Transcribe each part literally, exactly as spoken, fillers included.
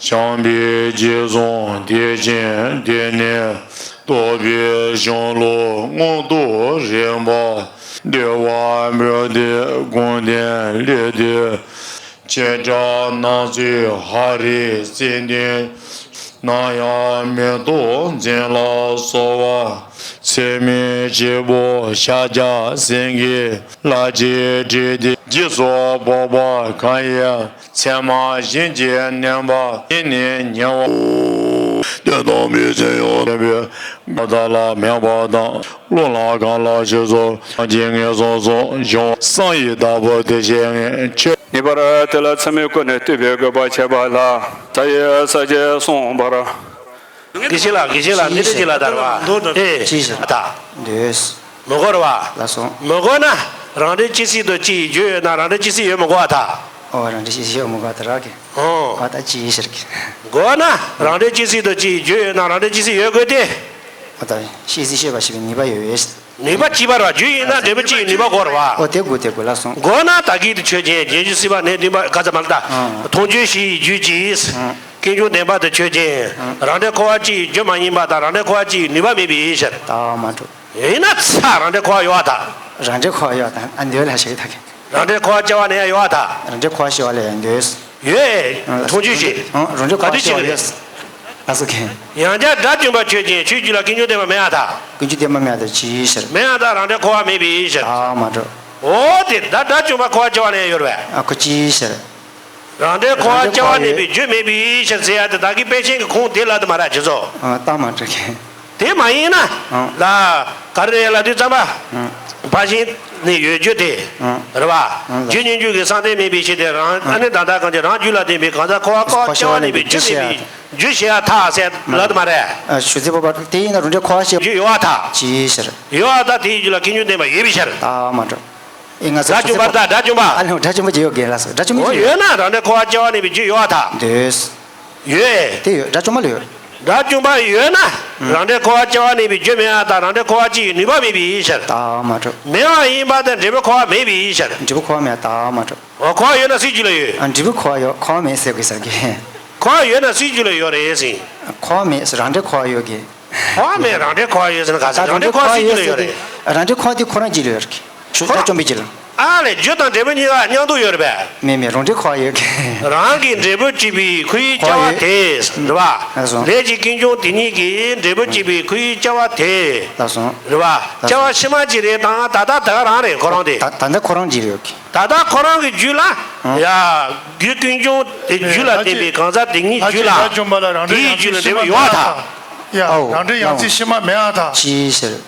བྱམས་པའི་རྗེས་སུ་དེ་བཞིན་དེ་ནས་རྟོགས་པའི་གཞུང་ལུགས་མངོན་དུ་རིག་པ། འདུལ་བ་པོ་ཏི་དགོངས་ལྡན་ལེགས་བཏུས། བྱེ་བྲག་སྣང་ཚུལ་ཧ་རི་ཙི་འདོན། ནམ་ཡང་མེ་ཏོག་འཛིན་ལ་སོགས་པ། ཚད་མེད་ཆེན་པོ་ཤཱཀྱ་སེང་གེ་ལ་རྗེས་དྲིལ་ཏེ། རྗེས་སུ་དཔོག་པ་གང་ཡིན། ཚད་མ་གཞན་གྱིས་གནོན་པ་ཡིན་ནི་ཉེ་བ། དོན་དམ་པའི་ཚེ་ཡང་བསྟན་པའི་བཀའ་ལ་མོས་པ་དང་། བློ་ལ་གང་ལ་ཞེས་སོགས་སངས་རྒྱས་ངེས་སོ་སོ་འབྱུང་བ་བསམ་ཡས་བདག་པོ་དེ་བཞིན་ཆོས། ངེས་པར་དེ་ལ་ཚད་མའི་སྒོ་ནས་བསྟོད་པའི་དགོས་པ་བྱས་པ་ལ། ས་ཡི་ས་བཅད་གསུངས་པར། དགེ་བཤེས་ལགས། དགེ་བཤེས་ལགས། འདི་འདྲ་ཅིག་ལ་དར་བ། ཨེ། ཅི་ཞིག་ད། འདོད། མི་དགོས་ར་བ། ལགས་སོ། མི་དགོས་ན། རང་འབྲས་ཅི་སྲིད་དུ་སྤྱི་ཡི་རྒྱུ་ཡོད་ན་རང་འབྲས་ཅི་སྲིད་ཡོད་མི་དགོས་པ་ད། ཨོ། རང་འབྲས་ཅི་སྲིད་ཡོད་མི་དགོས་པ་ད་ར་གི། ཨོ། ཨ་ད་ཅི་ཞིག་གི། དགོས་ན། རང་འབྲས་ཅི་སྲིད་དུ་སྤྱི་ཡི་རྒྱུ་ཡོད་ན་རང་འབྲས་ཅི་སྲིད་ཡོད་དགོས་ཏེ། ཨ་ད། ཤེས་བཞིན་ཤེས་པ་ཞེས་པའི་ནུས་པ་ཡོད་པས། ནུས་པ་གཅིག་པ་ར་བ། རྒྱུ་ཡིན་ན་འབྲས་བུ་གཅིག་ཡི་ནུས་པ་དགོས་ར་བ། ཨོ་དེ་དགོས་དེ་དགོས་ལགས་སོ། དགོས་ན་ད་གིན་དེ་ཆོས་ཅན། རྗེས་འཇུག་སྲིད་པ་ནས་བདུན་པ་ག་ཚ་མ་ལ་ད། ཨང་། མཐོང་ཆོས་བཞི་ཡི་རྒྱུ་གཅིག་ཨང་། ཀུན་འབྱུང་བདེན་པ་དེ་ཆོས་ཅན། ཨང་། རང་འབྲས་འཁོར་བ་སྤྱི་ཡི་རྒྱུ་མ་ཡིན་པ་དང་རང་འབྲས་འཁོར་བ་སྤྱི་ཡི་ནུས་པ་མེད་པའི་ཕྱིར། ད་མ་འགྲོ། ཡིན་ན་ཚ་རང་འབྲས་འཁོར་བ་ཡོད་པ་ད། རང་འབྲས་འཁོར་བ་ཡོད་པ་ད། ཨ་འདོད་ལ་ཞིག་ད་གི། རང་འབྲས་འཁོར་བ་སྐྱེ་བ་ནས་ཡང་ཡོད་པ་ད། རང་འབྲས་འཁོར་བ་སྐྱེ་བ་ལས་ཡང་འདོད། ཡོད། ཨང་། མཐོང་ཆོས་བཞི། ཨང་། རང་འབྲས་འཁོར་བ་སྐྱེ་བ་ཡོད། ལགས་སོ་གི། ཡང་བསྐྱར་དགྲ་བཅོམ་པ་ཆོས་ཅན། ཆོས་རྒྱུད་ལ་ཀུན་འབྱུང་བདེན་པ་མེད་པ་ད། ཀུན་འབྱུང་བདེན་པ་མེད་པ་ད་ཅིའི་ཕྱིར། མེད་པ་ད་རང་འབྲས་འཁོར་བ་མེད་པའི་ཕྱིར། ད་མ་འགྲོ། འོ་དེ་ད་དགྲ་བཅོམ་པ་འཁོར་བ་སྐྱེ་བ་ནས་ཡོད་རེད་པས། ཨ་ཁོ་ཅིའི་ཕྱིར། རང་འབྲས་འཁོར་བ་སྐྱེ་བ་ནས་པའི་རྒྱུ་མེད་པའི་ཕྱིར་ཟེར་ཡ་དེ་ད་གིན་དཔེ་ཅན་གྱི་ཁུངས་དེ་ལ་དུ་མ་ར་ཅི་ཚོ། ཨ་ད་མ་འགྲོ་གི། དེ་མ་ཡིན་ན། ཨང་། ལ། ག་རེ་རེད་ལབ་དུས་ཙམ་པ། ཨང་། ཕར་ཕྱིན་ནི་ཡོད་རྒྱུ་དེ། ཨང་། རེད་པ། ཨང་། རྒྱུ་རྙེད་འཇུག་གི་གསང་རྟེན་མིན་པའི་ཕྱིར་ཏེ། རང་། ཨང་། ཨ་ནི་ད་ལྟ་གང་ཅི་རང་རྒྱུད་ལ་ལྡན་པའི་གང་ཟག་འཁོར་བ་འཁོར་བ་སྐྱེ་བ་ནས་པའི་རྒྱུ་མེད་པའི་རྒྱུ་ཞེས་ཡང་ཐག་ཟེར་ལབ་དུ་མ་རེད། ཨ་ཞུ་ཚིག་པོ་པ་དེ་ཡིན་ན་རང་འབྲས་འཁོར་བ་སྐྱེ། རྒྱུ་ཡོད་པ་ཐག་ཅིའི་ཕྱིར། ཡོད་པ་ཐག་དེའི་རྒྱུད་ལ་ཀུན་འབྱུང་བདེན་པ་ཡོད་པའི་ཕྱིར། ད་མ་འགྲོ། ཨེ་ང་ཚོ་དགྲ་བཅོམ་པ་ད་དགྲ་བཅོམ་པ། ཨ་ལེ་དགྲ་བཅོམ་པ་ཅི་ཡོད་གི་ལགས་སོ། དགྲ་བཅོམ་པ་ཅི་ཡོད། ཡོད་ན་རང་འབྲས་འཁོར་བ་སྐྱེ་བ་ནས་པའི་རྒྱུ་ཡོད་པ་ཐག་འདོད། ཡོད། དེ་ཡོད། དགྲ་བཅོམ་པ་ལ་ཡོད། དགྲ་བཅོམ་པ་ཡོད་ན། ཨང་། རང་འབྲས་འཁོར་བ་སྐྱེ་བ་ནས་པའི་རྒྱུ་མེད་པ་དང་རང་འབྲས་འཁོར་བ་སྐྱེ་བའི་ནུས་པ་མེད་པའི་ཕྱིར། ད་མ་འགྲོ། མེད་པ་ཡིན་པ་དང་འབྲས་བུ་འཁོར་བ་མེད་པའི་ཕྱིར། འབྲས་བུ་འཁོར་བ་མེད་ད་མ་འགྲོ། འོ་འཁོར་བ་ཡོད་ན་སུའི་རྒྱུད་ལ་ཡོད། ཨ་འབྲས་བུ་འཁོར་བ་ཡོད། འཁོར་བ་མེད་ཟེར་དགོས་ཟེར་གི། འཁོར་བ་ཡོད་ན་སུའི་རྒྱུད་ལ་ཡོད་རེད་ཟེར། འཁོར་བ་མེད་ཟེར་རང་འབྲས་འཁོར་བ་ཡོད་གི། འཁོར་བ་མེད་རང་འབྲས་འཁོར་བ་ཡོད་ཟེར་ན་ག་ཟེར། རང་འབྲས་འཁོར་བ་སུའི་རྒྱུད་ལ་ཡོད་རེད། རང་འབྲས་འཁོར་བ་དེ་ཁོ་རང་རྒྱུད་ལ་ཡོད་རེད་གི། ཞུ་དགྲ་བཅོམ་པའི་རྒྱུད་ལ། ཨ་ལས་རྒྱུ་དང་འབྲས་བུ་གཉིས་ཀ་མཉམ་དུ་ཡོད་རེད་པས། མེད་མེད་རང་འབྲས་འཁོར་བ་ཡོད་ཀྱི། རང་གི་འབྲས་བུ་སྐྱེད་པའི་ཁོའི་སྐྱེ་བ་དེ། རེད་པ། ལགས་སོ། ལས་ཀྱི་ཀུན་འབྱུང་དེ་ཉིད་ཀྱི་འབྲས་བུ་སྐྱེད་པའི་ཁོའི་སྐྱེ་བ་དེ། ལགས་སོ། རེད་པ། སྐྱེ་བ་ཕྱི་མ་གཅིག་རེད་དང་ད་ལྟ་ད་ག་རང་རེད་ཁོ་རང་དེ། ད་ད་ལྟ་ཁོ་རང་གཅིག་རེད་ཡོད་ཀྱི། ད་ལྟ་ཁོ་རང་གི་རྒྱུད་ལ། ཡ། རྒྱུ་ཀུན་འབྱུང་དེ་རྒྱུད་ལ་ལྟོས་པའི་གང་ཟག་དེ་ཉིད་རྒྱུད་ལ། དེའི་རྒྱུད་ལ་འབྲས་བུ་ཡོད་པ་ཐལ། ཡ། རང་འབྲས་ཡང་སྲིད་ཕྱི་མ་མེད་པ་ཐལ། ཅིའི་ཕྱིར།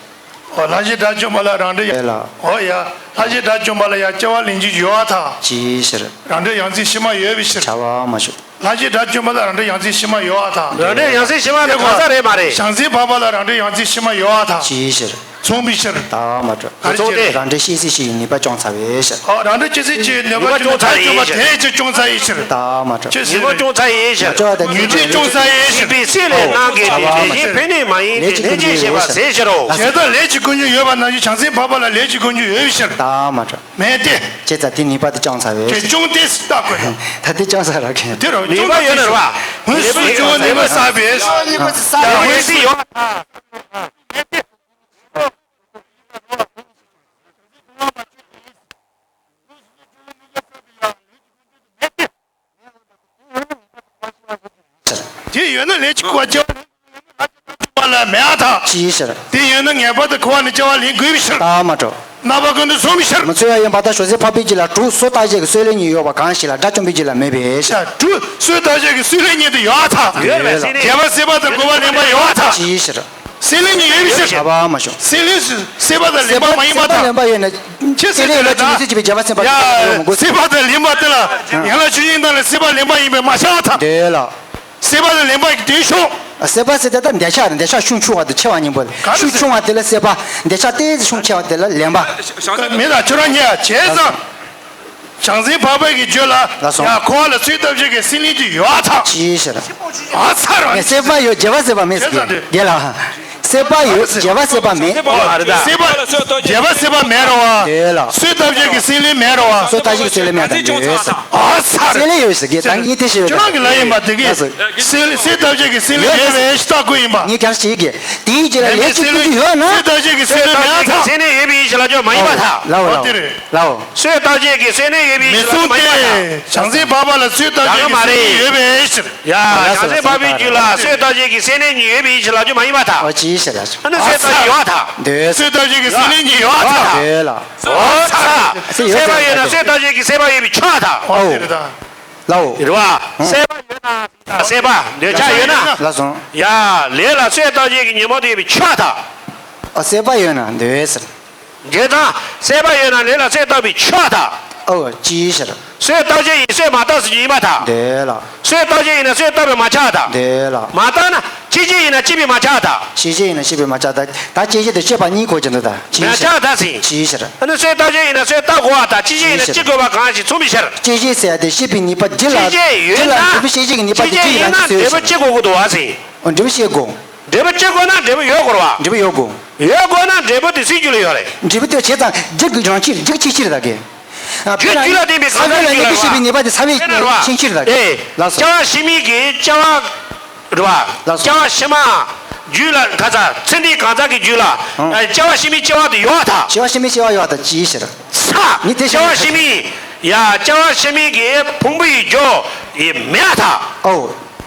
ཨོ་ལྷ་བཞི་དགྲ་བཅོམ་པ་ལ་རང་འབྲས་ཡོད། ཨོ་ཡ། ལྷ་བཞི་དགྲ་བཅོམ་པ་ལ་ཡང་སྐྱེ་བ་ལེན་རྒྱུ་ཡོད་པ་ཐལ། ཅིའི་ཕྱིར། རང་འབྲས་ཡང་སྲིད་ཕྱི་མ་ཡོད་པའི་ཕྱིར། བྱ་བ་མ་ཞུ། ལྷ་བཞི་དགྲ་བཅོམ་པ་ལ་རང་འབྲས་ཡང་སྲིད་ཕྱི་མ་ཡོད་པ་ཐལ། རང་འབྲས་ཡང་སྲིད་ཕྱི་མ་དེ་གང་ཟག་རེད་མ་རེད། བྱང་སེམས་འཕགས་པ་ལ་རང་འབྲས་ཡང་སྲིད་ཕྱི་མ་ཡོད་པ་ཐལ། ཅིའི་ཕྱིར། མཚུངས་པའི་ཕྱིར། ད་མ་གྲུབ། མཚུངས་ཏེ། རང་འབྲས་ཤེས་བཞིན་ཤེས་པའི་ནུས་པ་བཅོམ་ཚར་བའི་ཕྱིར། ཨོ་རང་འབྲས་ཤེས་བཞིན་ཤེས་པའི་ནུས་པ་བཅོམ་ཚར་བའི་ཕྱིར། དེ་ཅིག་བཅོམ་ཚར་བའི་ཕྱིར། ད་མ་གྲུབ། ཅི་ཟེར་ནུས་པ་བཅོམ་ཚར་བའི་ཕྱིར། ཉོན་སྒྲིབ་བཅོམ་ཚར་བའི་ཕྱིར། ཤེས་པའི་སེམས་ལས་སྣང་གི་དེ་དེ་བཞིན་ཕན་གནོད་མ་ཡིན་ཏེ་ལས་ཀྱི་ཀུན་འབྱུང་ཡོད་པའི་ཕྱིར། ཞེས་པ་ཟེར་ཕྱིར་རོ། བྱས་དང་ལས་ཀྱི་ཀུན་འབྱུང་ཡོད་པ་ནང་བཞིན་བྱང་སེམས་འཕགས་པ་ལ་ལས་ཀྱི་ཀུན་འབྱུང་ཡོད་པའི་ཕྱིར། ད་མ་གྲུབ། མེད་དེ། བྱས་ཙང་དེ་ནུས་པ་དེ་བཅོམ་ཚར་བའི་ཕྱིར། དེ་བཅོམ་སྟེ་བཏགས་དགོས་ན། ད་དེ་བཅོམ་ཚར་ར་གི། དེ་རུ་ནུས་པ་ཡོད་ན་རེད་པ། ངོས་སུ་བཅོམ་ནུས་པ་བསགས་པའི། ནུས་པ་བསགས་པའི་ཕྱིར། ཡོད་པ། དེ་ཡོད་ན་ལས་ཀྱི་ཀུན་འབྱུང་ཡོད་པའི་ཕྱིར། ལ་མེད་པ་ཐལ། ཅིའི་ཕྱིར། དེ་ཡོད་ན་ངེས་པར་དུ་འཁོར་བ་ནས་སྐྱེ་བ་ལེན་དགོས་པའི་ཕྱིར། ད་མ་གྲུབ། རྣམ་པ་ཀུན་ཏུ་མཚུངས་པའི་ཕྱིར། མི་མཚུངས་པ་ཡིན་པར་ཐལ། ཞོགས་ཟས་ཕག་པའི་རྒྱུད་ལ་དྲུག་སོ་བརྟག་བྱེད་ཀྱི་སྲོད་ལེན་གཉིས་ཡོད་པ་གང་ཞིག་ལ་དགྲ་བཅོམ་པའི་རྒྱུད་ལ་མེད་པའི་ཕྱིར། དྲུག་སོ་བརྟག་བྱེད་ཀྱི་སྲོད་ལེན་གཉིས་དེ་ཡོད་པ་ཐལ། ཡོད་པ་ཟེར་ནས། བྱས་པ་སྲེད་པ་དང་གོམས་པ་ལེན་པ་ཡོད་པ་ཐལ། ཅིའི་ཕྱིར། སྲེད་ལེན་གཉིས་ཡོད་པའི་ཕྱིར། བྱ་བ་མ་བྱུང་། སྲེད་ལེན་སྲེད་པ་དང་ལེན་པ་མ་ཡིན་པ་ཐལ། སྲེད་པ་ལེན་པ་ཡོད་ན། ཅི་ཟེར་དེ་ལ་ཅི་མི་ཚེ་གཅིག་པའི་བྱ་བ་སེམས་པ་ཡ་སྲེད་པ་དང་ལེན་པ་དེ་ལ་ཡང་ན་ཆོས་ཉིད་དང་ལ་སྲེད་པ་ལེན་པ་ཡིན་པས་མ་བྱ་བ་ཐལ། དེ་ལ། སྲེད་པ་དང་ལེན་པ་ཡི་དོན་ཤོག་སྲེད་པ་ཟེར་དེ་ད་འདོད་ཆགས་རེད། འདོད་ཆགས་ཤུགས་ཆུང་བ་དང་ཆེ་བ་གཉིས་པོ་རེད། ག་རེ་ཤུགས་ཆུང་བ་དེ་ལ་སྲེད་པ། འདོད་ཆགས་ཏོག་ཙམ་ཤུགས་ཆེ་བ་དེ་ལ་ལེན་པ། མི་དང་ཁྱོད་རང་གཉིས་ཀ་བྱས་ཙང་། བྱང་སེམས་འཕགས་པའི་གི་རྒྱུད་ལ། ལགས་སོ། ཡང་འཁོར་བ་ལ་ཚོད་ལྟ་བྱེད་ཀྱི་སྲེད་ལེན་གྱི་ཡོད་པ་ཐལ། ཅིའི་ཕྱིར། ཨ་ཚ་རང་ངས་སྲེད་པ་ཡོད་བྱ་བ་སྲེད་པ་མེད་ཟེར་གི། བྱས་ཙང་དེ། དེ་ལ། སྲེད་པ་ཡོད། རྒྱས་པ་སྲེད་པ་མེད། ཨོ་ཨ་རེད་ད། སྲེད་པ་རྒྱས་པ་སྲེད་པ་མེད་རེད་བ། དེ་ལ། སྲོད་ཐམས་ཅད་ཀྱི་སྲེད་ལེན་མེད་རེད་བ། སྲོད་ཐམས་ཅད་ཀྱི་སྲེད་ལེན་མེད་དང་འདོད། ཨ་ཚ་སྲེད་ལེན་ཡོད་ཟེར་གི་ད་ངས་དེ་ཤེས་ཡོད། ཁྱོད་རང་གི་ལ་ཡིན་པ་དེ་གི་ལགས་སོ། སྲེད་སྲོད་ཐམས་ཅད་ཀྱི་སྲེད་ལེན་ཡོད་པའི་ཕྱིར་ལྟ་དགོས་ཡིན་པ། ངས་ག་རེ་བྱེད་ཀྱི། དེའི་རྗེས་ལ་ལས་ཀྱི་ཀུན་ཏུ་ཡོད་ན། སྲོད་ཐམས་ཅད་ཀྱི་སྲེད་ལེན་མེད་ཐལ། སྲེད་ལེན་ཡོད་པའི་ཕྱིར་ལ་ཅོ་མ་ཡིན་པ་ཐལ། ལའོ་ལའོ་དེ་རེད། ལའོ། སྲོད་ཐམས་ཅད་ཀྱི་སྲེད་ལེན་ཡོད་པའི་ཕྱིར་ལ་ཅོ་མ་ཡིན་པ་ཐལ། བྱང་སེམས་འཕགས་པ་ལ་སྲོད་ཐམས་ཅད་ཀྱི་སྲེད་ལེན་ཡོད་པའི་ཕྱིར། ཡ། བྱང་སེམས་འཕགས་པའི་རྒྱུད་ལ་སྲོད་ཐམས་ཅད་ཀྱི་སྲེད་ལེན་གཉིས་ཡོད་པའི་ཕྱིར་ལ་ཅོ་མ་ཡིན་པ་ཐལ། ཨོ་ཅི་ཞེས་ལ་ཅོ། ཨ་ནི་སྲོད་ཐམས་ཅད་ཡོད་ཐལ། འདོད། སྲོད་ཐམས་ཅད་ཀྱི་སྲེད་ལེན་གཉིས་ཡོད་ཐལ། འདོད་ལ། ཨོ་ཚ། སྲེད་པ་ཡོད་ན་སྲོད་ཐམས་ཅད་ཀྱི་སྲེད་པ་ཡོད་པའི་ཕྱིར་ཐལ། ཨོ་དེ་རེད་ད། ལའོ། རེད་བ། སྲེད་པ་ཡོད་ན། སྲེད་པ་འདོད་ཆགས་ཡོད་ན། ལགས་སོ། ཡ། ལས་ལ་སྲོད་ཐམས་ཅད་ཀྱི་ཉོན་མོངས་དེ་ཡོད་པའི་ཕྱིར་ཐལ། ཨ་སྲེད་པ་ཡོད་ན་འདོད་ཟེར། འདོད་དང་། སྲེད་པ་ཡོད་ན་ལས་ལ་སྲོད་བཏབ་པའི་ཕྱིར་ཐལ། ཨོ་ཅི་ཟེར། སྲོད་བཏབ་བྱེད་ཡིན་སྲོད་མ་བཏབ་ཟེར་རྒྱུ་ཡིན་པ་ཐལ། འདོད་ལ། སྲོད་བཏབ་བྱེད་ཡིན་ན་སྲོད་བཏབ་པས་མ་ཁྱབ་ཐལ། འདོད་ལ། མ་བཏབ་ན་སྐྱེད་བྱེད་ཡིན་ན་སྐྱེད་པས་མ་ཁྱབ་ཐལ། སྐྱེད་བྱེད་ཡིན་ན་སྐྱེད་པས་མ་ཁྱབ་ཐལ། ད་སྐྱེད་བྱེད་དང་སྐྱེད་པ་གཉིས་གོ་གྱི་འདུག་ད་ཅི་མ་ཁྱབ་ཐལ་ཟེར། ཅི་ཟེར། ཨ་ནི་སྲོད་བཏབ་བྱེད་ཡིན་ན་སྲོད་བཏབ་དགོས་པ་དང་སྐྱེད་བྱེད་ཡིན་ན་སྐྱེད་དགོས་པ་གང་ཞིག་མཚུངས་པའི་ཕྱིར། སྐྱེད་བྱེད་ཟེར་ཡ་དེ་སྐྱེད་པའི་ནུས་པ་རྒྱུ་ལ། སྐྱེད་བྱེད་ཡོད་ན། རྒྱུ་ལ་འབྲས་བུ་སྐྱེད་བྱེད་ཀྱི་ནུས་པ་དེ་སྐྱེད་བྱེད་ཡིན་ན་འབྲས་བུ་སྐྱེད་དགོས་ཀྱི་འདུག་བ་ཟེར། འོ་འབྲས་བུ་སྐྱེད་དགོས། འབྲས་བུ་སྐྱེ་དགོས་ན་འབྲས་བུ་ཡོད་དགོས་རེད་བ། འབྲས་བུ་ཡོད་དགོས། ཡོད་དགོས་ན་འབྲས་བུ་དེ་སྲིད་རྒྱུད་ལ་ཡོད་རེད། འབྲས་བུ་དེ་བྱས་ཙང་རྒྱུ་གི་རང་ཕྱིར་རྒྱུ་གི་ཆེད་ཕྱིར་ད་གི། རྒྱུ་རྒྱུད་ལ་བརྟེན་པའི་གང་ཟག་རྒྱུད་ལ་ཡོད་རེད་བ། ཕྱིར་བའི་ནུས་པ་དེ་ཚ་བའི་དཔེར་ན་རེད་བ། ཆེད་ཕྱིར་ད་གི། ཨེ། ལགས་སོ། སྐྱེ་བ་ཕྱི་མའི་གི་སྐྱེ་བ་རེད་བ། ལགས་སོ། སྐྱེ་བ་ཕྱི་མ། རྒྱུད་ལ་གང་ཟག་ཚེ་འདིའི་གང་ཟག་གི་རྒྱུད་ལ། ཨང་། སྐྱེ་བ་ཕྱི་མའི་སྐྱེ་བ་དེ་ཡོད་ཐལ། སྐྱེ་བ་ཕྱི་མའི་སྐྱེ་བ་ཡོད་ཐལ་ཅི་ཟེར། ཚ། ངས་དེ་སྐྱེ་བ་ཕྱི་མའི། ཡ། སྐྱེ་བ་ཕྱི་མའི་གི་ཕུང་པོའི་རྒྱུ་ཡི་མེད་ཐལ། ཨོ།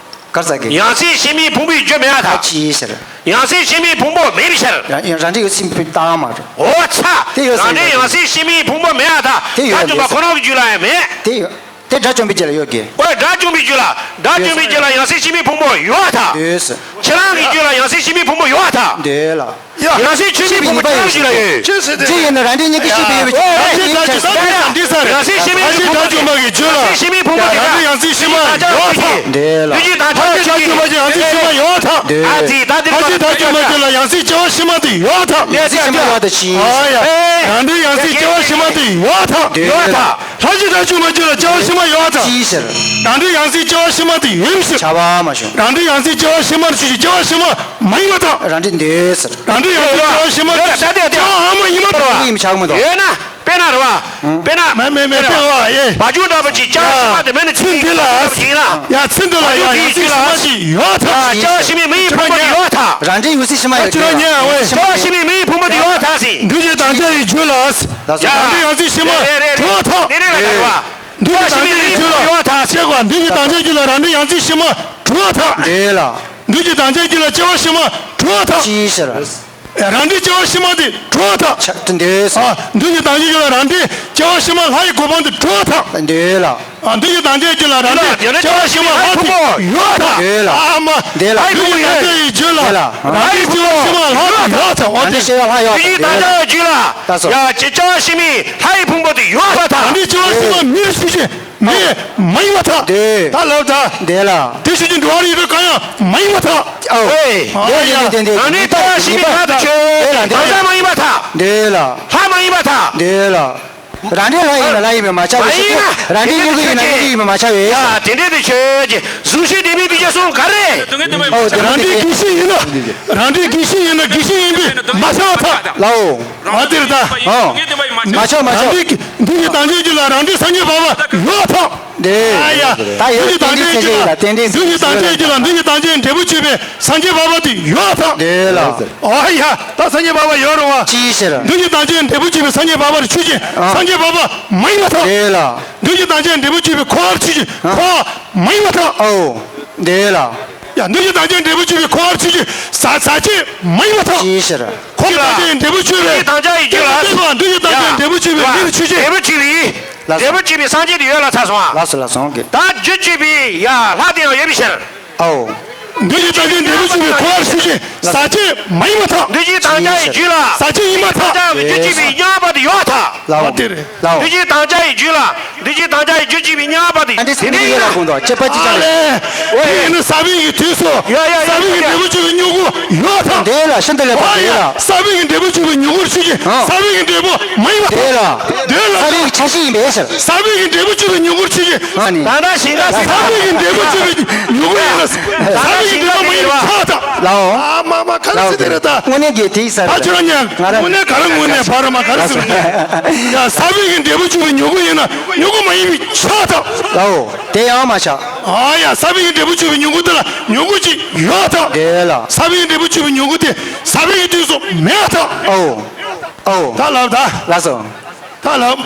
གར་ཟ་གི། ཡང་སྲིད་ཕྱི་མའི་ཕུང་པོའི་རྒྱུ་མེད་ཐལ། ཅི་ཟེར། ཡང་སྲིད་ཕྱི་མའི་ཕུང་པོ་མེད་པའི་ཕྱིར། རང་རང་འབྲས་ཡོད་སྲིད་པའི་རྟགས་མ་རེད། འོ་ཚ། དེ་ཡོད་སྲིད་རང་འབྲས་ཡོད་ཡང་སྲིད་ཕྱི་མའི་ཕུང་པོ་མེད་ཐལ། དེ་ཡོད་དགྲ་བཅོམ་པ་ཁོ་ན་གི་རྒྱུད་ལ་ཡང་མེད། དེ་ཡོད། དེ་དགྲ་བཅོམ་པའི་རྒྱུད་ལ་ཡོད་གི། ཨོ་དགྲ་བཅོམ་པའི་རྒྱུད་ལ། དགྲ་བཅོམ་པའི་རྒྱུད་ལ་ཡང་སྲིད་ཕྱི་མའི་ཕུང་པོ་ཡོད་ཐལ། ཡོད་སྲིད། ཁྱེད་རང་གི་རྒྱུད་ལ་ཡང་སྲིད་ཕྱི་མའི་ཕུང་པོ་ཡོད་ཐལ། འདོད་ལ། ཡ། ཡང་སྲིད་ཕྱི་མའི་ཕུང་པོ་ཁྱེད་རང་གི་རྒྱུད་ལ་ཡོད། ཅི་ཟེར་དེ། ཅི་ཡིན་ན་རང་འབྲས་གཉིས་ཀྱི་ཤེས་པའི་ཡོད་པའི་ཕྱིར། ཡང་སྲིད་ཕྱི་མའི་ཕུང་པོ་དེ་དགྲ་བཅོམ་པ་གི་རྒྱུད་ལ། ཡང་སྲིད་ཕྱི་མའི་ཕུང་པོ་དེ་རང་འབྲས་ཡང་སྲིད་ཕྱི་མ་ཡོད་ཐལ། འདོད་ལ། འདོད་ཀྱི་དང་ཆ་ཕྱི་དགྲ་བཅོམ་པ་གི་ཡང་སྲིད་ཕྱི་མ་ཡོད་ཐལ། འདོད། ཨ་ཙི་ད་དེ་ཕྱི་དགྲ་བཅོམ་པ་རྒྱུད་ལ་ཡང་སྲིད་སྐྱེ་བ་ཕྱི་མ་དེ་ཡོད་ཐལ། ཡང་སྲིད་ཕྱི་མ་ཡོད་ཐལ་ཅི། ཨ་ཡ། རང་འབྲས་ཡང་སྲིད་སྐྱེ་བ་ཕྱི་མ་དེ་ཡོད་ཐལ། ཡོད་ཐལ། ལྷ་ཅིག་དགྲ་བཅོམ་པ་རྒྱུད་ལ་སྐྱེ་བ་ཕྱི་མ་ཡོད་ཐལ། ཅི་ཟེར། རང་འབྲས་ཡང་སྲིད་སྐྱེ་བ་ཕྱི་མ་དེ་ཡོད་ཕྱིར། བྱ་བ་མ་བྱུང་། རང་འབྲས་ཡང་སྲིད་སྐྱེ་བ་ཕྱི་མར་ཆོས་ཅན་སྐྱེ་བ་ཕྱི་མ་མ་ཡིན་པ་དང་། རང་འབྲས་འདོད་ཟེར། རང་འབྲས་ཡང་སྲིད་སྐྱེ་བ་ཕྱི་མ་དེ་ཡོད་ཐལ། སྐྱེ་བ་ཨ་མ་ཡིན་པ་དང་། ཡིན་མི་ཆགས་མི་འདུག་ཡོད་ན་དཔེར་ན་རེད་བ། དཔེར་ན། མེ་མེ་མེ་དཔེ་བ་ཨེ། བ་ཅུང་འདྲ་པོ་ཅིག་སྐྱེ་བ་ཕྱི་མ་དེ་མེད་ན་ཚིག་འདི་ལ་ཡིན་ན། ཡ་ཚིག་འདི་ལ་ཡ་ཡང་སྲིད་ཕྱི་མ་ཅིག་ཡོད་ཐལ། སྐྱེ་བ་ཕྱི་མའི་མི་ཡི་ཕུང་པོ་དེ་ཡོད་ཐལ། རང་འབྲས་ཡང་སྲིད་ཕྱི་མ་ཡོད་ཐལ། སྐྱེ་བ་ཕྱི་མའི་མི་ཡི་ཕུང་པོ་དེ་ཡོད་ཐལ་ཟེར། འདུས་བྱས་དམ་བཅའ་ཡི་རྒྱུད་ལ། ལགས་སོ། ཡ། རང་འབྲས་ཡང་སྲིད་ཕྱི་མ་རེད་རེད་རེད། གྲུབ་པ་ཐལ། དེ་རེད་ལ་རེད་བ། འདུས་བྱས་དམ་བཅའ་ཡི་རྒྱུད་ལ། ཡོད་ཐལ། ཤེས་དགོས། འདུས་བྱས་དམ་བཅའ་རྒྱུད་ལ་རང་འབྲས་ཡང་སྲིད་ཕྱི་མ་གྲུབ་པ་ཐལ། རེད་ལ། འདུས་བྱས་དམ་བཅའ་རྒྱུད་ལ་སྐྱེ་བ་ཕྱི་མ་གྲུབ་པ་ཐལ། ཅི་ཟེར། རང་འབྲས་སྐྱེ་བ་ཕྱི་མ་དེ་གྲུབ་པ་ཐལ། ཆ་འདོད། ཨ། འདུས་བྱས་དམ་བཅའ་རྒྱུད་ལ་རང་འབྲས་སྐྱེ་བ་ཕྱི་མ་ལྷ་ཡི་གོ་འཕང་དེ་གྲུབ་པ་ཐལ། འདོད་ལ། ཨ། འདུས་བྱས་དམ་བཅའ་རྒྱུད་ལ་རང་འབྲས་སྐྱེ་བ་ཕྱི་མ་ལྷ་དེ་ཡོད་ཐལ། འདོད་ལ། ཨ་མ། འདོད་ལ། འདུས་བྱས་དམ་བཅའ་ཡི་རྒྱུད་ལ། འདོད་ལ། རང་འབྲས་སྐྱེ་བ་ཕྱི་མ་ལྷ་དེ་ཡོད་ཐལ། འོ་དེ། རང་འབྲས་སྐྱེ་བ་ལྷ་ཡོད་ཐལ། འདུས་བྱས་དམ་བཅའ་ཡི་རྒྱུད་ལ། ལགས་སོ། ཡ། སྐྱེ་བ་ཕྱི་མའི་ལྷ་ཡི་ཕུང་པོ་དེ་ཡོད་པ་དང་། རང་འབྲས་སྐྱེ་བ་ཕྱི་མ་མིའི་ཤུགས་ཀྱིས་མི་མ་ཡིན་པ་དག། འདོད། ད་ལབ་ད། འདོད་ལ། དེ་ཤུགས་ཀྱིས་འགྲོ་བ་རིགས་དྲུག་གང་ཡང་མ་ཡིན་པ་དག། ཨོ། ཨེ། འདོད་ཡིན་ནི་དེ་འདོད། རང་འབྲས་སྐྱེ་བ་ཕྱི་མའི་ལྷ་དེ་ཆོས་ཅན། གང་ཟག་མ་ཡིན་པ་དག། འདོད་ལ། ལྷ་མ་ཡིན་པ་དག། འདོད་ལ། རང་འབྲས་ལྷ་ཡིན་ན་ལྷ་ཡིན་པས་མ་ཁྱབ་པའི་ཕྱིར། མ་ཡིན་ན། རང་འབྲས་སྨྱུ་གུ་ཡིན་ན་སྨྱུ་གུ་ཡིན་པས་མ་ཁྱབ་པའི་ཕྱིར། ཡ། དེ་འདྲས་དེ་ཆོས་ཅན། གཟུགས་ཤིང་ལྡན་མིན་འདུས་བྱས་གསུམ་ག་རེ། ཨོ་དེ་རང་འབྲས་དགེ་ཞིང་ཡིན་ན། རང་འབྲས་དགེ་ཞིང་ཡིན་ན་དགེ་ཞིང་ཡིན་པས་མ་ཁྱབ་པ་དག། ལའོ། མ་དེར་ད། ཨོ། མ་ཆོག་མ་ཆོག། རང་འདུས་ཀྱི་འདུས་ཀྱི་དམ་ཅན་རྒྱུད་ལ་རང་འདྲའི་སངས་རྒྱས་འཕགས་པ་ཡོད་ཐག། འདི། ཨ་ཡ། ད་ཡོད། འདུས་ཀྱི་དམ་ཅན་རྒྱུད་ལ་རྟེན་འབྲེལ་འདུས་ཀྱི་དམ་ཅན་རྒྱུད་ལ་འདུས་ཀྱི་དམ་ཅན་འབྲས་བུ་ཆོད་པའི་སངས་རྒྱས་འཕགས་པ་དེ་ཡོད་ཐག། འདི་ལ། ཨ་ཡ། ད་སངས་རྒྱས་འཕགས་པ་ཡོད་རུང་བ། ཅི་ཡིན་ཕྱིར། འདུས་ཀྱི་དམ་ཅན་འབྲས་བུ་ཆོད་པའི་སངས་རྒྱས་འཕགས་པ་རུ་ཆོས་ཅན། ཨ། སངས་རྒྱས་འཕགས་པ་མ་ཡིན་པ་ཐག། འདི་ལ། འདུས་ཀྱི་དམ་ཅན་འབྲས་བུ་ཆོད་པའི་འཁོར་བར་ཆོས་ཅན། ཨ། འཁོར་བ་མ་ཡིན་པ་ཐག། ཨོ། འདི་ལ། ཡ། འདུས་ཀྱི་དམ་ཅན་འབྲས་བུ་ཆོད་པའི་འཁོར་བར་ཆོས་ཅན། ཟག་ཟག་བཅས་མ་ཡིན་པ་ཐག། ཅི་ཡིན་ཕྱིར། འཁོར་བའི་དམ་ཅན་འབྲས་བུ་ཆོད་པའི། འདུས་ཀྱི་དམ་ཅན་ཡི་རྒྱུད་ལ། འདུས་ཀྱི་དམ་ཅན་འབྲས་བུ་ཆོད་པའི་མིར་ཆོས་ཅན། འབྲས་བུ་ཆོད་པའི། ལགས་སོ། འབྲས་བུ་ཆོད་པའི་སངས་རྒྱས་དེ་ཡོད་ལ་ཚར་སོང་ང་། ལགས་སོ་ལགས་སོ་ཨོ་ཀེ། ད་རྒྱུ་ཆོད་པའི་ཡ་ལྷ་དེ་ཡང་ཡོད་པའི་ཕྱིར། ཨོ། འདུས་ཀྱི་དམ་ཅན་འབྲས་བུ་ཆོད་པའི་འཁོར་བར་ཆོས་ཅན། ཟག་བཅས་མ་ཡིན་པ་ཐག། འདུས་ཀྱི་དམ་ཅན་ཡི་རྒྱུད་ལ། ཟག་བཅས་ཡིན་པ་ཐག། ཟག་བཅས་རྒྱུ་ཆོད་པའི་མྱང་བ་དེ་ཡོད་ཐག། ལའོ། ཨོ་དེ་རེད། ལའོ། འདུས་ཀྱི་དམ་ཅན་ཡི་རྒྱུད་ལ། འདུས་ཀྱི་དམ་ཅན་ཡི་རྒྱུ་ཆོད་པའི་མྱང་བ་དེ། ཨ་འདྲེ་དེ་ནས་ཡོད་ལ་གོང་དུ་བཅད་པ་ཅི་ཅང་རེད། ཨ་ལས། དེ་ཡིན་ན་ས་བོན་གྱི་དུས་སུ། ཡ་ཡ་ཡ། ས་བོན་གྱི་འབྲས་བུ་ཆོད་པའི་མྱུ་གུ་ཡོད་ཐག། འདི་ལ་ཤིན་ཏུ་ལེགས་པ། ཨ་ཡ། འདི་ལ། ས་བོན་གྱི་འབྲས་བུ་ཆོད་པའི་མྱུ་གུར་ཆོས་ཅན། ཨ། ས་བོན་གྱི་འབྲས་བུ་མ་ཡིན་པ་ཐག། འདི་ལ། འདི་ལ། ས་བོན་གྱི་ཆ་ཤས་ཡིན་པའི་ཕྱིར། ས་བོན་གྱི་འབྲས་བུ་ཆོད་པའི་མྱུ་གུར་ཆོས་ཅན། ཨ་ནི། ད་ལྟ་ཞིང་ཁ། ས་བོན་གྱི་འབྲས་བུ་ཆོད་པའི་མྱུ་གུ་ཡིན་ན། ས་བོན་གྱི་འབྲས་བུ་མ་ཡིན་པ་ཐག་ཐག། ལའོ། ཨ་མ། མ་ག་རེ་ཟེར་དེ་རེད་ད། དངོས་གནས་ཀྱི་དེ་ས་ད་རེད། ཁྱོད་རང་ཉན། ང་རང་དངོས་གནས་ག་རེ་དངོས་གནས་ཕ་ར་མ་ག་རེ་ཟེར་ཡ། ས་བོན་གྱི་འབྲས་བུ་བཅུ་པའི་མྱུ་གུ་ཡིན་ན་མྱུ་གུ་མ་ཡིན་པའི་ཆགས་ཐག་ལའོ། དེ་ཡང་མ་ཆགས། ཨ་ཡ། ས་བོན་གྱི་འབྲས་བུ་བཅུ་པའི་མྱུ་གུ་དེ་ལ་མྱུ་གུ་ཅིག་ཡོད་ཐག་དེ་ལ། ས་བོན་གྱི་འབྲས་བུ་བཅུ་པའི་མྱུ་གུ་དེ་ས་བོན་གྱི་དུས་སུ་མེད་ཐག་ཨོ། ཨོ། ད་ལབ་ད། ལགས་སོ། ད་ལབ།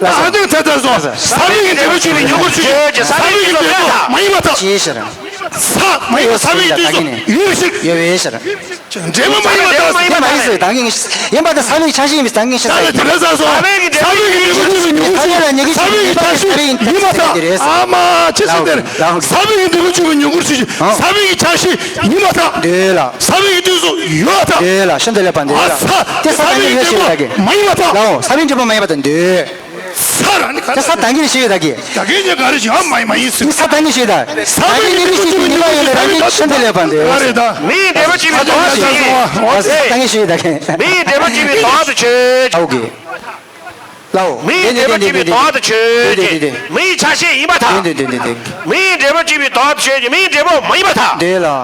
ད་ཨ་འདུག་ད་ད་སོ། ས་བོན་གྱི་འབྲས་བུ་བཅུ་པའི་མྱུ་གུར་ཆུད་ཅིག་ས་བོན་གྱི་འབྲས་བུ་མ་ཡིན་པ་དག་ཅི་ཡིན་ཕྱིར། ས་མ་ཡིན་པ་ས་བོན་གྱི་དུས་སུ་ཡོད་པའི་ཕྱིར། ཡོད་པའི་ཕྱིར། འབྲས་བུ་མ་ཡིན་པ་དག་དེ་མ་ཡིན་ཟེར་ད་གིན་ཡིན་པ་དེ་ས་བོན་གྱི་ཆ་ཤས་ཡིན་པའི་ད་གིན་ཤེས་ས་ཡིན། ད་ལ་དེ་ལ་ས་སོ། ས་བོན་གྱི་འབྲས་བུ་བཅུ་པའི་མྱུ་གུར་ཆུད་ཅིག་ས་བོན་གྱི་ཆ་ཤས་ཡིན་པ་དག་ཨ་མ་ཅི་ཟེར་དེར། ས་བོན་གྱི་འབྲས་བུ་བཅུ་པའི་མྱུ་གུར་ཆུད་ཅིག་ས་བོན་གྱི་ཆ་ཤས་ཡིན་པ་དག་འདོད་ལ། ས་བོན་གྱི་དུས་སུ་ཡོད་དག་འདོད་ལ་ཤིན་ཏུ་ལེགས་པ་འདོད་ལ། ཨ་ས། དེ་ས་ས་བོན་གྱི་འབྲས་བུ་ཡོད་ཤེས་ད་གིན། མ་ཡིན་པ་དག་ལའོ། ས་བོན་འབྲས་བུ་མ་ཡིན་པ་དང་འདོད། ས་རང་ནི་ག་རེ། ས་ད་གིན་ཤེས་ཡོད་ད་གིན། ད་གིན་ཉེ་ག་རེ་ཞིག་ཨ་མ་ཡིན་མ་ཡིན་ཟེར། ས་ད་གིན་ཤེས་ད། ས་བོན་གྱི་འབྲས་བུ་བཅུ་པའི་མྱུ་གུ་ཡོད་ན་རང་གི་ཤིན་ཏུ་ལེགས་པ་འདོད། ག་རེ་ད། མིའི་འབྲས་བུ་བཅུ་པའི་དོན་དུ་ཆོད་ཅིག་ས་ད་གིན་ཤེས་ཡོད་ད་གིན། མིའི་འབྲས་བུ་བཅུ་པའི་དོན་དུ་ཆོད་ཅིག་ཨོ་ཀེ། ལའོ། མིའི་འབྲས་བུ་བཅུ་པའི་དོན་དུ་ཆོད་ཅིག་མིའི་ཆ་ཤས་ཡིན་པར་ཐལ། མིའི་འབྲས་བུ་བཅུ་པའི་དོན་དུ་ཆོད་ཅིག་མིའི་འབྲས་བུ་མ་ཡིན་པར་ཐལ། འདོད་ལ།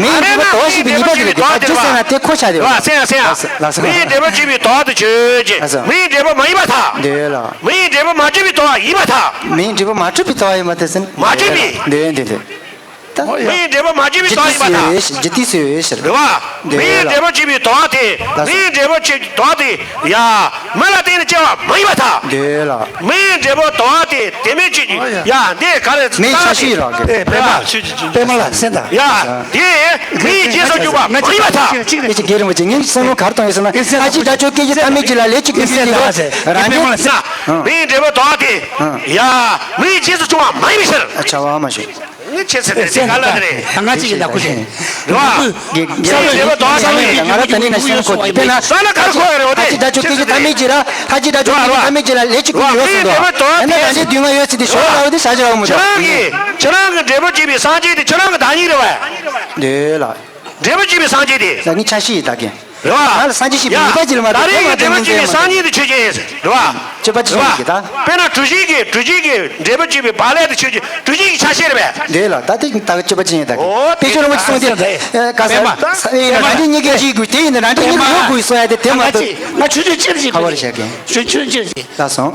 མིའི་འབྲས་བུ་དོན་ཞེས་པའི་ནུས་པ་དེ་རེད། ད་ཅི་ཟེར་ན་དེ་ཁོ་ཆ་དེ་རེད། ལགས་སོ། མིའི་འབྲས་བུ་བཅུ་པའི་དོན་དུ་ཆོད་ཅིག་ལགས་སོ། མིའི་འབྲས་བུ་མ་ཡིན་པར་ཐལ། འདོད་ལ། མིའི་འབྲས་བུ་མ་བཅུ་པའི་དོན་ཡིན་པར་ཐལ། མིའི་འབྲས་བུ་མ་གྲུབ་པའི་དོན་ཡིན་པར་ཐལ་ཟེར་ན། མ་གྲུབ་པའི། འདོད་འདོད་འདོད། མིའི་འབྲས་བུ་མ་བཅུ་པའི་དོན་ཡིན་པར་ཐལ། ཇི་ཏི་སུ་ཡོད་ཕྱིར། རེད་བ། མིའི་འབྲས་བུ་བཅུ་པའི་དོན་དེ། མིའི་འབྲས་བུ་བཅུ་དོན་དེ། ཡ། མི་ལ་བརྟེན་ནས་སྐྱེ་བ་མ་ཡིན་པར་ཐལ། འདོད་ལ། མིའི་འབྲས་བུ་དོན་དེ་དེ་མིན་གཅིག་ཡ་འདི་ག་རེ། མིའི་ཆ་ཤས་རང་གི། པདྨ། པདྨ་ལ་སེམས་དང་། ཡ། དེ་མིའི་རྗེས་སུ་འཇུག་པ་མ་ཡིན་པར་ཐལ། ཅིག་རེ་ཅིག་རྒན་རིན་པོ་ཆེ་ངས་བསམ་བློ་ག་རེ་བཏང་ཡོད་ཟེར་ན། ཨ་ཅེ་དགྲ་བཅོམ་སྐད་ཅིག་ཐ་མལ་གྱི་ལ་ལས་ཅིག་ཀུན་གྱི་དེ་རང་གི། མིའི་འབྲས་བུ་དོན་དེ། ཡ། མིའི་རྗེས་སུ་འཇུག་པ་མ་ཡིན་པའི་ཕྱིར། བྱ་བ་མ་བྱུང་། ངས་ཁྱེད་ཚེ་དེ་དེ་ག་ལ་དེ་རེད། ད་ང་གཅིག་གི་བདག་པོ་ཞིག་རེད་བ། ངས་ངས་ས་བོན་འབྲས་བུ་དོན་ས་བོན་ང་ར་ད་ནི་ན་ཤེས་ཁོ་དེ་དཔེར་ན། ས་ན་གར་ཁོ་ཡ་རེད་བ། ཨ་ཅེ་དགྲ་བཅོམ་སྐད་ཅིག་ཐ་མལ་གྱི་ར་ཁ་ཅིག་དགྲ་བཅོམ་སྐད་ཅིག་ཐ་མལ་གྱི་ལ་ལས་ཅིག་ཀུན་ཡོད་ཟེར་དོ། ཨ་ནི་ད་ནི་དུས་ང་ཡོད་ཟེར་དེ་ཞོ་ལ་བ་དེ་ཤ་ཤ་བ་མི་འདུག་ཁྱེད་རང་གི་ཁྱེད་རང་གི་འབྲས་བུ་བཅུ་པའི་སངས་རྒྱས་དེ་ཁྱེད་རང་གི་བདག་ཉིད་རེད་བ། འདོད་ལ། འབྲས་བུ་བཅུ་པའི་སངས་རྒྱས་དེ། ད་ནི་ཆ་ཤས་ཡིན་ད་གིན། རེད་བ། ང་ལ་སངས་རྒྱས་ཤེས་པའི་ནུས་པ་ཅིག་ལ་མ་ཡ། ད་རེས་ཀྱི་འབྲས་བུ་བཅུ་པའི་སངས་རྒྱས་དེ་ཆོས་ཅན། རེད་བ། སྤྱོད་པ་ཅི་ཡིན་གྱི་ད། དཔེར་ན་གྲུ་བཞི་གི་གྲུ་བཞི་གི་འབྲས་བུ་བཅུ་པའི་བག་ལེབ་དེ་ཆོས་ཅན། གྲུ་བཞི་གི་ཆ་ཤས་རེད་པས། འདོད་ལ་ད་དེ་ད་སྤྱོད་པ་ཅི་ཡིན་ད་གི། ཨོ་དཔེ་ཆོས་རིན་པོ་ཆེ་གསུངས་ཏེ། ཨེ་ག་ས། པདྨ། ས་ཨེ་རང་འདྲ་གཉིས་ཀའི་གཅིག་དགོས་དེ་ཡིན་ན་རང་འདྲ་གཉིས་ཀ་ཡོད་དགོས་གསུང་ཡ་དེ་དེ་མ་གཏོགས། ང་ཆོས་ཅན་ཅི་རེད་ཅི་ཁ་བར་བྱ་གི། ཆོས་ཆོས་ཅན་ཅི། ལ་སོང་།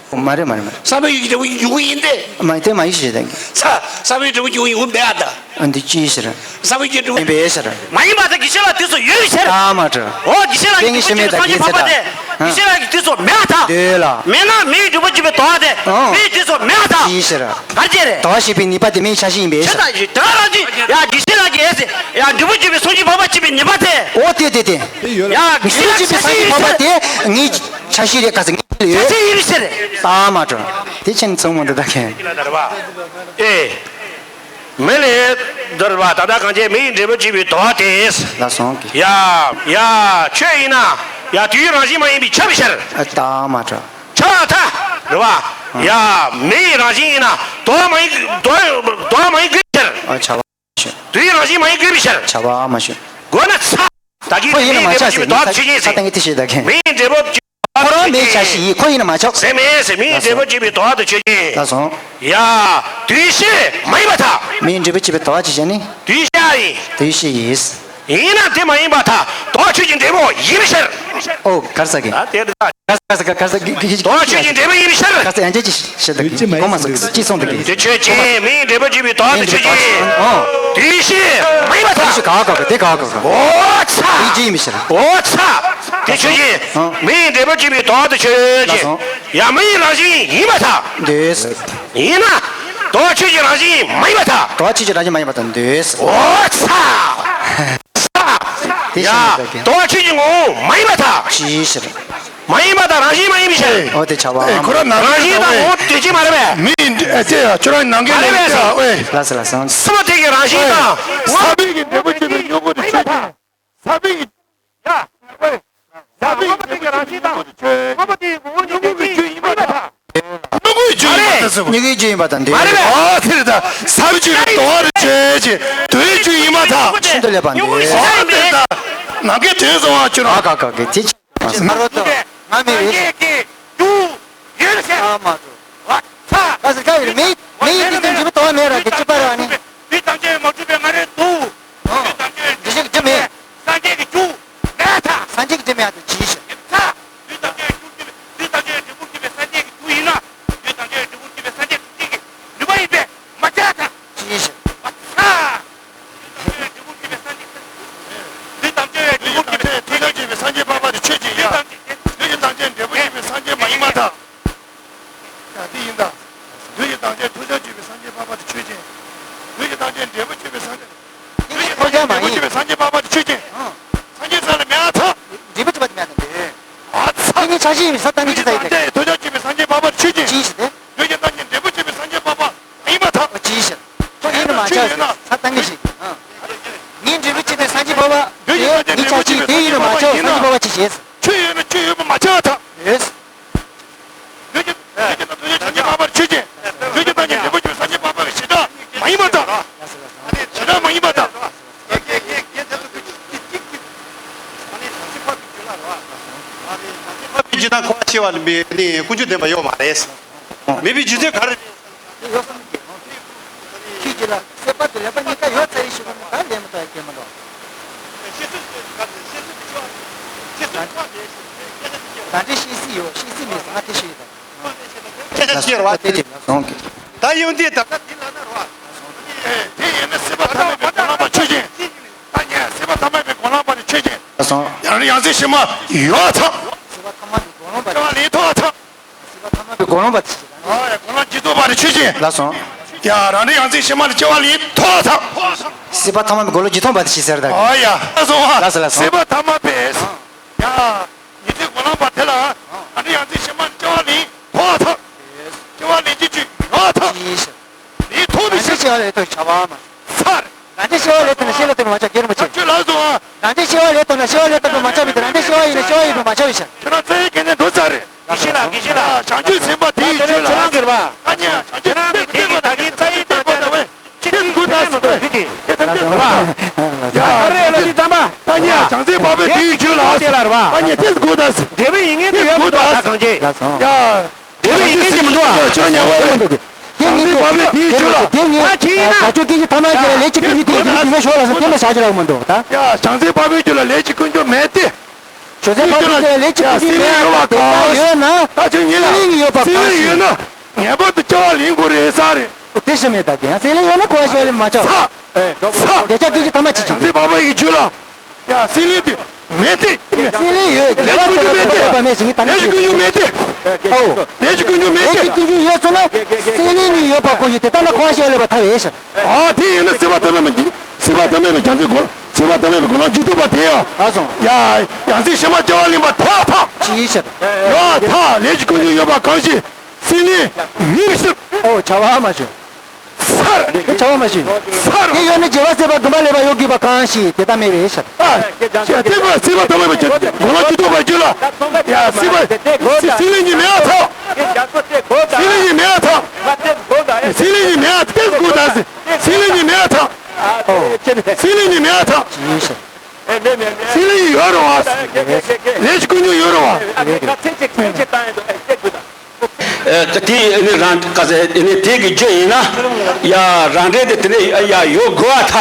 མ་རེད་མ་རེད་མ་རེད། ས་བོན་གྱི་འབྲས་བུ་མྱུ་གུ་ཡིན་ཏེ། མ་དེ་མ་ཡིན་ཞེས་དང་གི། ས་ས་བོན་གྱི་འབྲས་བུ་མྱུ་གུ་ཡིན་པས་ཨ་ད། ཨ་འདི་ཅི་ཡིན་ཟེར། ས་བོན་གྱི་འབྲས་བུ་ཡིན་པས་ཟེར། མ་ཡིན་པ་དེ་གི་ཤེས་ལ་དུས་སུ་ཡོད་ཟེར། ཨ་མ་དྲ། ཨོ་གི་ཤེས་ལ་གི་དེ་ངས་ཤེས་མེད་ད་གི་ཟེར་ད། གི་ཤེས་ལ་གི་དུས་སུ་མེད་པར་ཐལ། འདོད་ལ། མེད་ན་མེའི་འབྲས་བུ་བཅུ་པའི་དོན་དེ། ཨོ། མེའི་དུས་སུ་མེད་པར་ཐལ། ཅི་ཡིན་ཟེར། གར་བྱེད་རེད། དོན་ཞེས་པའི་ནུས་པ་དེ་མེའི་ཆ་ཤས་ཡིན་པས་ཟེར། ད་ག་རང་གི་ཡ་གི་ཤེས་ལ་གི་ཨེ་ཟེར། ཡ་འབྲས་བུ་བཅུ་པའི་སངས་རྒྱས་འཕགས་པ་སྐྱེས་པའི་ནུས་པ་དེ། ཨོ་དེ་དེ་དེ། ཡ་གི་ཤེས་ལ་གི་ཆ་ཤས་ཡིན་ཟེར། ད་མ་དྲ། དེ་ཆེན་ཚང་མ་འདི་ད་མཁན། ཨེ། མི་ལས་འདིར་བ་ད་ལྟ་གང་བྱས་མི་ཡི་འབྲས་བུ་བཅུ་པའི་དོ་བ་སྟེ། ལ་སོང་གི། ཡ། ཡ། ཆོས་ཡིན་ན། ཡ། དུས་རང་བཞིན་མ་ཡིན་པའི་ཁྱབ་པའི་ཕྱིར། ཨ་ད་མ་དྲ། ཁྱབ་པར་ཐལ། རེད་བ། ཡ། མི་ཡི་རང་བཞིན་ཡིན་ན་དོ་བ་མ་ཡིན་དོ་དོ་བ་མ་ཡིན་དགོས་ཕྱིར། ཨ་ཁྱབ་པ་མ་བྱུང་། དུས་རང་བཞིན་མ་ཡིན་དགོས་པའི་ཕྱིར། ཁྱབ་པ་མ་བྱུང་། དགོས་ན་ཚ། ད་གིན་ཁོ་ཡིན་ན་མི་མ་འབྲས་བུ་ཆགས་ཟིན་ཆུད་པའི་དོ་བ་དུ་ཆོས་ཅན་ཟེར། ཁོ་རང་མེད་ཆ་ཤས་ཡིན། ཁོ་ཡིན་ན་མ་ཆོག་ཟེར་མེད་ཟེར། མི་འབྲས་བུ་ཆུད་པའི་དོ་བ་དུ་ཆོས་ཅན། ལ་སོང་། ཡ། དུས་ཤེས་མ་ཡིན་པར་ཐལ། མི་འབྲས་བུ་ཆུད་པའི་དོ་བ་ཅི་བྱས་ནི། དུས་ཤེས་ཡིན། དུས་ཤེས་ཡིན། ཡིན་ན་དེ་མ་ཡིན་པར་ཐལ། དོ་ཆོས་ཅན་འབྲས་བུ་ཡིན་པའི་ཕྱིར། ཨོ་གར་ས་གི། ད་དེ་ད། ག་ས་ག་ས་ག་ས་གི་གི་གི། དོ་ཆོས་ཅན་འབྲས་བུ་ཡིན་པའི་ཕྱིར། ག་ས་ཡང་ཅི་ཞིག་ཞིག་ད་གི་གོ་མ་སོང་ཅི་སོང་ད་གི། དེ་ཆོས་ཅན། མིའི་འབྲས་བུ་བཅུ་པའི་དོ་དེ་ཆོས་ཅན། ཨོ། དུས་ཤེས་མ་ཡིན་པར་ཐལ། དུས་ཤེས་ག་ག་ག་དེ་ག་ག་ག། ཨོ་ཚ། དེ་ཅི་ཡིན་པའི་ཕྱིར། ཨོ་ཚ། དེ་ཆོས་ཅན། མིའི་འབྲས་བུ་བཅུ་པའི་དོ་དེ་ཆོས་ཅན། ཡ་མིའི་རང་བཞིན་ཡིན་པར་ཐལ། འདོད། ཡིན་ན། དོ་ཆོས་ཅན་རང་བཞིན་མ་ཡིན་པར་ཐལ། དོ་ཆོས་ཅན་རང་བཞིན་མ་ཡིན་པར་ཐལ། འདོད། ཨོ་ཚ། དེ་ཡ། ཤེས་པ་དེ། དོ་ཆོས་ཅན་ངོ་བོ་མ་ཡིན་པར་ཐལ། ཅི་ཕྱིར། མ་ཡིན་པ་དང་རང་བཞིན་མ་ཡིན་པའི་ཕྱིར། ཨོ་དེ་ཁྱབ་པ། ཨེ་ཁོ་རང་ནང་རང་བཞིན་དང་ངོ་བོ་དེ་ཅི་མ་རེད་པས། མི་ཨེ་ཅེ་ཡ་ཁྱོད་རང་ནང་གི་མ་རེད་པས། ལས་ཀ་ཨེ། ལ་ས་ལ་སང་། སྲིད་པ་དེ་གི་རང་བཞིན་དང་། ས་བོན་གྱི་འབྲས་བུ་བཅུ་པའི་མྱུ་གུ་དེ་ཆོས་ཅན། ས་བོན་གྱི། ཡ། ཨེ། ས་བོན་གྱི་འབྲས་བུ་བཅུ་པའི་མྱུ་གུ་དེ་ཆོས་ཅན། སྔོན་པོ་དེ་ངོ་བོ་ཉིད་ཀྱི་རྒྱུ་ཡིན་པར་ཐལ། མྱུ་གུའི་རྒྱུ་ཡིན་པར་ཐལ་ཟེར་བ། མྱུ་གུའི་རྒྱུ་ཡིན་པ་དང་འདོད། མ་རེད་པས། ཨ་དེ་རེད་ད། ས་བོན་བཅུ་པའི་དོ་བ་རེ་ཆོས་ཅན། དོའི་རྒྱུ་ཡིན་པར་ཐལ། ཤིན་ཏུ་ལེགས་པ་འདོད། ཨ་དེ་རེད་ད། ནམ་མཁའི་དོན་གསུང་བ་ཁྱོད་རང་། ཨ་ཀ་ཀ་ཀ་དེ་ཅི། ང་རོ་ཏོ། ང་མི་རེད། ཡོད་ཟེར། ཨ་མ་རོ། ཨ་ཚ། ཨ་ཟེར་ཁ་ཡོད་མི། མི་ཡི་དེ་ཅན་འཇིག་པའི་དོ་བ་མེད་ར་གི་ཅི་པ་ར་ནི། དུས་ཐམས་ཅད་མ་གྲུབ་པའི་ང་རེ་འདུག་ཨོ། དུས་ཐམས་ཅད། འདི་ཞིག་ ཡང་མ་ཡིན། འབྲས་བུ་བྱེད་པའི་སངས་རྒྱས་འཕགས་པ་དེ་ཆོས་ཅན། ཨང་། སངས་རྒྱས་ས་ལ་མེད་ཨ་ཚ། འབྲས་བུ་བྱེད་པ་དེ་མེད་ཨ་ཚ། ཨ་ཚ། ཏིང་ངེ་འཆར་གཞི་ཡིན་པའི་ས་བཏང་གི་ཅི་ཚ་ཡིན་ད། ཐོས་བྱ་སྤྱོད་པའི་སངས་རྒྱས་འཕགས་པ་དེ་ཆོས་ཅན། ཅི་ཡིན་ཞིག་དེ། ལུས་ཀྱི་བཏང་སྙོམས་འབྲས་བུ་བྱེད་པའི་སངས་རྒྱས་འཕགས་པ་མ་ཡིན་པར་ཐལ། ཅི་ཡིན་ཞིག་ཁོ་ཡིན་ནི་མ་ཆགས་ས་བཏང་གི་ཞིག་ཨང་། ངས་འབྲས་བུ་བྱེད་པའི་སངས་རྒྱས་འཕགས་པ་དེ་ངས་འཆར་གཞི་དེ་ཡིན་ནི་མ་ཆགས་སངས་རྒྱས་འཕགས་པ་ཅི་བྱེད། ཆོས་ཡོད་ན་ཆོས་ཡོད་པ་མ་ཆགས་ཐལ། ཡོད། ལུས་ཀྱི་ལུས་ཀྱི་ནང་དོན་ཡོད་སངས་རྒྱས་འཕགས་པ་ཆོས་ཅན། ལུས་ཀྱི་བཏང་སྙོམས་འབྲས་བུ་བྱེད་པའི་སངས་རྒྱས་འཕགས་པ་བཞི་སྒྲ་མ་ཡིན་པར་ཐལ། བཞི་སྒྲ་མ་ཡིན་པར་ཐལ། ཇི་ལྟར་འཁོར་བ་ཤེས་པ་ལ་མེད་ནི་ཀུན་འབྱུང་བདེན་པ་ཡོད་མ་རེད། མེད་པའི་རྒྱུ་མཚན་ག་རེ་རེད། དེ་ཡོད་བསམ་གྱི། ཁྱེད་ཀྱིས་ལ་སྲེད་པ་དེ་ལེགས་པ་གཉིས་ཀ་ཡོད་ཚར་ཡིན་ཞུ་བ་ནི་ད་ལན་མི་ཐོགས་ཡ་སྐྱེལ་མི་འདུག་ད་འདྲའི་ཤེས་སྲིད་ཡོད་ཤེས་སྲིད་མེད་ཟེར་ང་དེ་ཤེས་ཡོད་ད། ཁྱེད་ཀྱིས་ལ་དེ་དེ་ལ་སོང་གི། ད་ཡོང་དུས་ད་ལྟ་དེ་ལ་ན་རོ། དེ་ཡིན་ན་སྲིད་པ་ཐ་མལ་པའི་གོ་ལ་པ་ཆོས་ཅན། ད་ཉན་སྲིད་པ་ཐ་མལ་པའི་གོ་ལ་པ་ནི་ཆོས་ཅན། ལ་སོང་། ཡང་ན་ཡང་སྲིད་ཕྱི་མ་ཡོད་ཚང་། སྲིད་པ་ཐ་མལ་པའི་གོ་ལ་པ་ནི་ཐོགས་ཚང་། སྲིད་པ་ཐ་མལ་པའི་གོ་ལོང་པ་དེ་ཞིག་ཨ་ཡ་གོ་ལོང་ཇི་ལྟ་བ་རེ་ཆོས་ཅན། ལ་སོང་། ཡ་རང་འདྲ་ཡང་རྩིས་ཕྱི་མ་ལ་སྐྱེ་བ་ལེན་ཐོག་ཐག་སྲིད་པ་ཐ་མལ་པའི་གོ་ལོང་ཇི་ལྟ་བ་དེ་ཞིག་ཟེར་ད། ཨ་ཡ་ལ་སོང་ཨ། ལ་སོང་ལ་སོང་། སྲིད་པ་ཐ་མལ་པས། ཡ་ཉི་ཚེ་གོ་ལོང་པ་དེ་ལ་རང་འདྲ་ཡང་རྩིས་ཕྱི་མ་ལ་སྐྱེ་བ་ལེན་ཐོག་ཐག་སྐྱེ་བ་ལེན་གྱི་ཅིག་ཡོད་ཐག་ལེན་ཐོག་ཏུ་ཞིག་སྐྱེ་བ་ལེན་ཐོག་བྱ་བ་མ་ཚར། རང་འདྲ་སྐྱེ་བ་ལེན་ཐུབ་ན་ཤེས་ལ་ཐུབ་ན་མ་ཆགས་སྐྱེ་རུ་མ་ཆགས། ཁྱོད་ལ་སོང་ཨ། རང་འདྲ་སྐྱེ་བ་ལེན་ཐུབ་ན་ཤེས་བ་ལེན་ཐུབ་པ་མ་ཆགས་མི་དེ་རང་འདྲ་སྐྱེ་བ་ཡིན་ན་སྐྱེ་བ་ཡིན་པ་མ་ཆགས་པའི་ཕྱིར། ཁྱོད་རང་རྩ་བའི་སྐལ་ལྡན་འགྲོ་ཚར་རེད། དགེ་བཤེས་ལགས་དགེ་བཤེས་ལགས། བྱང་ཆུབ་སེམས་དཔའ་དེའི་རྒྱུད་ལ། ཨ་ཉེ་བྱང་ཆུབ་སེམས་དཔའ་དེ་ད་གིན་རྩ་བའི་སྟོན་པ་དང་བས་ཁྱེད་ཀྱི་སྐུ་དག་སུ་དགོས་ཀྱི། ཁྱེད་ཚོ་ཁྱེད་ཚོ་ར། ཡ་ཨ་རེ་ལ་ཅི་ཙམ་པ། ཨ་ཉེ་བྱང་སེམས་དཔའ་བོས་དེའི་རྒྱུད་ལ། ཨ་ཉེ་ཁྱེད་སྐུ་དག་སུ། འབྲས་བུ་ཡིན་ངེས་དུ་ཡོད་པ་ད་གང་ཅི། ཡ། འབྲས་བུ་ཡིན་ངེས་ཅི་མི་འདུག་ཨ། ཁྱོད་ཉེ་བ་ཡོད་འདུག་གི། དེ་ངས་བྱང་སེམས་དཔའ་བོས་དེའི་རྒྱུད་ལ། དེ་ངས་ད་ཁྱོད་ཀྱི་ཐ་མ་ཀྱི་ལས་ཅི་ཀུན་གྱི་དེ་ཡིན་ཞོག་ལ་སོ་དེ་ལ་བྱ་རྒྱུ་རག་མི་འདུག་ད། ཡ་བྱང་སེམས་དཔའ་བོའི་རྒྱུད་ལ་ལས་ཅི་ཀུན་གྱི་མེད་དེ། ཆོས་ཚན་པ་ཕུད་ཀྱི་ལས་ཅི་ཀུན་གྱི་མེད་པ་དེ་ལྟར་ཡོད་ན། ད་ཁྱོད་ཉིད་ལ་སྲེད་ལེན་ཡོད་པ་གང་ཞིག་ཡོད་ན་ངེས་པར་དུ་སྐྱེ་བ་ལེན་དགོས་རེད་ས་རེད། དེ་ཤི་མེད་ད་དེ་ཡང་སྲེད་ལེན་ཡོད་ན་འཁོར་བ་ཤི་བ་ལེན་མ་ཆོག་ཚ། ཚ། དེ་ཆ་ཀུན་གྱི་ཐ་མ་ཅི་ཅི་ཅི། དེ་བ་བ་ཡི་རྒྱུད་ལ་ཡ་སྲེད་ལེན་དེ་མེད་དེ། སྲེད་ལེན་ཡོད་དགེ་བ་ཚ་བ་ཚ་བ་མེད་ཞིང་ཐ་མ་ལས་ཅི་ཀུན་གྱི་མེད་དེ། ཨོ། ལས་ཅི་ཀུན་གྱི་མེད་དེ། ལས་ཅི་ཀུན་གྱི་ཡོད་ཚོ་ན་སྲེད་ལེན་ནི་ཡོད་པ་ཁོ་ཡི་དེ་ལྟ་ན་འཁོར་བ་ཤི་བ་ལེན་པ་ཐ་བས་ཤི། ཨ་དེ་ཡིན་ན་སྲིད་པ་ཐ་མལ་པའི་སྲིད་པ་ཐ་མལ་པའི་བྱང་ཆུབ་སྒོ་སྲིད་པ་ཐ་མལ་པའི་སྒོ་ལམ་ཇི་ལྟ་བ་དེ་ཡང་། ཨ་སོང་། ཡ་ཡང་སྲིད་ཕྱི་མ་སྐྱེ་བ་ལེན་པ་ཐ་ཐ། ཅི་ཡིན་ཕྱིར། ཡ་ཐ་ལས་ཀྱི་ཀུན་འབྱུང་ཡོད་པ་གང་ཞིག་སྲེད་ལེན་ཡིན་ཕྱིར། ཨོ་བྱ་བ་མ་བྱུང་། ཚར། བྱ་བ་མ་བྱུང་། ཚར། དེ་ཡོད་ན་བྱེད་པ་སྲེད་པ་བསྒོམ་པ་ལེན་པ་ཡོད་དགོས་པ་གང་ཞིག་དེ་ལྟ་མེད་པའི་ཕྱིར། ཨ་ཞེས་སྲིད་པ་སྲིད་པ་ཐ་མལ་པའི་སྒོ་ལམ་ཇི་ལྟ་བ་རྒྱུད་ལ་ཡ་སྲིད་པ་སྲིད་ལེན་གྱི་མེད་པ་ཐ། སྲེད་ལེན་གྱི་མེད་པ་ཐ། སྲེད་ལེན་གྱི་མེད་པ་ཐ། སྲེད་ལེན་གྱི་མེད་པ་ཐ། སྲེད་ལེན་གྱི་མེད་པ་ཐ། སྲེད་ལེན་གྱི་ཡོད་རུང་བ། ལས་ཀྱི་ཀུན་འབྱུང་ཡོད་རུང་བ། ཨ་དེ་ནི་རང་ག་ཟེ་ནི་དེ་གི་རྒྱུ་ཡིན་ན། ཡ་རང་འབྲས་དེ་དེ་ནི་ཡ་ཡོད་དགོས་པ་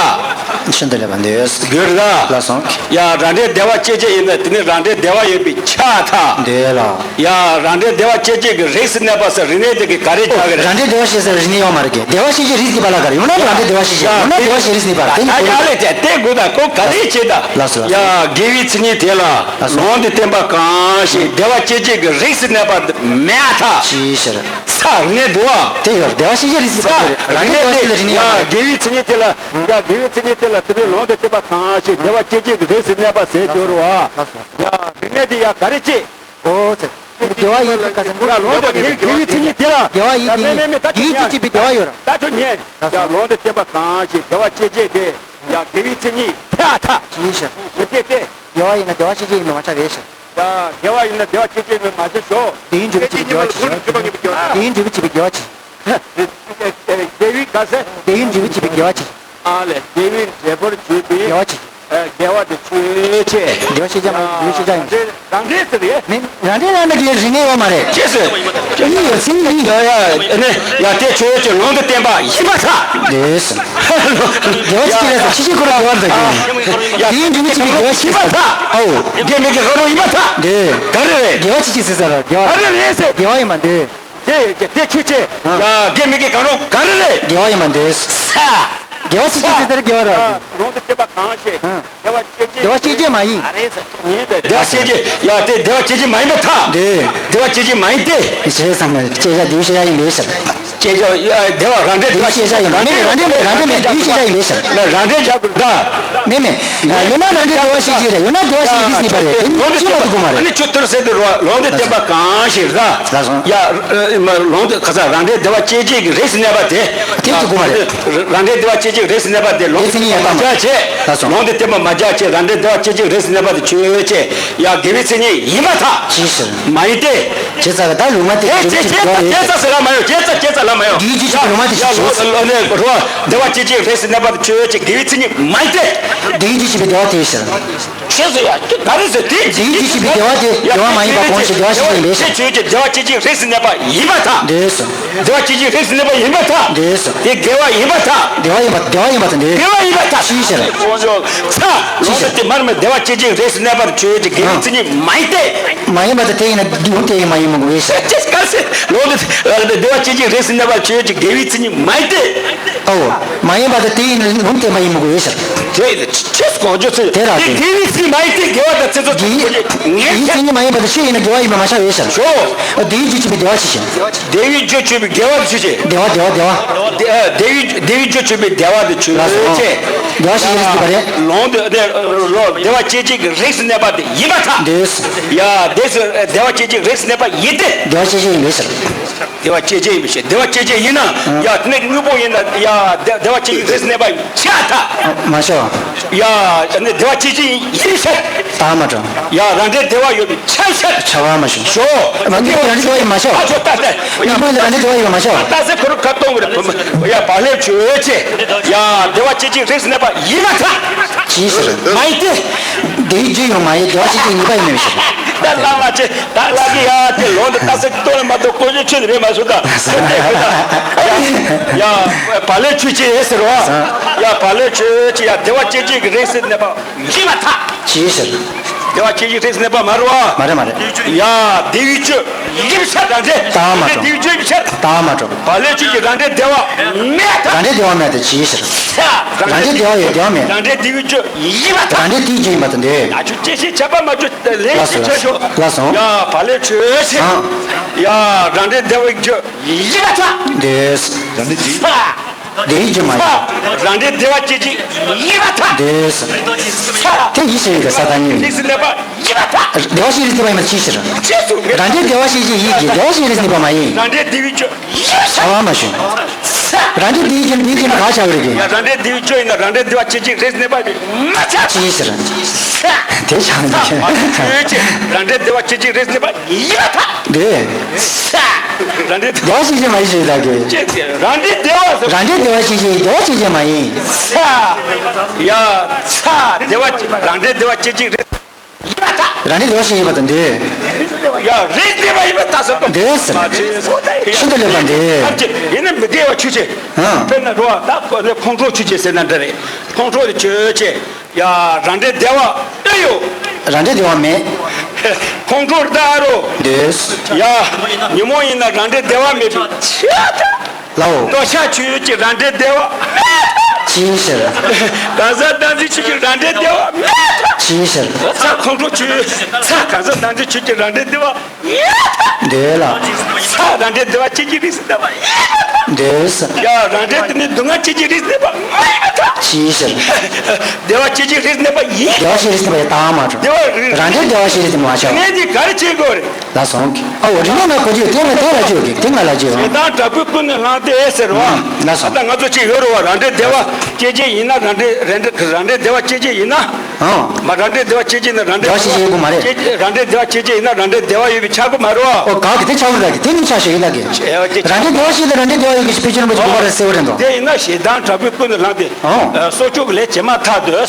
ཐ། ཤིན་ཏུ་ལེགས་པ་འདོད། དགོས་ར། ལ་སོང་། ཡ་རང་འབྲས་བདེ་བ་སྐྱེད་བྱེད་ཡིན་ན་དེ་ནི་རང་འབྲས་བདེ་བ་ཡོད་པའི་ཆ་ཐ། འདོད་ལ། ཡ་རང་འབྲས་བདེ་བ་སྐྱེད་བྱེད་ཀྱི་རིགས་སུ་གནས་པ་ཟེར་རིག་གནས་དེ་གི་ག་རེ་ཆགས་ཀྱི་རེད། རང་འབྲས་བདེ་བ་སྐྱེད་ཟེར་རིག་གནས་ཡོད་མ་རེད་གི། བདེ་བ་སྐྱེད་བྱེད་རིགས་ཀྱི་བར་ལ་ག་རེ་ཡོང་ན་རང་འབྲས་བདེ་བ་སྐྱེད་བྱེད་ཡོང་ན་བདེ་བ་སྐྱེད་རིགས་སུ་གནས་པ་རེད། དེ་ནི་ཡ་ཡ་ལས་དེ་དེ་དགོས་ད་ཁོ་ག་རེ་བྱེད་ད། ལགས་སོ་ལགས་སོ། ཡ་དགེ་བའི་མཚན་ཉིད་དེ་ལ་ལགས་སོ། ལུང་དུ་བསྟན་པ་གང་ཞིག་བདེ་བ་སྐྱེད་བྱེད་ཀྱི་རིགས་སུ་གནས་པ་མེད་ཐ། ཅིའི་ཕྱིར། ས་རིག་གནས་འདུག་བ། དེ་ཡོད་བདེ་བ་སྐྱེད་བྱེད་རིགས་སུ་གནས་པ་རིག་གནས་དེ་ཡ་དགེ་བའི་མཚན་ཉིད་དེ་ལ་ཡ་དགེ་བའི་མཚན་ཉིད་དེ་ལ་དེ་ནི་ལུང་དུ་བསྟན་པ་གང་ཞིག་བདེ་བ་སྐྱེད་བྱེད་ཀྱི་རིགས་སུ་གནས་པ་ཟེར་གྱི་ཡོད་རེད་བ། ཡ་རིག་གནས་དེ་ཡ་ག་རེ་བྱེད། ཨོ་ཙི། བདེ་བ་ཡིན་དུས་ག་ཚོད་འདུག་ལ་ལོང་དུ་དེ་དགེ་བའི་མཚན་ཉིད་དེ་ལ། དགེ་བ་ཡིན་དེ་ཡིན། དགེ་བའི་མཚན་ཉིད་པའི་བདེ་བ་ཡོད་ར། ད་ཁྱོད་ཉན། ཡ་ལོང་དུ་བསྟན་པ་གང་ཞིག་བདེ་བ་སྐྱེད་བྱེད་དེ། ཡ་དགེ་བའི་མཚན་ཉིད་ཐ་ཐ། ཅི་ཡིན་ཞེ། མི་དེ་སྟེ། དགེ་བ་ཡིན་ན་བདེ་བ་སྐྱེད་བྱེད་ཡིན་པས་མ་ཆགས་རེད་ཞེ། ཡ་དགེ་བ་ཡིན་ན་བདེ་བ་སྐྱེད་བྱེད་ཡིན་པས་མ་ཆགས་ཞོ། དེ་ཡིན་འབྲས་བུ་བྱེད་པའི་དགེ་བ་ཅི་ཞེ། དེ་ཡིན་འབྲས་བུ་བྱེད་པའི་དགེ་བ་ཅི། དགེ་བའི་ག་ཟེ། དེ་ཡིན་འབྲས་བུ་བྱེད་པའི་དགེ་བ་ཅི། ཨ་ལས་དགེ་བའི་འབྲས་བུར་གྱུར་པའི་དགེ་བ་ཅི། དགེ་བ་དེ་ཆོས་ཅན། དགེ་བ་ཤེས་བྱ་མ་ཡིན་དགེ་བའི་ཤེས་བྱ་ཡིན། རང་འབྲས་ཟེར་ཡས། མིན་རང་འབྲས་ལ་ན་དེའི་རིག་གནས་ཡོད་མ་རེད། ཅེས་ཟེར། ཅེས་ཡིན་ཡོད་སྲིད་ཡིན། ཡ་ཡ་ནི་ཡ་དེ་ཆོས་ཅན་ལུང་དུ་བསྟན་པ་ཡིན་པ་ཐ། རེད། དགེ་བ་ཅི་ཅི་རེད་ཟེར་ཕྱི་ཕྱི་ཁོ་ར་དགེ་བ་རེད་ཟེར་གྱི། དེའི་འབྲས་བུ་བྱེད་པའི་དགེ་བ་ཅི་ཟེར། ཨོ། དགེ་མི་དགེ་ཁ་རོ་ཡིན་པ་ཐ། རེད། ག་རེ་རེད། དགེ་བ་ཅི་ཅི་ཟེར་ཟེར་ར་དགེ་བ་རེད། ག་རེ་རེད་ཟེར། དགེ་བ་ཡིན་མ་འདོད། དེ་དེ་ཆོས་ཅན། ཡ་དགེ་མི་དགེ་གང་རུང་ག་རེ་རེད། དགེ་བ་ཡིན་མ་འདོད། ས། དགེ་བ་ཅི་ཅི་ཟེར་ཟེར་དགེ་བ་ར། ལུང་དུ་བསྟན་པ་གང་ཞིག་ཨ། དགེ་བ་སྐྱེད་བྱེད། དགེ་བ་སྐྱེད་བྱེད་མ་ཡིན། བདེ་བ་སྐྱེད་བྱེད། ཡ་དེ་བདེ་བ་སྐྱེད་བྱེད་མ་ཡིན་པ་ཐ། འདོད། བདེ་བ་སྐྱེད་བྱེད་མ་ཡིན་ཏེ། ཞེས་བསམ་ན་སྐྱེད་བྱ་དེའི་ཤེས་བྱ་ཡིན་པས་ཟེར། ཅེས་བྱ་བ་བདེ་བ་རང་འབྲས་བདེ་བ་ཤེས་བྱ་ཡིན་པ། མེད་མེད་རང་འབྲས་མེད། རང་འབྲས་མེད། དེའི་ཤེས་བྱ་ཡིན་པས་ཟེར། རང་འབྲས་བྱ་བ་ད། མེད་མེད། ཡོད་ན་རང་འབྲས་བདེ་བ་ཤེས་བྱ་རེད། ཡོད་ན་བདེ་བ་ཤེས་བྱ་རིགས་གཉིས་པ་རེད། དེ་ནི་ཅི་མ་གཏོགས་མ་རེད། ཨ་ནི་ཆུ་གཏེར་ཟེར་དུས་རོ་ལུང་དེ་བསྟན་པ་གང་ཞིག་ལ། ལགས་སོ། ཡ། ལུང་དེ་ཁ་ས་རང་འབྲས་བདེ་བ་སྐྱེད་བྱེད་ཀྱི་རིགས་སུ་གནས་པ་དེ། དེ་གཏོགས་མ་རེད། རང་འབྲས་བདེ་བ་སྐྱེད་བྱེད་ཀྱི་རིགས་སུ་གནས་པ་དེ་ལུང་དེ་མཚན་ཉིད་ཡང་དག་མ། ལགས་སོ། ལུང་དེ་བསྟན་པ་མ་བྱ་ཆེ། རང་འབྲས་བདེ་བ་སྐྱེད་བྱེད་ཀྱི་རིགས་སུ་གནས་པ་དེ་ཆོས་ཅན། ཡ། དགེ་བའི་མཚན་ཉིད་ཡིན་པར་ཐལ། ཅིའི་ཕྱིར། མ་ཡིན་ཏེ། བྱས་ཙང་ད་ལུང་མ་དེ་དེ་དེ་དེ་ཚ་དེ་ཚ་ཟེར་ལ་མ་ཡོང་། དེ་ཚ་དེ་ཚ་ལ་མ་ཡོང་། དེའི་རྒྱུ་བྱས་པའི་ལུང་མ་དེ་ཡ་ཞིག་ལོ་ལོ་ནས་རོ་བདེ་བ་སྐྱེད་བྱེད་རིགས་སུ་གནས་པ་དེ་ཆོས་ཅན། དགེ་བའི་མཚན་ཉིད་མ་ཡིན་ཏེ། དེའི་རྒྱུ་བྱས་པའི་བདེ་བ་དེ་ཞེས། ཆོས་སུ་ཡ་ག་རེ་ཟེར། དེའི་རྒྱུ་བྱས་པའི་བདེ་བ་དེ་བདེ་བ་མ་ཡིན་པ་གང་ཞིག་བདེ་བ་ཞིག་ཡིན་པས་ཟེར། ཆོས་ཅན། བདེ་བ་སྐྱེད་བྱེད་རིགས་སུ་གནས་པ་ཡིན་པར་ཐལ། འདོད་སོ། བདེ་བ་སྐྱེད་བྱེད་རིགས་སུ་གནས་པ་ཡིན་པར་ཐལ། འདོད་སོ། དེ་དགེ་བ་ཡིན་པར་ཐལ། བདེ་བ་ཡིན་པ་བདེ་བ་ཡིན་པར་འདོད། དགེ་བ་ཡིན་པར་ཐལ། ཅིའི་ཕྱིར། དཀོན་མཆོག་ཚ། ལུང་དེ་དེ་མར་མེ་བདེ་བ་སྐྱེད་བྱེད་རིགས་སུ་གནས་པར་ཆོས་ཅན། དགེ་བའི་མཚན་ཉིད་མ་ཡིན་ཏེ། མ་ཡིན་པ་དེ་དེ་ཡིན་ན་ལུང་དེ་ཡིན་མ་ཡིན་མོ་གོ་ཡེ་ཤ། ཅེས་ག་ཟེར། ལུང་དེ་བདེ་བ་སྐྱེད་བྱེད་རིགས་སུ་གནས་པར་ཆོས་ཅན། དགེ་བའི་མཚན་ཉིད་མ་ཡིན་ཏེ། ཨོ། མ་ཡིན་པ་དེ་དེ་ཡིན་ན་ལུང་དེ་མ་ཡིན་མོ་གོ་ཡེ་ཤ། དེ་ཡིན་ན་ཅེས་གོ་རྒྱུ་ཚོད། དེ་ར་དེ་དེ། དགེ་བའི་མཚན་ཉིད་མ་ཡིན་ཏེ། དགེ་བ་དང་ཚེ་སྲོག་དགེ་ངེས་མཚན་ཉིད་མ་ཡིན་པ་དེ་ཆོས་ཡིན་ན་དགེ་བ་ཡིན་པ་མ་ཆགས་ཡོད་ཤ། ཞོ། དེའི་རྒྱུ་བྱས་པའི་བདེ་བ་ཆོས་ཅན། བདེ་བའི་རྒྱུ་བྱས་པའི་དགེ་བ་དེ་ཆོས་ཅན། བདེ་བ་བདེ་བ་བདེ་བ། བདེ་ཨ། བདེ་བའི་བདེ་བའི་རྒྱུ་བྱས་པའི་བདེ་བ་དེ་ཆོས་ཅན། ལགས་སོ། བདེ་བ་ཞིག་ཡིན་པ་རེད། ལུང་དེ་དེ་ལོ་བདེ་བ་སྐྱེད་བྱེད་ཀྱི་རིགས་སུ་གནས་པ་དེ་ཡིན་པར་ཐལ། འདོད། ཡ། དེ་སུ་བདེ་བ་སྐྱེད་བྱེད་རིགས་སུ་གནས་པ་ཡིན་ཏེ། བདེ་བ་སྐྱེད་བྱེད་ཡིན་པས་ཟེར། བདེ་བ་སྐྱེད་བྱེད་ཡིན་པའི་ཕྱིར། བདེ་བ་སྐྱེད་བྱེད་ཡིན་ན། ཡ། དེ་ནས་དངོས་པོ་ཡིན་ན། ཡ། བདེ་བདེ་བ་སྐྱེད་བྱེད་རིགས་སུ་གནས་པ་ཡིན་ཕྱིར་ཐལ། མ་ཤོ། ཡ། དེ་ནས་བདེ་བ་སྐྱེད་བྱེད་ཡིན་ཕྱིར། ད་མ་འགྲོ། ཡ། རང་འབྲས་བདེ་བ་ཡོད་པའི་ཕྱིར། ཕྱིར། ཆ་བ་མ་ཤོ། ཤོ། ང་ཚོ་རང་འབྲས་བདེ་བ་ཡིན་མ་ཤོ། ཨ་ཤོ་ད་ལྟ། ང་ཚོ་རང་འབྲས་བདེ་བ་ཡིན་མ་ཤོ། ད་ཟེར་ཁོ་རུ་ཁ་གཏོང་གི་རེད། ཡ། བག་ལེབ་ཆོས་ཅན། ཡ། བདེ་བ་སྐྱེད་བྱེད་རིགས་སུ་གནས་པ་ཡིན་པར་ཐལ། ཅིའི་ཕྱིར། མ་ཡིན་ཏེ། དེའི་རྒྱུ་ཡང་མ་ཡིན། བདེ་བ་སྐྱེད་བྱེད་གཉིས་པ་ཡིན་མིན་ཕྱིར། ད་ལ་མ་ཆེ། ད་ལ་གི་ཡ་དེ་ལོ་འདི་ལྟ་ས་ཀི་ཏོ་ལ་མ་གཏོགས་ཀོ་ཞེ་ཆོས་རེད་མ་སོ་ད། ཡ། བག་ལེབ་ཆོས་ཅན་ཟེར་བ། ཡ། བག་ལེབ་ཆོས་ཅན། ཡ། བདེ་བ་སྐྱེད་བྱེད་ཀྱི་རིགས་སུ་གནས་པ་ཡིན་པར་ཐལ། ཅིའི་ཕྱིར། བདེ་བ་སྐྱེད་བྱེད་རིགས་སུ་གནས་པ་མ་རེད་བ། མ་རེད་མ་རེད། ཡ། བདེ་བའི་རྒྱུ་ཡིན་ཕྱིར། རང་འབྲས། ད་མ་འགྲོ། བདེ་བའི་རྒྱུ་ཡིན་ཕྱིར། ད་མ་འགྲོ། བག་ལེབ་ཆོས་ཅན། རང་འབྲས་བདེ་བ་མེད་ཐལ། རང་འབྲས་བདེ་བ་མེད་དེ་ཅིའི་ཕྱིར། རང་འབྲས་བདེ་བ་ཡོད། བདེ་བ་མེད། རང་འབྲས་བདེ་བའི་རྒྱུ་ཡིན་པར་ཐལ། རང་འབྲས་དེའི་རྒྱུ་ཡིན་པར་ཐལ་འདོད། ད་ཆོས་ཅན་ཞེས་བྱ་བ་མ་བརྗོད། ལས་ཀྱི་ཆོས་ཤོག་ལགས་སོ། ཡ། བག་ལེབ་ཆོས་ཅན། ཡ། རང་འབྲས་བདེ་བའི་རྒྱུ་ཡིན་པར་ཐལ། འདོད། རང་འབྲས་ཅན། དེའི་རྒྱུ་མ་ཡིན། རང་འབྲས་བདེ་བ་སྐྱེད་བྱེད་ཡིན་པར་ཐལ། འདོད། དེ་ཡིད་བྱེད་ཡོད་པའི་ས་དང་ཉིད། རིགས་སུ་གནས་པ་ཡིན་པར་ཐལ། བདེ་བ་ཞིག་རིགས་སུ་གནས་པ་ཡིན་པ་ཅིའི་ཕྱིར། རང་འབྲས་བདེ་བ་ཞིག་ཅེས་ཡིད་ཀྱིས་བདེ་བ་ཞིག་རིགས་སུ་གནས་པ་མ་ཡིན། རང་འབྲས་བདེ་བའི་རྒྱུ་ཡིན་པར་ཐལ། བྱ་བ་མ་བྱུང་། རང་འབྲས་དེའི་རྒྱུ་དེའི་རྒྱུ་ག་བྱ་བ་རེད་ཀྱི། ཡ། རང་འབྲས་བདེ་བའི་རྒྱུ་ཡིན་ན་རང་འབྲས་བདེ་བ་སྐྱེད་བྱེད་རིགས་སུ་གནས་པ་མ་ཆགས། ཅིའི་ཕྱིར། དེ་ཆགས་ནས། རང་འབྲས་བདེ་བ་སྐྱེད་བྱེད་རིགས་སུ་གནས་པ་ཡིན་པར་ཐལ། འདོད། རང་འབྲས་བདེ་བ་ཞིག་ཅེས་མ་ཡིན་ཞེས་ལབ་ཀྱི། རང་འབྲས་བདེ་བ་ཟེར། རང་འབྲས་བདེ་བ་ཞིག་ཅེས་བདེ་བ་ཞིག་ཅེས་མ་ཡིན། ཡ། ཚ། བདེ་བ། རང་འབྲས་བདེ་བ་སྐྱེད་བྱེད་རིགས། ཡིན་པར་ཐལ། རང་འབྲས་བདེ་བ་ཞིག་ཡིན་པར་ཐལ་འདོད། ཡ། རིགས་སུ་གནས་པ་ཡིན་པར་ཐལ་ཟེར་ཏོ། འདོད་ཟེར། ཤིན་ཏུ་ལེགས་པར་འདོད། ཡིན་ན་མི་བདེ་བ་ཆོས་ཅན། ཨང་། དཔེར་ན་རོ་བ་ད་ཁོང་ཁྲོ་ཆོས་ཅན་ཟེར་ན་འདྲ་རེད། ཁོང་ཁྲོ་དེ་ཆོས་ཅན། ཡ། རང་འབྲས་བདེ་བ་ཨེ་ཡོད། རང་འབྲས་བདེ་བ་མེད། ཁོང་ཁྲོ་ད་རོ། འདོད། ཡ། ཉོན་མོངས་ཡིན་ན་རང་འབྲས་བདེ་བ་མེད་པའི་ཕྱིར། ལའོ། ལྟོ་ཤ་ཆོས་ཅན། རང་འབྲས་བདེ་བ་མེད། ཅིའི་ཕྱིར། གང་ཟག་བདག་འཛིན་ཆོས་ཅན། རང་འབྲས་བདེ་བ་མེད། ཅིའི་ཕྱིར། ཚ། ཁོང་ཁྲོ་ཆོས། ཚ། གང་ཟག་བདག་འཛིན་ཆོས་ཅན། རང་འབྲས་བདེ་བ་མེད། འདོད་ལ། ཚ། རང་འབྲས་བདེ་བ་སྐྱེད་བྱེད་རིགས་སུ་གནས་པ་ཡིན། འདོད། ཡ། རང་འབྲས་དེ་ནི་སྡུག་བསྔལ་སྐྱེད་བྱེད་རིགས་སུ་གནས་པ་མ་ཡིན་པར་ཐལ། ཅིའི་ཕྱིར། བདེ་བ་སྐྱེད་བྱེད་རིགས་སུ་གནས་པ་ཡིན། བདེ་བ་སྐྱེད་བྱེད་རིགས་སུ་གནས་པ་ཡིན། ད་མ་འགྲོ། བདེ་བ་རིགས། རང་འབྲས་བདེ་བ་སྐྱེད་བྱེད་རིགས་སུ་གནས་པ་མ་ཆགས། ངས་འདི་ག་རེ་བྱེད་དགོས་རེད། ལ་སོང་གི། ཨ་འོ་རིག་གནས་ན་གོ་རྒྱུ་དེ་ང་དེ་ལ་བརྗོད་ཀྱི། དེ་ང་ལ་བརྗོད་ཨང་། ཞེ་སྡང་དྲག་པོའི་ཀུན་ནས་བསླངས་ཏེ་ཟེར་བ། ལ་སོང་། ད་ང་ཚོ་ཅིག་ཡོད་རེད་བ། རང་འབྲས་བདེ་བ་སྐྱེད་བྱེད་ཡིན་ན། རང་འབྲས་རང་འབྲས་རང་འབྲས་བདེ་བ་སྐྱེད་བྱེད་ཡིན་ན། ཨང་། མ་རང་འབྲས་བདེ་བ་སྐྱེད་བྱེད་ན་རང་འབྲས་བདེ་བ་སྐྱེད་བྱེད་ཡིན་ན། རང་འབྲས་བདེ་བ་སྐྱེད་བྱེད་ཡིན་ན་རང་འབྲས་བདེ་བ་ཡོད་པའི་ཆགས་ཀྱི་མ་རེད་བ། ཨོ་ག་གི་དེ་ཆགས་ཀྱི་རེད་གི། དེ་ནི་ཆགས་ཤེས་ཡིན་ལ་གི། རང་འབྲས་བདེ་བ་སྐྱེད་ན་རང་འབྲས་བདེ་བ་ཡོད་གི་ཞེས་དཔེ་ཅན་པོ་ཅིག་གོ་བ་རེད་ཟེར་བ་རེད་འདུག་དེ་ཡིན་ན་ཞེ་སྡང་དྲག་པོའི་ཀུན་ནས་བསླངས་ཏེ། ཨང་། སྲོག་གཅོད་ཀྱི་ལས་བྱེད་མ་ཐག་ཏུ།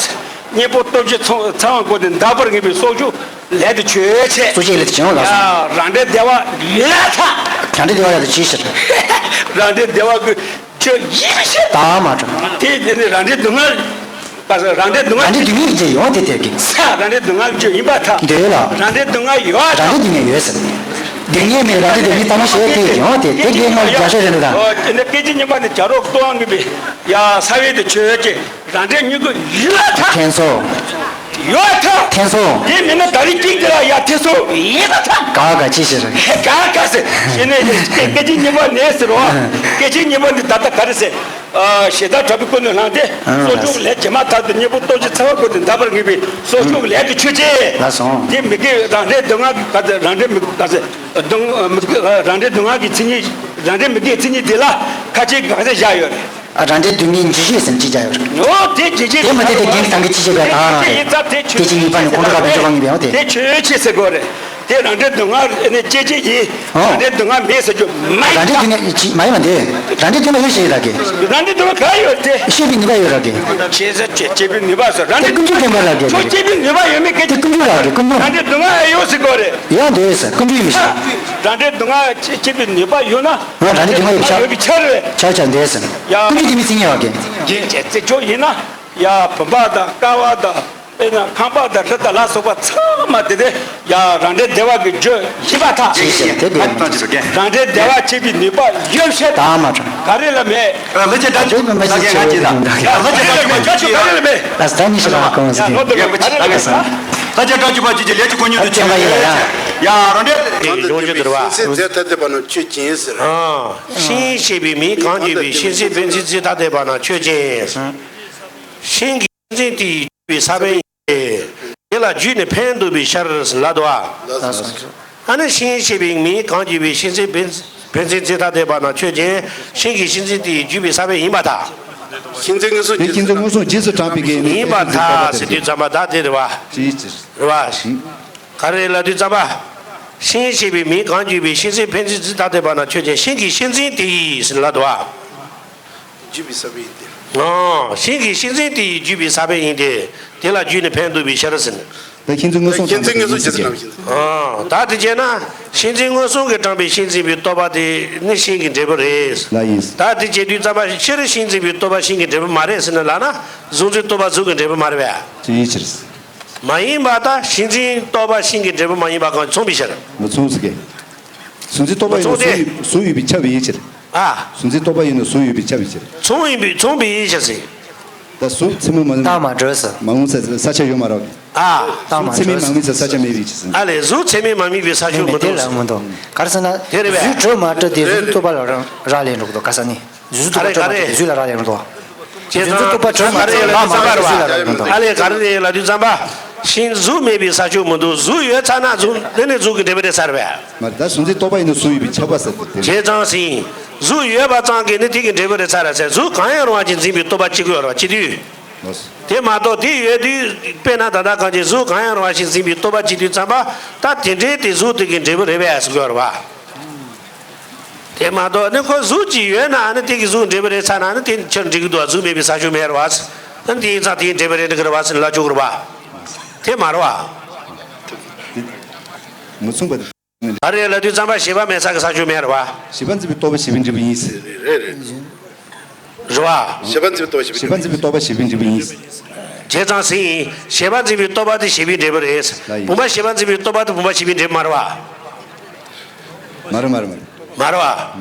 གཉེན་པོ་སྟོབས་བཞི་ཚང་བ་བསྐོར་ཏེ་བདག་པོར་ངེས་པའི་སྲོག་གཅོད་ལས་དེ་ཆོས་ཅན། སྲོག་གཅོད་ལས་དེ་ཆོས་ལ་སོང་། ཡ། རང་འབྲས་བདེ་བ་ཡོད་ཐལ། རང་འབྲས་བདེ་བ་ཡོད་ཐལ་ཅིའི་ཕྱིར། རང་འབྲས་བདེ་བ་གི་ཆོས་ཡིན་ཕྱིར། ད་མ་གྲུབ། དེ་དེ་ནི་རང་འབྲས་སྡུག་བསྔལ། རང་འབྲས་སྡུག་བསྔལ་རང་འབྲས་སྡུག་བསྔལ་གྱི་ཡོང་དེ་དེར་གི། ས། རང་འབྲས་སྡུག་བསྔལ་གྱི་ཡིན་པར་ཐལ། འདོད་ལ། རང་འབྲས་སྡུག་བསྔལ་ཡོད་ཐལ། རང་འབྲས་སྡུག་བསྔལ་ཡོད་ཟེར། སྡུག་བསྔལ་མེད་རང་འབྲས་སྡུག་བསྔལ་ལྟ་མ་ཤེས་དེ་ཡོང་དེ་དེ་གའི་སྔར་རྒྱ་ཤོད་རེད་འདུག་ད། ཨོ་དེ་ནི་སྐད་ཅིག་གཉིས་པ་ནི་བྱ་རོག་ལྟོ་བ་ངུས་པའི་ཡ་ས་བའི་དེ་ཆོས་ཅན། རང་འབྲས་མྱུ་གུ་ཡོད་ཐལ། མཁྱེན་སོ། ཡོད་ཐལ། འཐེན་སོང་། དེ་མིན་ན་ད་རེས་ཀྱིས་དེ་ལ་ཡ་འཐེན་སོང་ཡིན་ད་ཐལ། ག་ག་ཅི་ཟེར། ག་ག་ཟེར། ཞེ་ནས་སྐད་ཆ་གཉིས་པ་ནས་ཟེར་བ། སྐད་ཆ་གཉིས་པ་འདི་ད་ལྟ་ག་རེ་ཟེར། ཨ་ཞེ་སྡང་དྲག་པོའི་ཀུན་ནས་བསླངས་ཏེ། ཨ་སྲོག་ཆགས་ལས་བྱེ་མ་ཐག་ཏུ་གཉེན་པོ་ལྟོ་འཕྱེ་ཚ་བ་ཀུན་ཏུ་འདག་པར་ངེས་པའི་སྲོག་ཆགས་ལས་དེ་ཆོས་ཅན། ལགས་སོ། དེ་མི་དགེ་རང་འབྲས་སྡུག་བསྔལ་གྱི་ག་ཚོད་རང་འབྲས་མི་ག་ཚོད་སྡུག་མི་དགེ་རང་འབྲས་སྡུག་བསྔལ་གྱི་མཚན་ཉིད་རང་འབྲས་མི་དགེའི་མཚན་ཉིད་དེ་ལ་ཁ་ཆེའི་ག་ཚོད་བཞག་ཡོད་རེད། ཨ་རང་འབྲས་སྡུག་བསྔལ་འཇུག་བྱེད་ཟེར་ཅི་བྱ་ཡོད་རེད། ཨོ་དེ་ཇི་ཇི་དེ་མ་དེ་དེ་རྒན་གྱི་ཐང་གི་ཅི་བྱེད་པའི་ཐང་རང་རེད། དེ་ཅི་གཉིས་པ་ནི་ཀོང་ཀྲོ་ག་བེ་ཅོ་གང་ཡིན་པའི་ཨོ་དེ། དེ་ཆོས་ཅན་ཟེར་དགོས་རེད། དེ་རང་འབྲས་སྡུག་བསྔལ་ནི་སྐྱེ་བྱེད་ཡིན། ཨོ། རང་འབྲས་སྡུག་བསྔལ་མེད་ཟེར་རྒྱུ་མ་ཡིན། རང་འབྲས་སྡུག་བསྔལ་ཅི་མ་ཡིན་པ་འདི། རང་འབྲས་སྡུག་བསྔལ་ཡོད་ཞེས་ད་གི། རང་འབྲས་སྡུག་བསྔལ་ག་ཡོད་དེ། སྐྱེ་བའི་ནུས་པ་ཡོད་ར་གི། སྐྱེ་ས་སྐྱེ་སྐྱེ་བའི་ནུས་པ་ཟེར་རང་འབྲས། ཀུན་འབྱུང་བདེན་པ་ར་གི། ཁྱོད་སྐྱེ་བའི་ནུས་པ་ཡོད་མེད་སྐད་ཆ། དེ་ཀུན་འབྱུང་ར་གི་ཀུན་འབྱུང་། རང་འབྲས་སྡུག་བསྔལ་ཡོད་ཟེར་དགོས་རེད། ཡང་འདོད་ཟེར་ཀུན་འབྱུང་ཡིན་མི་ཤེས། རང་འབྲས་སྡུག་བསྔལ་སྐྱེ་སྐྱེ་བའི་ནུས་པ་ཡོད་ན། ང་རང་འབྲས་སྡུག་བསྔལ་ཡོད་ཤག་ཡོད་པའི་ཆ་རེད། ཆ་ཆ་འདོད་ཟེར། ཡ། ཀུན་འབྱུང་དེ་མི་ཚིག་ཉེ་བ་གི། རྒྱན་བྱས་ཚེ་ཆོག་ཡིན་ན། ཡ་བུམ་པ་དང་ཀ་བ་དང་། དཔེར་ན་ཁང་པ་དང་རི་དྭགས་ལ་སོགས་པ་ཚང་མ་དེ་དེ་ཡ་རང་འབྲས་བདེ་བ་གི་རྒྱུ་ཡིན་པར་ཐལ། ཅེས་བཤད་དེ་དགོས། རང་འབྲས་བདེ་བ་སྐྱེ་བའི་ནུས་པ་ཡོད་ཤེས་དང་མ་གྲངས། ག་རེ་ལ་མེད། ལྷ་ཆེན་དྲག་ཅིག་ལ་ཡ་ལྷ་ཆེན་དྲག་ཅིག་པ་ཅིག་ལ་ལྷ་ཆེན་དྲག་ཅིག་པ་ཅིག་ལ་ལྷ་ཆེན་དྲག་ཅིག་པ་ཅིག་ལ་ལྷ་ཆེན་དྲག་ཅིག་པ་ཅིག་ལ་ལྷ་ཆེན་དྲག་ཅིག་པ་ཅིག་ལ་ལྷ་ཆེན་དྲག་ཅིག་པ་ཅིག་ལ་ལྷ་ཆེན་དྲག་ཅིག་པ་ཅིག་ལ་ཡ་རང་འབྲས་དེ་ཡོང་རྒྱུ་དེ་རེད་བ། ཤིང་ཤེས་པའི་མིང་གང་བརྗོད་པའི་ཤིང་ཚིག་ཕན་ཚུན་ཚིག་ཐ་དད་པ་ན་ཆོས་ཅན། ཤིང་གི་ཤིང་ཚིག་དེ་ཡི་བརྗོད་པའི་ས་བོན་ཡིན་ཏེ། དེ་ལ་བརྒྱུད་ནས་ཕན་འདོགས་པའི་ཕྱིར་ལབ་འདུག་བ། ཨ་ནི་ཤིང་ཤེས་པའི་མིང་གང་བརྗོད་པའི་ཤིང་ཚིག་ཕན་ཕན་ཚུན་ཚིག་ཐ་དད་པ་ན་ཆོས་ཅན། ཤིང་གི་ཤིང་ཚིག་དེ་ཡི་བརྗོད་པའི་ས་བོན་ཡིན་པར་ཐལ། ཤིང་ཚིག་མངོན་སུམ་དེ་རྗེས་ཤིང་ཚིག་མངོན་སུམ་རྗེས་སུ་དྲངས་པའི་གི་ཡིན་པར་ཐལ་ཟེར་དུས་ཙམ་པ་ད་དེ་རེད་བ། ཅིའི་ཕྱིར། རེད་བ། ག་རེ་ལབ་དུས་ཙམ་པ། ཤིང་ཤེས་པའི་མིང་གང་བརྗོད་པའི་ཤིང་ཚིག་ཕན་ཚུན་ཚིག་ཐ་དད་པ་ན་ཆོས་ཅན། ཤིང་གི་ཤིང་ཚིག་དེ་ཡི་ཟེར་ལབ་འདུག་བ། བརྗོད་པའི་ས་བོན་ཡིན་ཏེ། ཨང་། ཤིང་གི་ཤིང་ཚིག་དེ་ཡི་བརྗོད་པའི་ས་བོན་ཡིན་ཏེ། དེ་ལ་བརྒྱུད་ནས་ཕན་འདོགས་པའི་ཕྱིར་ཟེར་ནས། ད་ཤིང་ཚིག་མངོན་སུམ་ཤིང་ཚིག་མངོན་སུམ་རྗེས་སུ་དྲངས་པའི་ཤིང་ཚིག་ཨང་། ད་དེ་བྱས་ན། ཤིང་ཚིག་མངོན་སུམ་གྱིས་དྲངས་པའི་ཤིང་ཚིག་པའི་རྟོག་པ་དེ་ནི་ཤིང་གི་འབྲས་བུ་རེད། ལ་ཡིན། ད་དེ་བྱེད་དུས་ཙམ་པ་སྤྱིར་ཤིང་ཚིག་པའི་རྟོག་པ་ཤིང་གི་འབྲས་བུ་མ་རེད་ཟེར་ནས་ལབ་ན། གཟུགས་འཛིན་རྟོག་པ་གཟུགས་ཀྱི་འབྲས་བུ་མ་རེད་པས། ཅིའི་ཕྱིར། མ་ཡིན་པ་ད་ཤིང་འཛིན་རྟོག་པ་ཤིང་གི་འབྲས་བུ་མ་ཡིན་པ་གང་མཚུངས་པའི་ཕྱིར། མི་མཚུངས་ཟེར་གི། གཟུགས་འཛིན་རྟོག་པ་ཡིན་ན། མཚུངས་ཏེ། གཟུགས་ཡོད་པས་ཁྱབ་པའི་ཕྱིར། ཨ། གཟུགས་འཛིན་རྟོག་པ་ཡིན་ན་གཟུགས་ཡོད་པས་ཁྱབ་པའི་ཕྱིར། མཚུངས་ཡིན་པས་མཚུངས་པའི་ཕྱིར་ཟེར། ད་གཟུགས་ཚད་མས་མ། ད་མ་གྲོལ་ཟེར། མ་ངོས་ས་ས་ཆ་ཡོད་མ་རེད། ཨ། ད་མ་གྲོལ་ཟེར། གཟུགས་ཚད་མས་མ་དམིགས་ས་ས་ཆ་མེད་པའི་ཕྱིར་ཟེར། ཨ་ལས་གཟུགས་ཚད་མས་མ་དམིགས་པའི་ས་ཕྱོགས་མི་འདུག་ཟེར། དེ་ལ་མི་འདུག་ག་རེ་ཟེར་ན། དེ་རེད་པས། གཟུགས་གྲོལ་མ་གྲོལ་དེ་གཟུགས་རྟོག་པ་ལ་རག་ལས་འགྲོ་གི་འདུག་ག་ས་ནི། གཟུགས་རྟོག་པ་གྲོལ་མ་གྲོལ་དེ་གཟུགས་ལ་རག་ལས་མི་འདུག་གཟུགས་རྟོག་པ་གྲོལ་མ་གྲོལ་ལ་མ་གྲོལ་གཟུགས་ལ་རག་ལས་མི་འདུག་ཨ་ལས་ག་རེ་རེད་ལབ་དུས་ཙམ་པ། ཤིང་གཟུགས་མེད་པའི་ས་ཕྱོགས་མི་འདུག་གཟུགས་ཡོད་ཚར་ན་གཟུགས་དེ་ནི་གཟུགས་ཀྱི་འབྲས་བུ་རེད་ཚར་བས། མ་རེད། ད་གཟུགས་འཛིན་རྟོག་པ་ཡིན་ན་གཟུགས་ཡོད་པས་ཁྱབ་པ་ཟེར་ཏེ། བྱས་ཙང་ཟིན། གཟུགས་ཡོད་པ་ཙམ་གྱིས་ནི་དེ་གི་འབྲས་བུ་རེད་ཚར་ར་ཟེར། གཟུགས་གང་ཡང་རུང་བ་ཅིག་འཛིན་པའི་རྟོག་པ་གཅིག་ཡོད་རེད་བ་གཅིག་དུས། དེ་མ་གཏོགས་དེ་ཡོད་དུས་དཔེར་ན་ད་ལྟ་གང་ཅི་གཟུགས་གང་ཡང་རུང་བ་ཞིག་འཛིན་པའི་རྟོག་པ་གཅིག་དུས་ཙམ་པ། ད་དེ་འདྲའི་དེ་གཟུགས་དེ་གི་འབྲས་བུ་རེད་པས་ཟེར་དགོས་རེད་བ། དེ་མ་གཏོགས་ནི་ཁོ་གཟུགས་ཅིག་ཡོད་ན་ནི་དེ་གི་གཟུགས་འབྲས་བུ་རེད་ཚར་ན་ནི་དེ་ཕྱིར་འགྲིག་གི་འདུག་གཟུགས་མེད་པའི་ས་ཕྱོགས་མེད་རེད་བ། ནི་དེ་ཡིན་ཙང་དེའི་འབྲས་བུ་རེད་འགྲིག་གི་རེད་བ་ཟེར་ལབ་ཆོག་གི་རེད་བ། དེ་མ་རེད་བ། མི་མཚུངས་པ་དེ། ག་རེ་ལབ་དུས་ཙམ་པ་ཞེས་པ་མེད་ས་གི་ས་ཕྱོགས་མེད་རེད་བ། ཞེས་པ་འཛིན་པའི་རྟོག་པ་ཞེས་པའི་འབྲས་བུ་ཡིན། རེད་རེད། རེད་བ། ཞེས་པ་འཛིན་པའི་རྟོག་པ་ཞེས་པའི་འབྲས་བུ་ཡིན། བྱས་ཙང་ཟིན། ཞེས་པ་འཛིན་པའི་རྟོག་པ་དེ་ཞེས་པའི་འབྲས་བུ་རེད། ལ་ཡིན། བུམ་པ་ཞེས་པ་འཛིན་པའི་རྟོག་པ་དེ་བུམ་པ་ཞེས་པའི་འབྲས་བུ་མ་རེད་བ། མ་རེད་མ་རེད་མ་རེད། མ་རེད་བ།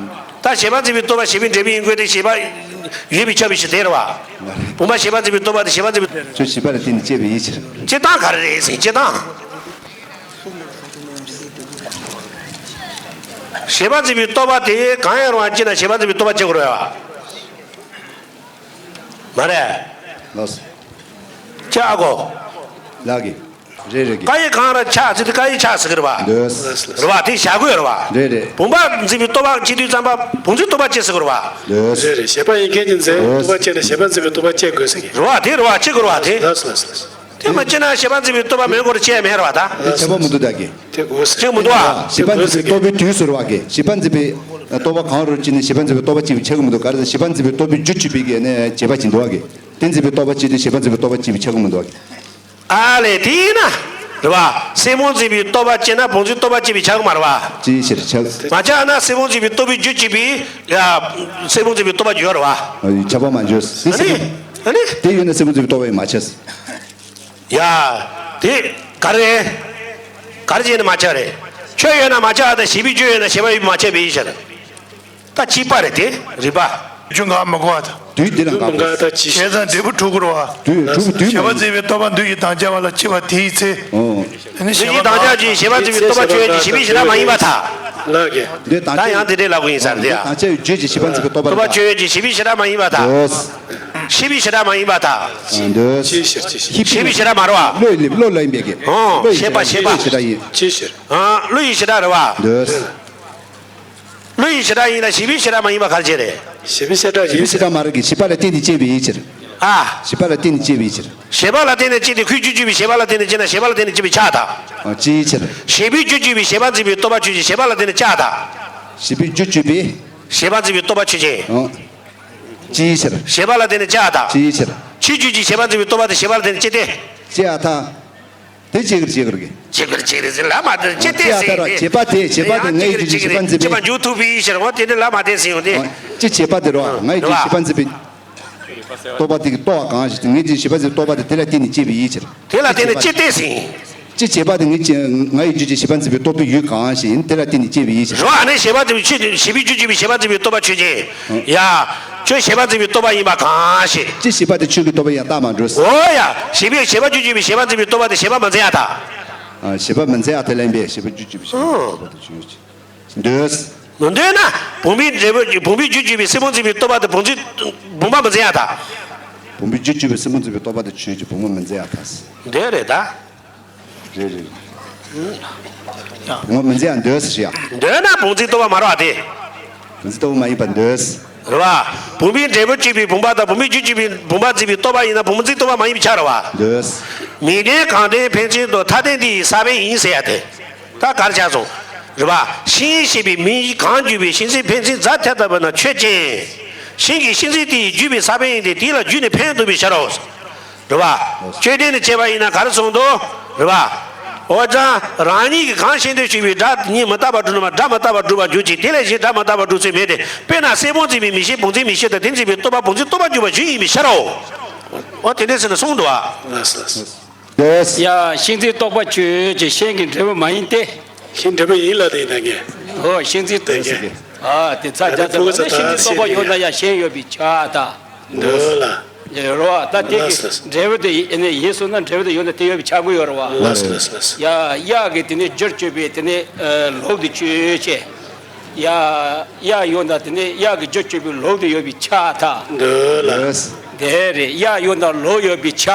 ད་ཞེས་པ་འཛིན་པའི་རྟོག་པ་ཞེས་པའི་འབྲས་བུ་ཡིན་དགོས་ཏེ་ཞེས་པ་ཡོད་པའི་ཁྱབ་པའི་ཕྱིར་དེ་རེད་བ། མ་རེད། བུམ་པ་ཞེས་པ་འཛིན་པའི་རྟོག་པ་དེ་ཞེས་པ་འཛིན་པའི། ཁྱོད་ཞེས་པ་ལ་བརྟེན་ནས་སྐྱེས་པའི་ཡིད་ཕྱིར། སྐྱེ་སྟངས་ག་རེ་རེད་ཟེར་སྐྱེ་སྟངས། ཞེས་པ་འཛིན་པའི་རྟོག་པ་དེ་གང་ཡང་རུང་བ་སྐྱེ་ན་ཞེས་པ་འཛིན་པའི་རྟོག་པ་སྐྱེ་དགོས་རེད་བ། མ་རེད། ལགས་སོ། ཀྱེ་ཨ་ཁོ། ལགས་ཀྱི། རེད་རེད་ཀྱི། ཀ་ཡི་གང་ར་ཆགས་ཟེར་དུས་ཀ་ཡི་ཆགས་ཟེར་གི་རེད་བ། འདོད། རེད་བ་དེ་བཞག་དགོས་རེད་བ། རེད་རེད། བུམ་པ་འཛིན་པའི་རྟོག་པ་སྐྱེ་དུས་ཙམ་པ་བུམ་འཛིན་རྟོག་པ་སྐྱེ་ཟེར་གི་རེད་བ། འདོད། རེད་རེད། ཞེས་པ་ཡིན་མཁན་གྱི་འཛིན་རྟོག་པ་སྐྱེ་ན་ཞེས་པ་འཛིན་པའི་རྟོག་པ་སྐྱེ་དགོས་ཟེར་གི། རེད་བ་དེ་རེད་བ་སྐྱེ་དགོས་རེད་བ་དེ། ལགས་སོ་ལགས་སོ་ལགས་སོ། དེ་མ་སྐྱེས་ན་ཞེས་པ་འཛིན་པའི་རྟོག་པ་མེད་སྐོར་བཤད་མེད་རེད་བ་ད། དེ་ཁྱབ་པ་མི་འདུག་ད་གི། དེ་དགོས་ཟེར། ཅིག་མི་འདུག་ཨ། ཞེས་པ་འཛིན་པའི་རྟོག་པའི་དུས་སུ་རེད་བ་གི། ཞེས་པ་འཛིན་པའི་རྟོག་པ་གང་རུང་སྐྱེས་ནས་ཞེས་པ་འཛིན་པའི་རྟོག་པ་སྐྱེས་པའི་ཆགས་ཀྱི་མི་འདུག་ག་རེ་ཟེར། ཞེས་པ་འཛིན་པའི་རྟོག་པའི་རྒྱུ་གཅིག་པའི་གི་ནས་བྱས་པ་ཅིག་འདུག་བ་གི། དེ་འཛིན་པའི་རྟོག་པ་སྐྱེས་དུས་ཞེས་པ་འཛིན་པའི་རྟོག་པ་སྐྱེས་པའི་ཆགས་ཀྱི་མི་འདུག་བ་གི། ཨ་ལས་དེ་ཡིན་ན། རེད་བ། སེན་མོ་འཛིན་པའི་རྟོག་པ་སྐྱེས་ན་བུམ་འཛིན་རྟོག་པ་སྐྱེས་པའི་ཆགས་ཀྱི་མ་རེད་བ། ཅིའི་ཕྱིར་ཆགས། མ་ཆགས་ན་སེན་མོ་འཛིན་པའི་རྟོག་པའི་རྒྱུ་གཅིག་པའི། ཡ། སེན་མོ་འཛིན་པའི་རྟོག་པ་ཡོད་རེད་བ། ཁྱབ་པ་མ་འཇོག་དེ། ཨ་ནི། ཨ་ནི། དེ་ཡོད་ན་སེན་མོ་འཛིན་པའི་རྟོག་པ་ཡང་མ་ཆགས། ཡ། དེ་ག་རེ། ག་རེ་བྱས་ནས་མ་ཆགས་རེད། ཁྱོད་ཡོད་ན་མ་ཆགས་དང་ཞེས་པའི་རྒྱུ་ཡོད་ན་ཞེས་པ་ཡོད་མ་ཆགས་པའི་ཕྱིར། ད་གཅིག་པ་རེད་དེ་རིགས་པ། རྒྱུ་འགག་མི་དགོས་པ་དང་། དུས་འདི་ལ་འདུས་མི་འགག་འགག་ད་ཅི། བྱས་ཙང་འབྲས་བུ་འགྲུབ་དགོས་རེད་བ། དུས་འགྲུབ་དུས་མི་ཞེས་པ་འགག་འཛིན་པའི་རྟོག་པ་འདུས་ཀྱི་དམ་བཅའ་བ་ལ་སྐྱེ་བ་དེའི་ཚེ། ཨོ། དེ་ནི་འདུས་ཀྱི་དམ་བཅའ་ཅིག་ཞེས་པ་འཛིན་པའི་རྟོག་པ་ཆོས་ཅན་གྱི་བྱས་པའི་ཞེས་པའི་ཞེ་སྡང་མ་ཡིན་པར་ཐལ། ལགས་ཀྱི། འདི་དམ་ད་བཅའ་ཡང་དེ་འདྲའི་ལབ་དགོས་ཡིན་ས་རེད་ཡ། དམ་བཅའ་ཡི་རྒྱུད་ཀྱི་བྱས་པ་འཛིན་པའི་རྟོག་པ་རྟོག་པ་རེད་ད། ཆོས་ཅན་གྱི་བྱས་པའི་ཞེ་སྡང་མ་ཡིན་པར་ཐལ། འདུས། ཞེས་པའི་ཞེ་སྡང་མ་ཡིན་པར་ཐལ། འདུས། ཅི་ཕྱིར་ཅི་ཕྱིར། ཞེས་པའི་ཞེ་སྡང་མ་རེད་བ། བློ་ཡི་བློ་ལ་ཡིན་པའི་གི། ཨོ། བློ་ཡི་ཞེས་པ་ཞེས་པ། བློ་ཡི་ཞེ་སྡང་ཡིན། ཅི་ཕྱིར། ཨ། བློ་ཡི་ཞེ་སྡང་རེད་བ། འདུས། བློ་ཡི་ཞེ་སྡང་ཡིན་ལ་བྱས་པའི་ཞེ་སྡང་མ་ཡིན་པ་ག་རེ་བྱས་རེད། བྱས་པའི་ཞེ་སྡང་ཡིན། བྱས་པའི་ཞེ་སྡང་མ་རེད་གི། བྱས་པ་ལ་བརྟེན་ནས་སྐྱེས་པའི་ཕྱིར། ཨ། བྱས་པ་ལ་བརྟེན་ནས་སྐྱེས་པའི་ཕྱིར། བྱས་པ་ལ་བརྟེན་ནས་སྐྱེས་ཏེ་ཁོའི་རྒྱུར་གྱུར་པའི་བྱས་པ་ལ་བརྟེན་ནས་སྐྱེས་ན་བྱས་པ་ལ་བརྟེན་ནས་སྐྱེས་པའི་ཆ་དང་། ཨ། ཅིའི་ཕྱིར། བྱས་པའི་རྒྱུར་གྱུར་པའི་བྱས་པ་འཛིན་པའི་རྟོག་པ་ཆོས་ཅན་བྱས་པ་ལ་བརྟེན་ནས་སྐྱེ་བ་དང་། བྱས་པའི་རྒྱུར་གྱུར་པའི། བྱས་པ་འཛིན་པའི་རྟོག་པ་ཆོས་ཅན། ཨ། ཅིའི་ཕྱིར། བྱས་པ་ལ་བརྟེན་ནས་སྐྱེ་བ་དང་། ཅིའི་ཕྱིར། ཕྱིར་གྱུར་གྱི་བྱས་པ་འཛིན་པའི་རྟོག་པ་དེ་བྱས་པ་ལ་བརྟེན་ནས་སྐྱེ་སྟེ། སྐྱེ་བ་དང་། དེ་ཅི་ཡིར་ཅི་ཡིར་གི། ཅི་ཡིར་ཅི་ཡིར་ཟེར་ལབ་མ་དེ་ཅི་སྟེ་ཟེར་ཏེ། ཅི་ཡིར་ཅི་ཡིར་ཟེར་ལབ་མ་དེ་ཅི་སྟེ་ཟེར་ཏེ། ཅི་ཡིར་ཅི་ཡིར་ཟེར་ལབ་མ་དེ་ཟེར་ཡོང་དེ། ཅི་བྱས་པ་དེ་རོ། ང་ཡི་རྒྱུད་ཀྱི་བྱས་པ་འཛིན་པའི་རྟོག་པ་འཛིན་པའི། ཅི་བྱས་པ་དེ་རོ། ང་ཡི་རྒྱུད་ཀྱི་བྱས་པ་འཛིན་པའི་རྟོག་པ་དེ་གི་རྟོག་པ་གང་ཞིག་ངའི་རྒྱུད་ཀྱི་བྱས་པ་འཛིན་པའི་རྟོག་པ་དེ་དེ་ལ་བརྟེན་ནས་སྐྱེས་པའི་ཕྱིར། དེ་ལ་བརྟེན་ནས་ཅི་སྟེ་ཟེར། ཅི་བྱས་པ་དེ་ངའི་ང་ཡི་རྒྱུད་ཀྱི་བྱས་པ་འཛིན་པའི་རྟོག་པའི་ཡུལ་གང་ཞིག་ཡིན་དེ་ལ་བརྟེན་ནས་སྐྱེས་པའི་ཕྱིར། རོ། ཨ་ནི་བྱས་པ་དེ་ཆོས་དེ་བྱས་པའི་རྒྱུར་གྱུར་པའི་བྱས་པ་འཛིན་པའི་རྟོག་པ་ཆོས་ཅན། ཡ། ཁྱོད་བྱས་པ་འཛིན་པའི་རྟོག་པ་ཡིན་པ་གང་ཞིག་ཅི་བྱས་པ་དེ་ཁྱོད་ཀྱི་རྟོག་པ་ཡང་རྟགས་མ་གྲུབ་ཟེར། འོ་ཡ། བྱས་པའི་བྱས་པ་རྒྱུར་གྱུར་པའི་བྱས་པ་འཛིན་པའི་རྟོག་པ་དེ་བྱས་པ་མི་འཛིན་ཡ་ད། ཨ། བྱས་པ་མི་འཛིན་ཡ་དེ་ལ་ཡིན་པས་བྱས་པ་རྒྱུར་གྱུར་པའི་བྱས་པ་འཛིན་པའི་རྟོག་པ་དེ་ཆོས་ཅན། འདོད། མི་འདོད་ན། བུམ་པའི་འབྲས་བུ་བུམ་པའི་རྒྱུར་གྱུར་པའི་སེན་མོ་འཛིན་པའི་རྟོག་པ་དེ་བུམ་འཛིན། བུམ་པ་མི་འཛིན་ཡ་ད། བུམ་པའི་རྒྱུར་གྱུར་པའི་སེན་མོ་འཛིན་པའི་རྟོག་པ་དེ་ཆོས་ཅན་བུམ་པ་མི་འཛིན་ཡ་ད། འདོད་རེད་ད། རེད་རེད། བུམ་པ་མི་འཛིན་ཡ་འདོད་ཟེར་ཡ། འདོད་ན་བུམ་འཛིན་རྟོག་པ་མ་རེད་བ་དེ། བུམ་འཛིན་རྟོག་པ་མ་ཡིན་པ་འདོད། རེད་བ། བུམ་པའི་འབྲས་བུར་གྱུར་པའི་བུམ་པ་དང་བུམ་པའི་རྒྱུར་གྱུར་པའི་བུམ་པ་འཛིན་པའི་རྟོག་པ་ཡིན་ན་བུམ་འཛིན་རྟོག་པ་མ་ཡིན་པའི་ཆ་རེད་བ། འདོད། མིང་དོན་གང་དོན་ཕན་ཚུན་དུ་ཐ་དད་འདི་ཡི་ས་བོན་ཡིན་ཟེར་ཡ་དེ། ད་གར་ཆགས་སོང་། རེད་བ། ཤིང་ཞེས་པའི་མིང་གང་བརྗོད་པའི་ཤིང་ཚིག་ཕན་ཚུན་རྫ་ཐལ་ལྟ་བུ་ན་ཆོས་ཅན། ཤིང་གི་ཤིང་ཚིག་དེ་ཡིས་བརྒྱུད་པའི་ས་བོན་ཡིན་ཏེ་དེ་ལ་བརྒྱུད་ནས་ཕན་ཐོགས་པའི་ཕྱིར་རོ། རེད་བ། དཔྱོད་ལྡན་དུ་བྱས་པ་ཡིན་ན་ག་རེ་གསུངས་འདུག་རེད་བ། འོ་ཙང་རང་ཉིད་ཀྱིས་གང་ཤེས་འདོད་ཞུས་པའི་སྒྲ་ཉིད་མི་རྟག་པར་གྲུབ་ན་སྒྲ་མི་རྟག་པར་གྲུབ་པར་འགྱུར་ཅིང་དེ་ལས་གཞན་སྒྲ་མི་རྟག་པར་གྲུབ་ཚུལ་མེད་དེ། དཔེར་ན་སེན་མོ་འཛིན་པའི་མིང་གཞི་བུམ་འཛིན་མིང་གཞི་དང་དེ་འཛིན་པའི་རྟོག་པ་བུམ་འཛིན་རྟོག་པ་འགྱུར་བ་གཞི་ཡིན་པའི་ཕྱིར་རོ། འོ་དེ་འདྲ་ཟེར་ནས་གསུངས་འདུག་བ། ལགས་སོ་ལགས་སོ། ཡ། ཤིང་ཚིག་རྟོག་པ་ཆོས་ཅན་ཤིང་གི་འབྲས་བུ་མ་ཡིན་ཏེ། ཤིང་འབྲས་བུ་ཡིན་ལ་དེ་ཡིན་ད་ངས། འོ་ཤིང་ཚིག་རྟོག་པ་ཟེར་གི། ཨ་དེ་ཚ་རྒྱ་ཚ་ལ་ནི་ཤིང་ཚིག་རྟོག་པ་ཡོད་ན་ཡང་ཤིང་ཡོད་པའི་ཆ་ད། འདོད་ལ། རོ། ད་དེ་གི་ལགས་སོ། འབྲས་བུ་དེ་ཡིན་ནས་ཡིན་སོང་ན་འབྲས་བུ་དེ་ཡོད་ན་དེ་ཡོད་པའི་ཆ་དགོས་ཡོད་རེད་བ། ལགས་སོ་ལགས་སོ་ལགས་སོ། ཡ། གཡག་གི་དེ་ནས་རྒྱུར་གྱུར་པའི་དེ་ནས་ལུག་དེ་ཆོས་ཅན། ཡ། གཡག་ཡོད་ན་དེ་ནས་གཡག་གི་རྒྱུར་གྱུར་པའི་ལུག་དེ་ཡོད་པའི་ཆ་ད། འདོད་ལ། དེ་རེད། གཡག་ཡོད་ན་ལུག་ཡོད་པའི་ཆ་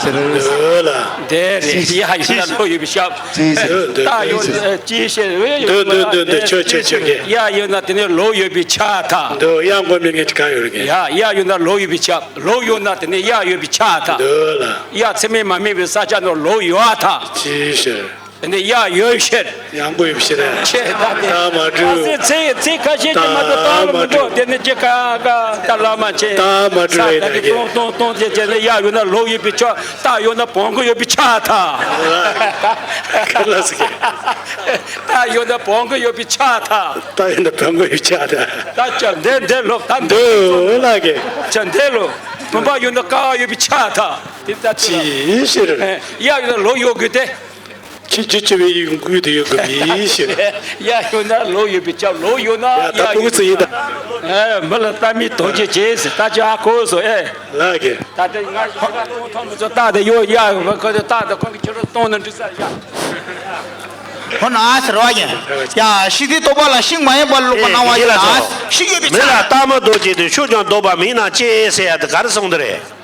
ད། འདོད་ལ། དེ་རེད། གཡག་ཡོད་ན་ལུག་ཡོད་པའི་ཆ། ཅི་ཟེར། རྟགས་ཡོད་ན་ཅི་ཟེར། འདོད་འདོད་འདོད་འདོད། ཆོག་ཆོག་ཆོག་གི། གཡག་ཡོད་ན་དེ་ནས་ལུག་ཡོད་པའི་ཆ་ད། འདོད། གཡག་མགོ་མི་ངན་གྱི་ག་ཡོད་རེད་གི། ཡ། གཡག་ཡོད་ན་ལུག་ཡོད་པའི་ཆ། ལུག་ཡོད་ན་དེ་ནས་གཡག་ཡོད་པའི་ཆ་ད། འདོད་ལ། གཡག་ཚང་མས་མ་སྨྲས་པའི་ས་ཆ་ནང་ལུག་ཡོད་ད། ཅི་ཟེར། དེ་ནས་གཡག་ཡོད་ཕྱིར། གཡག་མགོ་ཡོད་ཕྱིར། ཆེ་ད་དེ། རྟགས་མ་གྲུབ། ཨ་ཙི་ཚེ་ཚེ་ཁ་ཤས་ཀྱིས་མ་གཏོགས་རྟགས་མ་གྲུབ། དེ་ནས་ཅི་ཀ་ཀ་ད་ལ་མ་ཆེ། རྟགས་མ་གྲུབ། ས་ད་གི་ཏོང་ཏོང་ཏོང་དེ་བྱས་ནས་གཡག་ཡོད་ན་ལུག་ཡོད་པའི་ཆ། རྟགས་ཡོད་ན་བོང་གུ་ཡོད་པའི་ཆ་ད། ཁ་ལ་སི་ཀེ། རྟགས་ཡོད་ན་བོང་གུ་ཡོད་པའི་ཆ་ད། རྟགས་ཡོད་ན་བོང་གུ་ཡོད་པའི་ཆ་ད། ད་ཅི་འདི་འདི་ལོག་ད་འདི། འདི་ལ་གི། ཅི་འདི་ལོག། བུམ་པ་ཡོད་ན་ཀ་ཡོད་པའི་ཆ་ད། དེ་ལྟ་ཅི་ཕྱིར། གཡག་ཡོད་ན་ལུག་ཡོད་དགོས་ཏེ། ཁྱེད་རྒྱུ་ཆེ་བའི་ཡོང་དགོས་དེ་ཡོད་དགོས་པའི་ཕྱིར། གཡག་ཡོད་ན་ལུག་ཡོད་པའི་ཆ། ལུག་ཡོད་ན་ཡ་ད་གཡག་ཡོད་པའི་ཆ། ཡིན་ད། ཨེ་མི་ལ་ལྟ་མི་དོན་ཅི་བྱེད་ཟེར་ད་ཅི་ཧ་གོ་སོང་ཨེ། ལགས་ཀྱི། ད་ལྟ་ང་ཞིག་ལ་ཐོང་ཐོང་མི་ཚོ་རྟགས་དེ་ཡོད་ཡ་ཁོ་ཚོ་རྟགས་དེ་ཁོང་གི་ཁྱེད་རང་གཏོང་ན་འགྲིག་ས་ཡ། ཧོ་ན་ཟེར་བ་ཡིན། ཡ་ཤིང་ཚིག་རྟོག་པ་ལ་ཤིང་མ་ཡིན་པ་ལུག་པ་སྣང་བ་ཡོད་ན་ཤིང་ཡོད་པའི་ཆ། མི་ལ་རྟགས་མ་གྲུབ་ཅིག་ཏུ་ཤུགས་ཀྱང་ལྡོག་པ་མིན་ན་ཅི་ཟེར་ཡ་དེ་ག་རེ་གསུངས་དེ་རེད།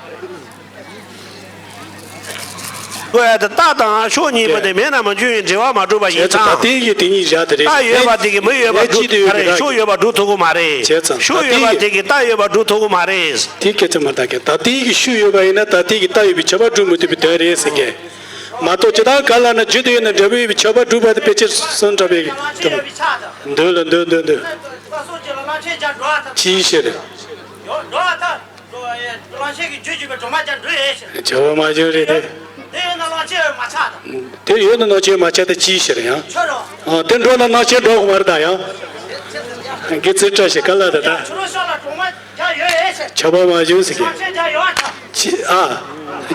ཀོ་ཡ་དེ་རྟགས་དང་ཤུགས་གཉིས་པོ་དེ་མེད་ན་མ་འབྱུང་བའི་འབྲེལ་བ་མ་གྲུབ་པ་ཡིན་ཙང་། བྱས་ཙང་ད་ལྟའི་གི་དེ་གཉིས་བཞག་དེ་རེད། རྟགས་ཡོད་པ་དེ་གིས་མི་ཡོད་པ་སྒྲུབ་ཐུབ་ཀྱི་མ་རེད། ཤུགས་ཡོད་པ་སྒྲུབ་ཐུབ་ཀྱི་མ་རེད། བྱས་ཙང་ཤུགས་ཡོད་པ་དེ་གིས་རྟགས་ཡོད་པ་སྒྲུབ་ཐུབ་ཀྱི་མ་རེད། དེ་སྐད་ཆ་མ་བཏང་གི། ད་ལྟའི་གི་ཤུགས་ཡོད་པ་ཡིན་ན་ད་ལྟའི་གི་རྟགས་ཡོད་པའི་ཁྱབ་པ་སྒྲུབ་མི་ཐུབ་པའི་དོན་རེད་ཟེར་གི། མ་གཏོགས་ཇི་ལྟར་ག་ལ་ན་རྒྱུ་དེ་ཡོད་ན་འབྲས་བུ་ཡོད་པའི་ཁྱབ་པ་སྒྲུབ་པ་དེ་ཕལ་ཆེར་སུ་འདྲ་བའི་གི། འདོད་ལ་འདོད་འདོད་འདོད། ཅིའི་ཕྱིར། གླང་ཆེན་གྱི་རྒྱུད་ཀྱི་སྒྲོལ་མ་ཀྱང་འགྲོ་ཡས་ཟེར། བྱ་བ་མ་བྱུང་རེད་དེ། དེ་ཡོད་ན་གླང་ཆེན་མ་ཆགས་དང་། དེ་ཡོད་ན་གླང་ཆེན་མ་ཆགས་ད་ཅིའི་ཕྱིར་ཡང་། ཁྱོད་རང་། ཨ་དེ་འགྲོ་ན་གླང་ཆེན་འགྲོ་གི་མ་རེད་ད་ཡང་། དགེ་ཚུལ་བཀྲ་ཤིས་ག་ལ་ད་ད། ཁྱོད་རང་ཤག་ལ་གྲོག་མ་རྒྱག་ཡོད་ཡས་ཟེར། བྱ་བ་མ་བྱུང་ཟེར་གི། གླང་ཆེན་རྒྱག་ཡོད་ཨ་ད། ཅི་ཨ།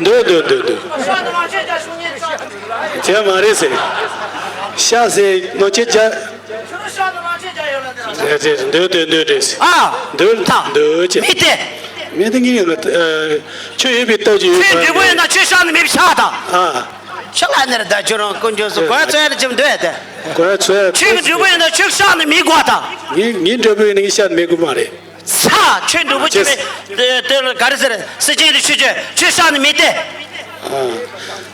འདོད་འདོད་འདོད་འདོད། ཤག་ཏུ་གླང་ཆེན་རྒྱག་ཤུགས་ཉེན་ཆགས། བྱས་མ་རེད་ཟེར། ཤག་ཟེར་གླང་ཆེན་རྒྱག་ཁྱོད་རང་ཤག་ཏུ་གླང་ཆེན་རྒྱག་ཡོད་ལ་ད། རེད་རེད། འདོད་འདོད་འདོད་རེད། ཨ། འདོད་ཐང་འདོད་ཅེས། མི་སྟེ། མི་སྟེ་ངས་ཡོད་ལ། ཆོས་ཡོད་པའི་སྟོབས་ཀྱིས་ཡོད་པ། ཆོས་འབྲས་བུ་ཡོད་ན་ཆོས་བཤད་ནི་མེད་པའི་ཆ་དང་། ཨ། ཆ་ལ་ནི་རེད་ད། ཁྱོད་རང་དཀོན་མཆོག་གསུམ་གོ་ཡ་ཚོ་ཡ་རེ་ཅིམ་འདོད་ཡ་དེ། གོ་ཡ་ཚོ་ཡ། ཆོས་ཀྱི་འབྲས་བུ་ཡོད་ན་ཆོས་བཤད་ནི་མི་དགོས་དང་། ངས་ངའི་འབྲས་བུ་ཡོད་ན་ངས་བཤད་ནི་མི་དགོས་མ་རེད། ས་ཆོས་འབྲས་བུ་ཅི་མེད། དེ་ལ་ག་རེ་ཟེར། སེམས་ཅན་དེ་ཆོས་ཅན་ཆོས་བཤད་ནི་མེད་དེ།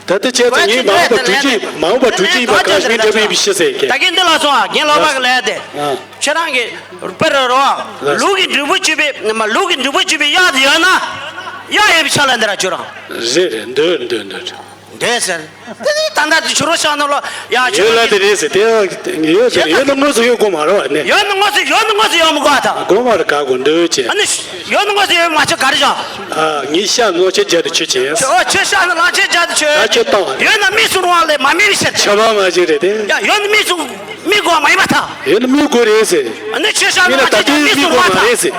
ད་ལྟ་བྱས་ཙང་ངས་མ་འོངས་པ་དྲུག་ཅུ་མ་འོངས་པ་དྲུག་ཅུ་ཡིན་པ་གང་ཞིག་འདྲ་མིན་པའི་ཤི་ཟེར་གི། ད་གིན་འདི་ལ་སོང་ཨ། རྒན་ལགས་པ་གི་ལས་དེ། ཁྱེད་རང་གི་དཔེར་རོ། ལུག་གི་འབྲས་བུ་བཅུ་པའི་མ་ལུག་གི་འབྲས་བུ་བཅུ་པའི་གཡག་དེ་ཡོད་ན། གཡག་ཡོད་པའི་ཆ་ལ་འདི་ར་ཁྱོད་རང་། རེད་རེད། འདོད་འདོད་འདོད། འདོད་ཟེར། དེ་ནི་ད་ལྟ་དེ་ཕྱི་རོལ་ཤག་ནང་ལོ་ཡ་ཡོད་ལ་དེ་རེད་ཟེར་དེ། ཡོད་ཟེར་ཡོད་ན་དངོས་སུ་ཡོད་དགོས་མ་རེད་བ་ནི། ཡོད་ན་དངོས་སུ་ཡོད་ན་དངོས་སུ་ཡོད་མི་དགོས་ད། དགོས་མ་རེད། ག་དགོས་འདོད་ཅེས། ཨ་ནི་ཡོད་ན་དངོས་སུ་ཡོད་མ་ཆོག་ག་རེ་བྱ། ཨ་ངའི་ཤག་ནང་ཆེ་རྒྱ་དུ་ཆུ་ཆེན། ཨོ་ཆོས་ཤག་ནང་ལ་ཆེ་རྒྱ་དུ་ཆོས། ད་ཆོས་བཏང་བ་རེད། ཡོད་ན་མི་སུ་རུང་བ་ལས་མ་མི་བྱེད། ཆ་བ་མ་བྱེད་རེད་དེ། ཡ་ཡོད་ན་མི་སུ་མི་དགོས་མ་ཡིན་པ་ད། ཡོད་ན་མི་དགོས་རེད་ཟེར། ཨ་ནི་ཆོས་ཤག་ནང་ལ་ཆེ་རྒྱ་མི་སུ་རུང་བ་ད།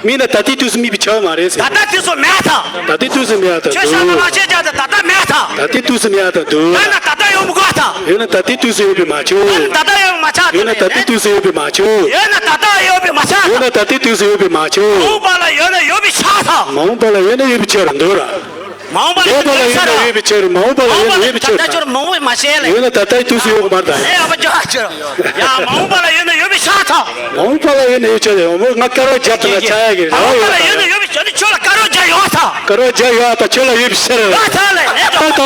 མི་ན་ད་ལྟའི་དུས་སུ་མེད་པའི་ཆ་བ་མ་རེད་ཟེར། ད་ལྟ་དུས་སུ་མེད་ཐལ། ད་ལྟའི་དུས་སུ་མེད་ཐལ་འདུག་ཆོས་ཤག་ནང་ལ་ཆེ་རྒྱ་དེ་ད་ལྟ་མེད་ཐལ། ད་ལྟའི་དུས་སུ་མེད་ཐལ་འདུག་ཡོད་ན་ད་ལྟ་ཡོད་མི་དགོས་ཐལ། ཡོད་ན་ད་ལྟའི་དུས་སུ་ཡོད་པས་མ་ཆོག་ཡོད་ན་ད་ལྟ་ཡོད་མ་ཆགས། ཡོད་ན་ད་ལྟའི་དུས་སུ་ཡོད་པས་མ་ཆོག་ཡོད་ན་ད་ལྟ་ཡོད་པས་མ་ཆགས། ཡོད་ན་ད་ལྟའི་དུས་སུ་ཡོད་པས་མ་ཆོག་མ་འོངས་པ་ལ་ཡོད་ན་ཡོད་པས་ཆགས་ཐལ། མ་འོངས་པ་ལ་ཡོད་ན་ཡོད་པས་ཆོག་ར་འདུག་ར། མ་འོངས་པ་ལ་མ་འོངས་པ་ལ་ཡོད་ན་ཡོད་པའི་ཆ་རེད། མ་འོངས་པ་ལ་ཡོད་ན་ཡོད་པའི་ཆ་རེད། ད་ལྟ་ཁྱོད་མ་འོངས་པའི་མ་བཤད་ལེ། ཡོད་ན་ད་ལྟའི་དུས་སུ་ཡོད་མ་རེད། ཨེ་ཨ་ཕ་ཅོ་ཨ་ཅོ། ཡ་མ་འོངས་པ་ལ་ཡོད་ན་ཡོད་པའི་ཆ་ཐག་མ་འོངས་པ་ལ་ཡོད་ན་ཡོད་ཆ་རེད། ང་དཀར་བ་རྒྱབ་ཏུ་ན་ཆ་ཡ་གི་མ་འོངས་པ་ལ་ཡོད་ན་ཡོད་པའི་ཆ་རེད། ཁྱོད་ལ་དཀར་བ་རྒྱབ་ཡོད་ཐག་དཀར་བ་རྒྱབ་ཡོད་ཐག་ཁྱོད་ལ་ཡོད་པའི་ཆ་རེད། ཡོད་ཐག་ལེ་ཨེ་ད་ཐག་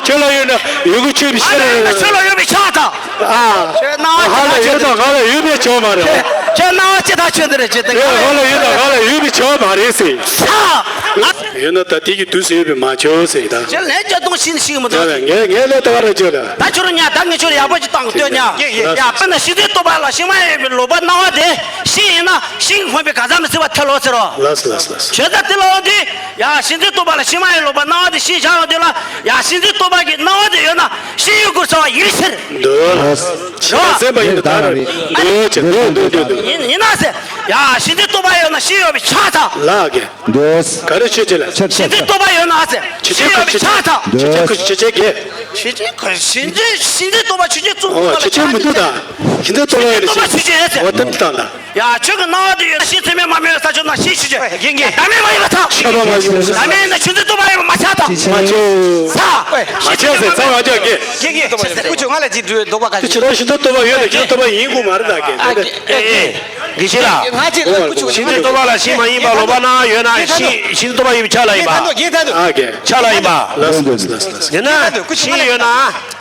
ཁྱོད་ལ་ཡོད་ན་ཡོད་གི་ཆོད་པའི་ཆ་རེད། ཁྱོད་ལ་ཡོད་པའི་ཆ་ཐག་ཨ། ཁྱོད་སྣང་བ་ཧ་ལ་ཡོད་དང་ཧ་ལ་ཡོད་པའི་ཆ་མ་རེད། ཁྱོད་སྣང་བ་ཅི་ཐག་ཆོད་འདི་རེད་ཅི་ཐག་ཧ་ལ་ཡོད་དང་ཧ་ལ་ཡོད་པའི་ཆ་མ་རེད་ཟེར། ས། ཡོད་ན་ད་དེ་གི་དུས་སུ་ཡོད་པས་མ་ཆོག་ཟེར་ད། ཅི་ལན་ཅི་གཏོང་ཤིན་ཤིག་མི་ད་གཏོང་ལ་ངས་ངས་ལས་ལྟ་བ་རེ་བྱོས་ལ། ད་ཁྱོད་རང་ཉ་ད་ངས་ཁྱོད་ལ་ཡག་པོ་ཅིག་བཏང་གི་ལྟོས་ཉ། ཡ་དཔེར་ན་གཤིན་རྗེ་སྟོབས་པ་ལ་ཤི་མ་ཡོད་པའི་ལོག་པ་སྣང་བ་དེ་ཤིང་ཡིན་ན་ཤིང་ཕོན་པའི་ག་ས་མི་སྲིད་པ་ཐལ་ལོ་ཟེར་རོ། ལགས་སོ་ལགས་སོ་ལགས་སོ། བྱས་ཙང་དེ་ལ་འོང་དུས་ཡ་གཤིན་རྗེ་སྟོབས་པ་ལ་ཤི་མ་ཡོད་ལོག་པ་སྣང་བ་དེ་ཤིང་བཞག་འོང་དུས་ལ་ཡ་གཤིན་རྗེ་སྟོབས་པ་གི་སྣང་བ་དེ་ཡོད་ན་ཤིང་ཡོད་དགོས་ཟེར་བ་ཡིན་ཕྱིར། འདོད། ཆེ་བ་སེམས་པ་ཡིན་པ་ད་རེད། འདོད་ཅེས་འདོད་འདོད་འདོད་འདོད། ཡིན་ཡིན་ན་ཟེར་ཡ་གཤིན་རྗེ་སྟོབས་པ་ཡོད་ན་ཤིང་ཡོད་པའི་ཆ་ཚང་། ལགས་ཀྱི། འདོད། ག་རེ་ཆོས་ཅན་ལ། ཆེ་ཆེ། གཤིན་རྗེ་སྟོབས་པ་ཡོད་ན་ཟེར། ཆེ་ཆེ་ཤིང་ཡོད་པའི་ཆ་ཚང་། ཆེ་ཆེ་ཁོ་ཆེ་ཆེ་གེ། གཤིན་རྗེ་ཁོ་གཤིན་རྗེ་གཤིན་རྗེ་སྟོབས་པ་ཆོས་ཅན་གཙུག་ཨོ་ཆེ་ཆེ་མི་འདུག་ད། གཤིན་རྗེ་སྟོབས་པ་ཡོད་ན་ཆོས་ཅན་ཟེར། ཨོ་དེ་མི་ད་ད། ཡ་ཁྱོད་ཀྱི་སྣང་བ་དེ་ཡོད་ན་ཤིང་ཚད་མེད་མ་མེད་ས་ཕྱོགས་ན་ཤིང་ཆོས་ཅན། རྒན་རྒན། ད་མེད་མ་ཡིན་པ་ཚང་། ཆ་བ་མ་ཡིན། ད་མེད་ན་ཆོས་ཅན་སྟོབས་པ་ཡོད་པ་མ་ཆགས་ད། མ་ཆོས། ས། མ་ཆོས་ཟེར་ཚང་བ་ཅག་གེ། རྒན་རྒན། ཁུ་ཆུ་ང་ལ་ཅིག་འགྲོ་འདོགས་པ་ག་ཅིག་ཁྱེད་རང་ཤིང་ཚད་སྟོབས་པ་ཡོད་ན་ཁྱེད་སྟོབས་པ་ཡིན་དགོས་མ་རེད་ད་གེ། ཨ་གེ་ཨེ་གེ། དགེ་བཤེས་ལགས། ང་ཅིག་ཁུ་ཆུ་ཤིང་ཚད་སྟོབས་པ་ལ་ཤིང་མ་ཡིན་པ་ལོག་པ་སྣང་ཡོད་ན་ཤིང་ཤིང་ཚད་སྟོབས་པ་ཡོད་པའི་ཆ་ལ་ཡིན་པ། རྒན་ད་འདུག་རྒན་ད་འདུག་ཨ་གེ། ཆ་ལ་ཡིན་པ། ལགས་སོ་ལགས་སོ་ལགས་སོ། ཡིན་ན་ཤིང་ཡོད་ན་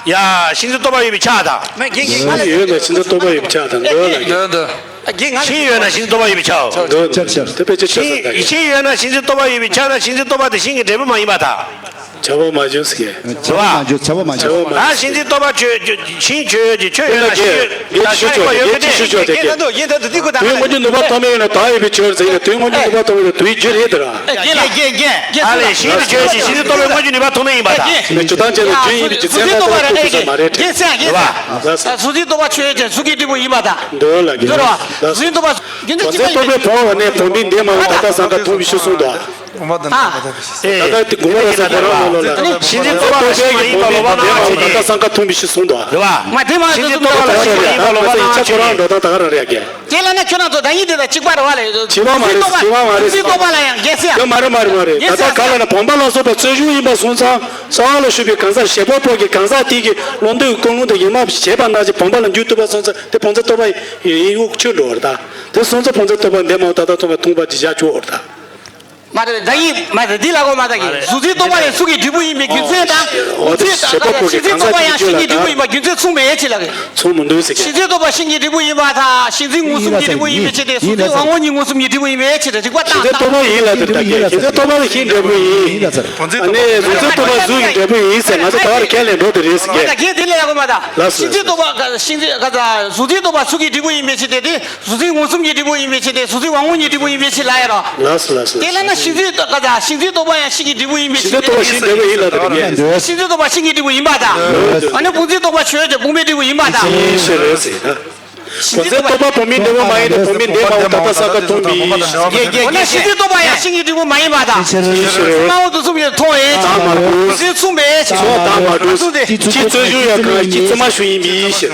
ཡ་ཤིང་ཚད་སྟོབས་པ་ཡོད་པའི་ཆ་དང་། མེད་རྒན་རྒན་ང་ལ་ཤིང་ཡོད་ན་ཤིང་ཚད་སྟོབས་པ་ཡོད་པའི་ཆ་དང་འདོད་ལ་གེ། འདོད་འདོད། རྒན་ང་ལ་ཤིང་ཡོད་ན་ཤིང་ཚད་སྟོབས་པ་ཡོད་པའི་ཆའོ། འདོད་འདོད། དེ་དཔེ་ཆ་ཆ་ཤིང་ས་ད་གེ། ཤིང་ཡོད་ན་ཤིང་ཚད་སྟོབས་པ་ཡོད་པའི་ཆ་ན་ཤིང་ཚད་སྟོབས་པ་དེ་ཤིང་གི་འབྲས་བུ་མ་ཡིན་པ་དང་། བྱ་བ་མ་བྱུང་ཟེར་གི། བྱ་བ་མ་བྱུང་བྱ་བ་མ་བྱུང་། ད་ཤིང་ཚད་སྟོབས་པ་ཆོས་ཤིང་ཆོས་ཀྱི་ཆོས་ཡོད་ན་ཤིང་ཡོད་ད་ཤ་ཡོད་པ་ཡོད་གི་ཏེ། ཡིན་ད་འདུག་ཡིན་ད་འདུག་འདི་ཀུ་ད། དུས་སྔོན་གྱི་ནུས་པ་ཐོགས་མེད་ཡོད་ན་ད་ཡོད་པའི་ཆོས་ཟེར་གི། དུས་སྔོན་གྱི་ནུས་པ་ཐོགས་མེད་ཡོད་ན་དུས་རྒྱུན་རེད་དེ་ར། རྒན་ལགས། རྒན་རྒན་རྒན། ཨ་ལས་ཤིང་དུ་ཆོས་ཀྱི་ཤིང་དུ་སྟོབས་པའི་སྔོན་གྱི་ནུས་པ་ཐོགས་མེད་ཡིན་པ་དང་། རྒན། ནས་ཇོ་ཐང་ཅན་ལ་རྒྱུན་ཡིན་པའི་རྒྱུ་མཚན་ལ་ལྟ་བ་ཐུག་པ་མ་རེད་དྲན། རྒན་སེང་རྒན་སེང་། གཟུགས་ཀྱི་སྟོབས་པ་ཆོས་ཅན་གཟུགས་ཀྱི་འབྲས་བུ་ཡིན་པ་དང་། འདོད་ལ་གི། འདོད་ར། གཟུགས་ཀྱི་སྟོབས་པ་རྒྱུ་མཚན་གཅིག་པ་ཡིན། བོང་བ་ནས་བོང་བུའི་འདས་མ་འོངས་ད་ལྟ་སང་ག་མཐོང་བའི་ཕྱིར་གསུངས་དོ། ད་ལྟ་དེ་དགུང་ལོ་ས་ཁོ་རང་ལོ་ལ། ཤིང་ཚད་སྟོབས་པ་ཆོས་ཀྱི་བོང་བུའི་འདས་མ་འོངས་ད་ལྟ་སང་ག་མཐོང་བའི་ཕྱིར་གསུངས་དོ། རེད་བ། མ་དེ་མ་ཤིང་ཚད་སྟོབས་པ་ལ་ཤིང་ཡིན་པ་ལོ་པ་ན་ཆོས་ཁོ་རང་འགྲོ་སྟངས་ད་ག་རང་རེད་ཀྱེ། དེ་ལ་ན་ཁྱོད་རང་ཚོ་ད་ཡིན་དེ་དང་གཅིག་པ་རེད་བ་ལས། བྱེད་པ་མ་རེད་ཟེར། བྱེད་པ་མ་རེད་ཟེར། སྟོབས་པ་ལ་ཡང་རྒྱལ་སྲས། ཡ་མ་རེད་མ་རེད་མ་རེད། ད་ལྟ་ག་ལ་ན་བོང་བུ་ལ་སོགས་པ་རྩོད་གཞུང་ཡིན་པ་སོང་ཙང་རྩ་བ་ལ་ཞུགས་པའི་གང་ཟག་བྱེད་པ་པོ་གི་གང་ཟག་དེ་གི་བློ་འདོད་ཀུན་སློང་དང་ཡིད་མ་བྱེད་པ་ན་ཅི་བོང་བུ་ལ་འགྱུར་ཐུབ་པ་སོང་ཙང་དེ་བོང་ཚད་སྟོབས་པ་ཡིན་དབུགས་ཆོད་འགྲོ་བར་ད། དེ་སོང་ཙང་བོང་ཚད་སྟོབས་པ་འདས་མ་འོངས་ད་ལྟ་ཐོག་མ་མཐོང་བ་ཅི་བྱ་ཆོག་བར་ད། མ་རེད་ད་ཡིན་མ་རེད་འདི་ལ་གོ་མ་ད་གི་གཟུགས་འཛིན་སྟོབས་པ་ཡང་གཟུགས་ཀྱི་འབྲས་བུ་ཡིན་པའི་རྒྱུ་མཚན་དང་། བོང་ཚད་ད་ག་ད་ཤིང་འཛིན་སྟོབས་པ་ཡང་ཤིང་གི་འབྲས་བུ་ཡིན་པ་རྒྱུ་མཚན་མཚུངས་པའི་ཕྱིར་ལ་གི། མཚུངས་མི་འདུག་ཟེར་གི། ཤིང་འཛིན་སྟོབས་པ་ཤིང་གི་འབྲས་བུ་ཡིན་པ་དང་ཤིང་འཛིན་མངོན་སུམ་གྱི་འབྲས་བུ་ཡིན་པའི་ཕྱིར་ཏེ་གཟུགས་འཛིན་དབང་པོ་ཉིད་མངོན་སུམ་གྱི་འབྲས་བུ་ཡིན་པའི་ཕྱིར་ཏེ་རིགས་པ་ཤིང་འཛིན་སྟོབས་པ་ཡིན་ལ་དེ་ད་གི་ཤིང་འཛིན་སྟོབས་པ་ཤིང་འབྲས་བུ་ཡིན། ཨ་ནི་གཟུགས་འཛིན་སྟོབས་པ་གཟུགས་ཀྱི་འབྲས་བུ་ཡིན་ཟེར་ང་ཚོ་ད་བར་ཁས་ལེན་འགྲོ་དེ་རེད་ཟེར་གི། ད་གི་དེ་ལས་ལ་གོ་མ་ད། ལགས་སོ། ཤིང་འཛིན་སྟོབས་པ་ཤིང་འཛིན་གཟུགས་འཛིན་སྟོབས་པ་གཟུགས་ཀྱི་འབྲས་བུ་ཡིན་པའི་ཕྱིར་ཏེ་དེ། གཟུགས་འཛིན་མངོན་སུམ་གྱི་འབྲས་བུ་ཡིན་པའི་ཕྱིར་ཏེ་གཟུགས་འཛིན་དབང་པོ་ཉིད་འབྲས་བུ་ཡིན་པའི་ཕྱིར་ལ་ཡ་རོ། ལགས་སོ་ལགས་སོ། དེ་ལ་ན་ཤིང་འཛིན་ཏོ་ག་ད་ཤིང་འཛིན་སྟོབས་པ་ཡང་ཤིང་གི་འབྲས་བུ་ཡིན་པའི་ཕྱིར་ཏེ། ཤིང་འཛིན་སྟོབས་པ་ཤིང་འབྲས་བུ་ཡིན་ལ་དེ་ག་ནས། ཤིང་འཛིན་སྟོབས་པ་ཤིང་གི་འབྲས་བུ་ཡིན་པ་དང་། ཨ་ནི་བོང་ཚད་སྟོབས་པ་ཆོས་ཅན་བོང་བུའི་འབྲས་བུ་ཡིན་པ་དང་། ཤིང་ཤིང་རེད་ཟེར་ན། བོང་ཚད་སྟོབས་པ་བོང་བུའི་འབྲས་བུ་མ་ཡིན་ཏེ་བོང་བུའི་འདས་མ་འོངས་ད་ལྟ་སང་ག་མཐོང་བའི། འོ་ན་ཤིང་འཛིན་སྟོབས་པ་ཡང་ཤིང་གི་འབྲས་བུ་མ་ཡིན་པ་དང་། ཤིང་ཤིང་རེད། སྨྲ་བ་དུས་གསུམ་ཡང་མཐོང་བའི་ཕྱིར། བོང་ཚད་མཚུངས་པའི་ཕྱིར། མཚུངས་དང་མ་གྲུབ། མཚུངས་ཏེ། ཅི་རྩོད་གཞུང་ཡང་གང་ཅི་རྩིས་མ་ཞུ་ཡིན་པའི་ཕྱིར།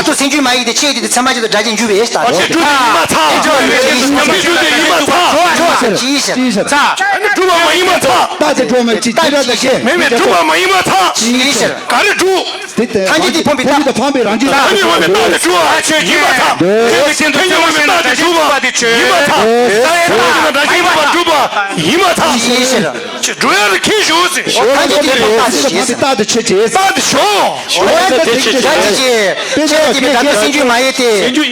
ད་ལྟོ་སེམས་རྒྱུད་མ་ཡིན་ཏེ་ཆོས་ཡིན་ཏེ་ཚད་མ་ཅན་དུ་སྒྲ་གཅན་འཇུག་པའི་ལྟ། ཨོ་ཤེ་སྒྲུབ་པ་ཡིན་མ་ཚད། སེམས་རྒྱུད་དེ་ཡིན་མ་ཚད། ཅིའི་ཕྱིར། ཨ་ནི་སྒྲུབ་པ་མ་ཡིན་མ་ཚད། རྟགས་དེ་སྒྲུབ་མ་ཅི་ཅི་ར་ད་ཤེ། མེད་མེད་སྒྲུབ་པ་མ་ཡིན་མ་ཚད། ཅིའི་ཕྱིར། ག་རེ་སྒྲུབ། དེ་ལྟར་ཐམས་ཅད་དེ་ཕམ་པའི་རྟགས། ཐམས་ཅད་དེ་ཕམ་པའི་རང་རྒྱུད། ཐམས་ཅད་ཕམ་པའི་རྟགས་དེ་སྒྲུབ་པ་ཡིན་མ་ཚད། ཐམས་ཅད་ཕམ་པའི་རྟགས་དེ་སྒྲུབ་པ་ཡིན་མ་ཚད། ཡིན་མ་ཚད། ཅིའི་ཕྱིར། སྒྲུབ་ཡ་ལ་ཁྱེད་ཞུ་ཟེར། ཐམས་ཅད་དེ་ཕམ་པའི་རྟགས་དེ་ཆོས་ཅན། རྟགས་དེ་ཤོག། ཨོ་ཡ་དེ་དེ་ཅི་ཅི་ཅི་དེ་བདག་ཏུ་སེམས་རྒྱུད་མ་ཡིན་ཏེ།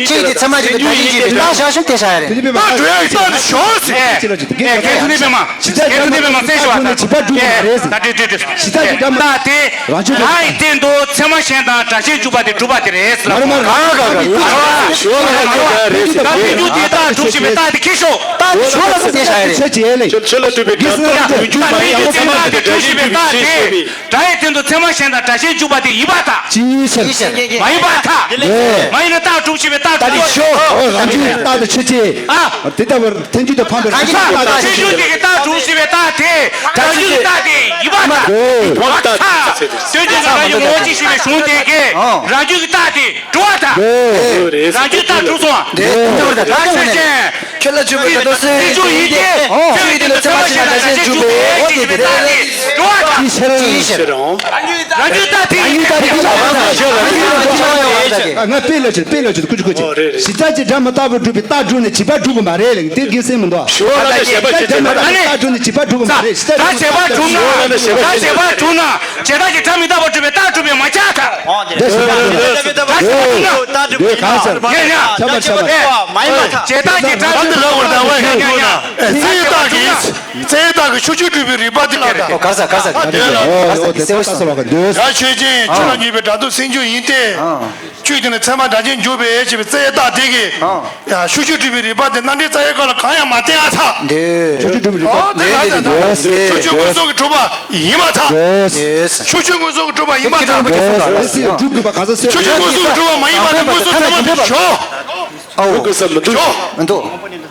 ཅི་དེ་ཚད་མ་ཅན་དུ་བདག་ཡིན་ཞེས་པའི་རྟགས་ཤོག་ཤོག་དེ་ཤ་ཡ་རེད། རྟགས་སྒྲུབ་ཡ་གི་རྟགས་དེ་ཤོག་ཟེར། ཨེ་ཨེ་གལ་ཏེ་ནི་པདྨ། གལ་ཏེ་ནི་པདྨ་བཙན་ཞུ་བ་དང་། ཨེ་ད་དེ་དེ་དེ་རྟགས་དེ་རང་རྒྱུད་ཀྱི་རྟགས་དེ་སྟེང་དུ་ཚད་མ་གཞན་དང་སྒྲ་གཅན་འཇུག་པ་དེ་གྲུབ་པ་དེ་རེད་ཟེར་ལ། མ་རེད་མ་རེད། ག་ག་ག་ག་ད་ཐལ་འགྱུར་དེ་རྟགས་གྲུབ་ཞེས་པའི་རྟགས་དེ་ཁྱེར་ཤོག། རྟགས་དེ་ཤོག་ལ་སོགས་དེ་ཤ་ཡ་རེད། ཆོས་ཅན་ལས། ཆོས་ལ་ལྟོས་པའི་རྟགས་སྟེང་དུ་ཚད་མ་གཞན་དང་སྒྲ་གཅན་འཇུག་པ་དེ་ཡིན་པར་ཐལ། ཅིའི་ཕྱིར། སྒྲ་ཡི་སྟེང་དུ་ཚད་མ་གཞན་དང་སྒྲ་གཅན་འཇུག་པ་དེ་ཡིན་པར་ཐལ། ཅིའི་ཕྱིར། མ་ཡིན་པར་ཐལ། ལས། མ་ཡིན་ན་རྟགས་གྲུབ་ཞེས་པའི་རྟགས་ད་དེ་ཤོག། རང་རྒྱུད་ཀྱི་རྟགས་དེ་ཆོས་ཅན། ཨ། དེ་ལྟ་བུར་ཐལ་འགྱུར་དུ་ཕམ་པའི་རང་རྒྱུད་ཀྱི་རྟགས་ཆོས་ཅན། ཐལ་འགྱུར་དེ་གི་རྟགས་གྲུབ་ཞེས་པའི་རྟགས་དེ་རང་རྒྱུད་ཀྱི་རྟགས་དེ་ཡིན་པར་ཐལ། ཡིན་པར་ཐལ། དོན་གྱི་རང་རྒྱུད་ངོ་བོ་གཅིག་ཞེས་པའི་གཞུང་དེ་གིས་རང་རྒྱུད་ཀྱི་རྟགས་དེ་གྲུབ་པར་ཐལ། རང་རྒྱུད་རྟགས་གྲུབ་སོང་། ད་ཆོས་ཅན། ལ་འཇུག་པའི་ད་དུང་སེམས་ཅན་ཡིན་ཏེ། ཆོས་ཡིན་ཏེ་ལ་ཚད་མ་ཤེས་ན་བདག་གཞན་འཇུག་པའི། འོ་དེ་དེ་རེད། ཅི་ཕྱིར། ཅི་ཕྱིར། རང་རྒྱུད་ལྟ་དེ་ཡིན་ཏེ། རང་རྒྱུད་ལྟ་དེ་ཡིན་ཏེ། ང་དཔེ་ལ་ཕྱིར་དཔེ་ལ་ཕྱིར་ཀུ་ཅི་ཀུ་ཅི། གཞི་རྩ་གཅིག་སྒྲ་མི་རྟག་པར་སྒྲུབ་པའི་རྟགས་སྒྲུབ་ནས་བྱས་པ་སྒྲུབ་པ་མ་རེད་ལ། དེ་དགེ་སེམས་མི་འདུག་གཞི་རྩ་གཅིག་སྒྲ་མི་རྟག་པར་སྒྲུབ་ནས་བྱས་པ་སྒྲུབ་པ་མ་རེད། གཞི་རྩ་གཅིག་སྒྲ་མི་རྟག་པར་སྒྲུབ་ན། བྱས་པ་སྒྲུབ་ན། བྱས་རྟགས་ཀྱི་སྒྲ་མི་རྟག་པར་སྒྲུབ་པའི་རྟགས་སྒྲུབ་པས་མ་ཁྱབ་པ། འདི་ཞིག་ལ་འདོད། ད་ཞིག་ལ་འདོད། ད་འདོད། གང་ཟེར། ཡ་ཡ། ཁྱབ་པ་ཁྱབ་པ། བྱས་རྟགས་ཀྱི་སྒྲ་མི་རྟག་པར་སྒྲུབ་པས་ཡ་ཡ། རྩོད་ཡ་ཡ། རྩོད་ཡ་ཡ། རྩོད་ཡ་ཡ། ད་གི་རྩོད་ཡ་ཡ། ད་གི་ཤུགས་ཆུང་སྒྲུབ་པའི་རིགས་པ་འདི་ལ་ད། ཨོ་ག་ས་ག་ས་ག་ས་ག་ས་ག་ས་ག་ས་ག་ས་ག་འདོད། ད་ཆོས་ཅན་ཆོས་ལ་ཉེས་པའི་སྒྲ་དུ་སེམས་བྱུང་ཡིན་ཏེ། ཆོས་ཀྱི་ནི་ཚད་མ་སྒྲ་གཅན་འཇུག་པའི་ཞེས་པའི་རྩོད་ཡ་ཡ་དེ་གི། ཡ་ཤུགས་ཆུང་སྒྲུབ་པའི་རིགས་པ་དེ་རྣམ་འགྲེལ་རྩ་བའི་སྐབས་ལ་གང་ཡང་མ་བསྟན་ཨ་ཚ། འདོད། ཤུགས་ཆུང་སྒྲུབ་པའི་རིགས་པ། ཨོ་དེ་ལ་ད་ཤུགས་ཆུང་མངོན་སུམ་གྱིས་གྲུབ་པ་ཡིན་པར་ཐལ། ཤུགས་ཆུང་མངོན་སུམ་གྱིས་གྲུབ་པ་ཡིན་པར་ཐལ། སྒྲུབ་དགོས་པ་ག་ས་སེ། ཤུགས་ཆུང་མངོན་སུམ་གྱིས་གྲུབ་པ་མ་ཡིན་པ་དེ་མངོན་སུམ་ཚད་མ་དེ་ཞོག་ཨོ། སྒྲུབ་དགོས་ས་མི་འདུག་ཞོག་མི་འདུག་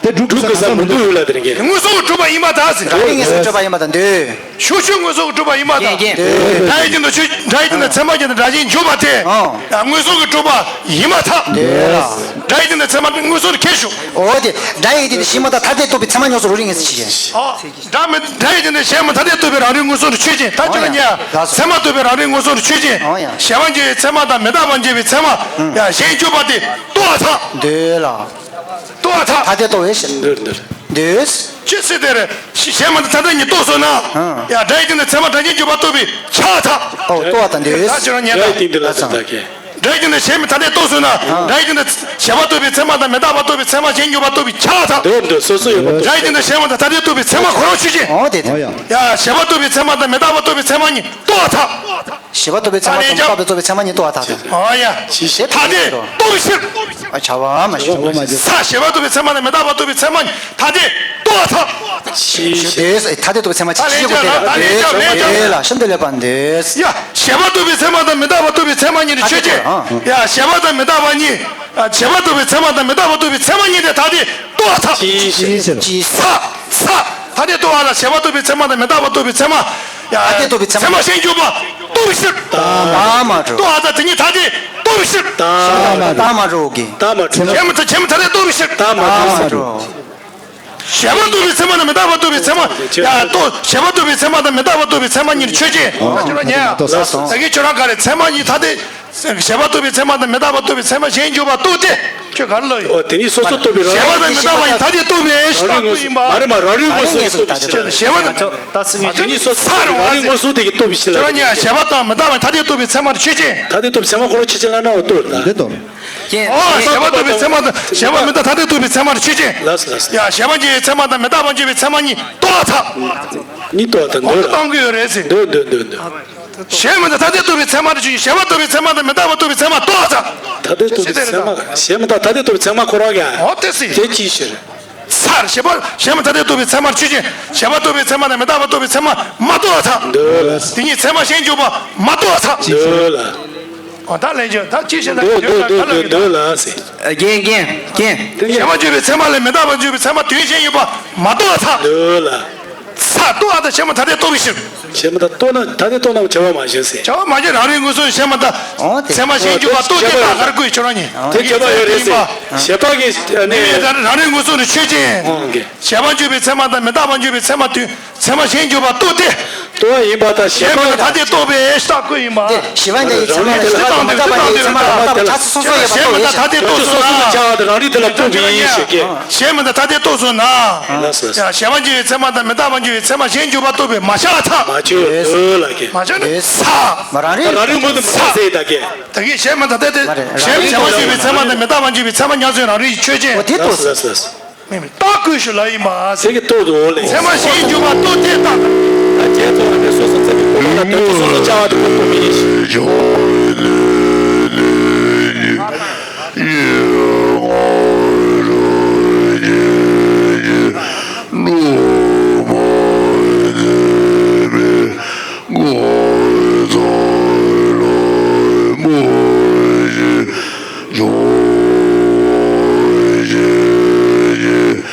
དེ་སྒྲུབ་དགོས་ས་མི་འདུག་ཡོད་ལ་དེ་རིང་གི། མངོན་སུམ་གྱིས་གྲུབ་པ་ཡིན་པར་ཐལ་ཟེར། རང་རིག་མངོན་སུམ་གྱིས་གྲུབ་པ་ཡིན་པར་ཐལ་འདོད། ཤུགས་ཆུང་མངོན་སུམ་གྱིས་གྲུབ་པ་ཡིན་པར་ཐལ། སྒྲ་ཡི་སྟེང་དུ་ཆོས། སྒྲ་ཡི་སྟེང་དུ་ཚད་མ་བརྒྱད་དང་སྒྲ་གཅན་འཇུག་པ་དེ། ཨོ། མངོན་སུམ་གྱིས་གྲུབ་པ་ཡིན་པར་ཐལ། འདོད་ལ། སྒྲ་ཡི་སྟེང་དུ་ཚད་མ་མངོན་སུམ་དུ་ཁྱེར་ཞོག་ཨོ་དེ། སྒྲ་ཡི་སྟེང་དུ་གཞན་མ་དག་ཐ་དད་རྟོགས་པའི་ཚད་མ་ཉམས་སུ་རང་རིག་མངོན་སུམ་ཞིག་ཡིན། ཨོ། སྒྲ་མི། སྒྲ་ཡི་སྟེང་དུ་གཞན་མ་ཐ་དད་རྟོགས་པའི་རང་རིག་མངོན་སུམ་དུ་ཆོས་ཅན། ད་ཁྱོད་ལ་ཉེ། ཚད་མ་རྟོགས་པའི་རང་རིག་མངོན་སུམ་དུ་ཆོས་ཅན། ཨོ་ཡ། གཞན་མ་འཇུག་པའི་ཚད་མ་དང་མི་རྟག་པ་འཇུག་པའི་ཚད་མ། ཡ་གཞན་འཇུག་པ་དེ་རྟོགས་པར་ཐལ། འདོད་ལ། རྟོགས་པར་ཐལ། ཐ་དད་རྟོགས་པའི་ཕྱིར། འདོད་འདོད། འདོད། ཅི་སྲིད་དེར། གཞན་མ་དག་ཐ་དད་ཉིད་རྟོགས་སོང་ན། ཡ་སྒྲ་ཡི་སྟེང་དུ་ཚད་མ་སྒྲ་གཅན་འཇུག་པ་རྟོགས་པས་ཁྱབ་པར་ཐལ། ཨོ་རྟོགས་པར་ཐལ་འདོད། ད་ཁྱོད་ལ་ཉེ། སྒྲ་ཡི་སྟེང་དུ་ལ་ཚད་མ་ཐ་དད། སྒྲ་ཡི་སྟེང་དུ་གཞན་མ་ཐ་དད་རྟོགས་སོང་ན། སྒྲ་ཡི་སྟེང་དུ་བྱས་པ་རྟོགས་པའི་ཚད་མ་དང་མི་རྟག་པ་རྟོགས་པའི་ཚད་མ་གཞན་འཇུག་པ་རྟོགས་པས་ཁྱབ་པར་ཐལ། འདོད་འདོད། སོ་སོ་ཡོད་པ་རྟོགས། སྒྲ་ཡི་སྟེང་དུ་གཞན་མ་དང་ཐ་དད་རྟོགས་པའི་ཚད་མ་ཁོ་རང་ཆོས་ཅན། ཨོ་དེ་དེ། ཡ་བྱས་པ་རྟོགས་པའི་ཚད་མ་དང་མི་རྟག་པ་རྟོགས་པའི་ཚད་མ་གཉིས་རྟོགས་པར་ཐལ། བྱས་པ་རྟོགས་པའི་ཚད་མ་དང་མི་རྟག་པ་རྟོགས་པའི་ཚད་མ་གཉིས་རྟོགས་པར་ཐལ། ཨོ་ཡ། ཐ་དད་རྟོགས་པའི་ཕྱིར། ཨ་བྱ་བ་མ་བྱུང་། ས། བྱས་པ་རྟོགས་པའི་ཚད་མ་དང་མི་རྟག་པ་རྟོགས་པའི་ཚད་མ་གཉིས་ཐ་དད་རྟོགས་པར་ཐལ། ཐ་དད་རྟོགས་པའི་ཚད་མ་གཅིག་ཤེས་དགོས་ཏེ། ལ་ལ་ལ་ལ་ལ། ཡ་བྱས་པ་རྟོགས་པའི་ཚད་མ་དང་མི་རྟག་པ་རྟོགས་པའི་ཚད་མ་གཉིས་ནི་ཆོས་ཅན། ཡ་བྱས་པ་དང་མི་རྟག་པ་གཉིས། བྱས་པ་རྟོགས་པའི་ཚད་མ་དང་མི་རྟག་པ་རྟོགས་པའི་ཚད་མ་གཉིས་དེ་ཐ་དད་རྟོགས་པར་ཐལ། ས། ས། ཐ་དད་རྟོགས་པ་ལ་བྱས་པ་རྟོགས་པའི་ཚད་མ་དང་མི་རྟག་པ་རྟོགས་པའི་ཚད་མ། ཡ་ཐ་དད་རྟོགས་པའི་ཚད་མ། ཚད་མ་གཞན་འཇུག་པ་རྟོགས་པའི་ཕྱིར། རྟགས་མ་གྲུབ། རྟོགས་པ་དང་དེ་གཉིས་ཐ་དད་རྟོགས་པའི་ཕྱིར། རྟགས་མ་གྲུབ་ཀྱི། རྟགས་མ་གྲུབ། གཞན་མ་ཐ་གཞན་མ་ཐ་དད་རྟོགས་པའི་ཕྱིར། རྟགས་མ་གྲུབ། བྱས་པ་རྟོགས་པའི་ཚད་མ་དང་མི་རྟག་པ་རྟོགས་པའི་ཚད་མ། ཡ་རྟོགས། བྱས་པ་རྟོགས་པའི་ཚད་མ་དང་མི་རྟག་པ་རྟོགས་པའི་ཚད་མ་གཉིས་ཆོས་ཅན། ད་གིན་ཁྱོད་རང་ག་རེ་ཚད་མ་གཉིས་ཐ་དད། བྱས་པ་རྟོགས་པའི་ཚད་མ་དང་མི་རྟག་པ་རྟོགས་པའི་ཚད་མ་གཞན་འཇུག་པ་རྟོགས་ཏེ། ཁྱོད་ག་རེ་ལབ་ཡོད། ཨོ་དེ་ནི་སོ་སོ་རྟོགས་པའི་རང་། བྱས་པ་དང་མི་རྟག་པ་ཡིན་ཐ་དད་རྟོགས་པའི་ཕྱིར་རྟགས་ཀུན་ཡིན་པ། མ་རེད་མ་རང་རིག་མངོན་སུམ་གྱི་རྟོགས་པའི་ཕྱིར། བྱས་པ་དང་། ད་སྲིད་ངེས་དེ་ནི་སོ་སོ་རང་རིག་མངོན་སུམ་དེ་གི་རྟོགས་པའི་ཕྱིར་ལ། ཁྱོད་རང་གཉིས་བྱས་པ་དང་མི་རྟག་པ་ཐ་དད་རྟོགས་པའི་ཚད་མ་རེ་ཆོས་ཅན། ཐ་དད་རྟོགས་པའི་ཚད་མ་ཁོ་རང་ཆོས་ཅན་ལ་ན་འོ་རྟོགས་རེད་ད། འདི་རྟོགས། ཨོ་བྱས་པ་རྟོགས་པའི་ཚད་མ་དང་བྱས་པ་མི་རྟག་ཐ་དད་རྟོགས་པའི་ཚད་མ་རེ་ཆོས་ཅན། ལགས་སོ་ལགས་སོ། ཡ་བྱས་པ་འཇུག་པའི་ཚད་མ་དང་མི་རྟག་པ་འཇུག་པའི་ཚད་མ་གཉིས་རྟོགས་པར་ཐལ། གཉིས་རྟོགས་པར་ཐལ། འོ་འདོད་ལ། གཏོང་གི་ཡོད་རེད་ཟེར། འདོད་འདོད་འདོད་འདོད། གཞན་མི་རྟག་ཐ་དད་རྟོགས་པའི་ཚད་མ་རེ་ཆོས་ཅན། བྱས་པ་རྟོགས་པའི་ཚད་མ་དང་མི་རྟག་པ་རྟོགས་པའི་ཚད་མ་རྟོགས་པར་ཐལ། ཐ་དད་རྟོགས་པའི་ཚད་མ། གཞན་མི་རྟག་ཐ་དད་རྟོགས་པའི་ཚད་མ་ཁོ་རང་གི། འོ་དེ་སྲིད། དེ་ཅིའི་ཕྱིར། ས། བྱས་པ་གཞན་མི་རྟག་ཐ་དད་རྟོགས་པའི་ཚད་མ་རེ་ཆོས་ཅན། བྱས་པ་རྟོགས་པའི་ཚད་མ་དང་མི་རྟག་པ་རྟོགས་པའི་ཚད་མ་མ་རྟོགས་པར་ཐལ། འདོད་ལ། དེ་གཉིས་ཚད་མ་གཞན་འཇུག་པ་མ་རྟོགས་པར་ཐལ། འདོད་ལ། འོ་ད་ལན་ཅོ་ད་ཅི་བྱེད་ན་འདོད་འདོད་འདོད་འདོད་འདོད་ལ་ཟེར། རྒན་རྒན་རྒན། བྱས་པ་འཇུག་པའི་ཚད་མ་ལས་མི་རྟག་པ་འཇུག་པའི་ཚད་མ་དོན་གཞན་ཡོད་པ་མ་རྟོགས་པར་ཐལ། འདོད་ལ། ས། རྟོགས་པ་དང་བྱས་པ་ཐ་དད་རྟོགས་པའི་ཕྱིར། བྱས་པ་དང་རྟོགས་ན་ཐ་དད་རྟོགས་ན་བྱ་བ་མ་བྱུང་ཟེར། བྱ་བ་མ་བྱུང་། རང་རིག་མངོན་སུམ་བྱས་པ་དང་། འོ་དེ། ཚད་མ་གཞན་འཇུག་པ་རྟོགས་ཏེ་རྟགས་ག་རེ་དགོས་ཁྱོད་རང་གཉིས། དེ་ཁྱད་པར་ཡོད་རེད་ཟེར། བྱས་པ་གི་ནི། རང་རིག་མངོན་སུམ་ནི་ཆོས་ཅན། འོ་གི། བྱས་པ་འཇུག་པའི་ཚད་མ་དང་མི་རྟག་པ་འཇུག་པའི་ཚད་མ་དོན། ཚད་མ་གཞན་འཇུག་པ་རྟོགས་ཏེ། རྟོགས་པ་ཡིན་པ་དང་བྱས་པ་ཐ་དད་རྟོགས་པའི་རྟགས་ཀུན་ཡིན་པ། དེ་བྱས་པ་འདི་ཡི་ཚད་མ་ལ་ཞེས་པ་མི་རྟག་པ་འདི་ཡི་ཚད་མ་ལ་རྟག་པ་ཆགས་སུ་སོང་སོང་ཡོད་པ་རྟོགས་པའི་ཕྱིར། ཐ་དད་རྟོགས་སོང་ན། རང་རིག་དེ་ལ་རྟོགས་པའི་ཕྱིར་གྱི། བྱས་མི་རྟག་ཐ་དད་རྟོགས་སོང་ན། ལགས་སོ། ཡང་བྱས་པ་འཇུག་པའི་ཚད་མ་དང་མི་རྟག་པ་འཇུག་པའི་ཚད་མ་གཞན་འཇུག་པ་རྟོགས་པས་མ་ཁྱབ་པར་ཐལ། མ་ཁྱབ་ཡོད་ལ་གི། མ་ཁྱབ་ན་ས། མ་རང་རིག་རང་རིག་མངོན་དུ་མི་ཚོགས་ཟེར་ད་གི། ད་གིན་བྱས་མི་རྟག་ཐ་དད། མ་རེད། བྱས་པ་འཇུག་པའི་ཚད་མ་དང་མི་རྟག་པ་འཇུག་པའི་ཚད་མ་ཉམས་སུ་རང་རིག་ཆོས་ཅན། འོ་དེ་རྟོགས། ལགས་སོ་ལགས་སོ། མེད་མེད་རྟགས་ཀུན་ཞུགས་ལ་ཡིན་པ། ཚེ་གི་རྟོགས་འདུག་ལས། ཚད་མ་གཞན་འཇུག་པ་རྟོགས་ཏེ་རྟགས། ད་ཁྱེད་ཚོ་ལ་ནི་སོ་སོ་ཚེ་གི་རྟོགས་པ་ལ་དོན་དུ་སོ་སོ་བྱ་བ་དེ་ཁོ་རྟོགས་པ་ཡིན་ཞེས།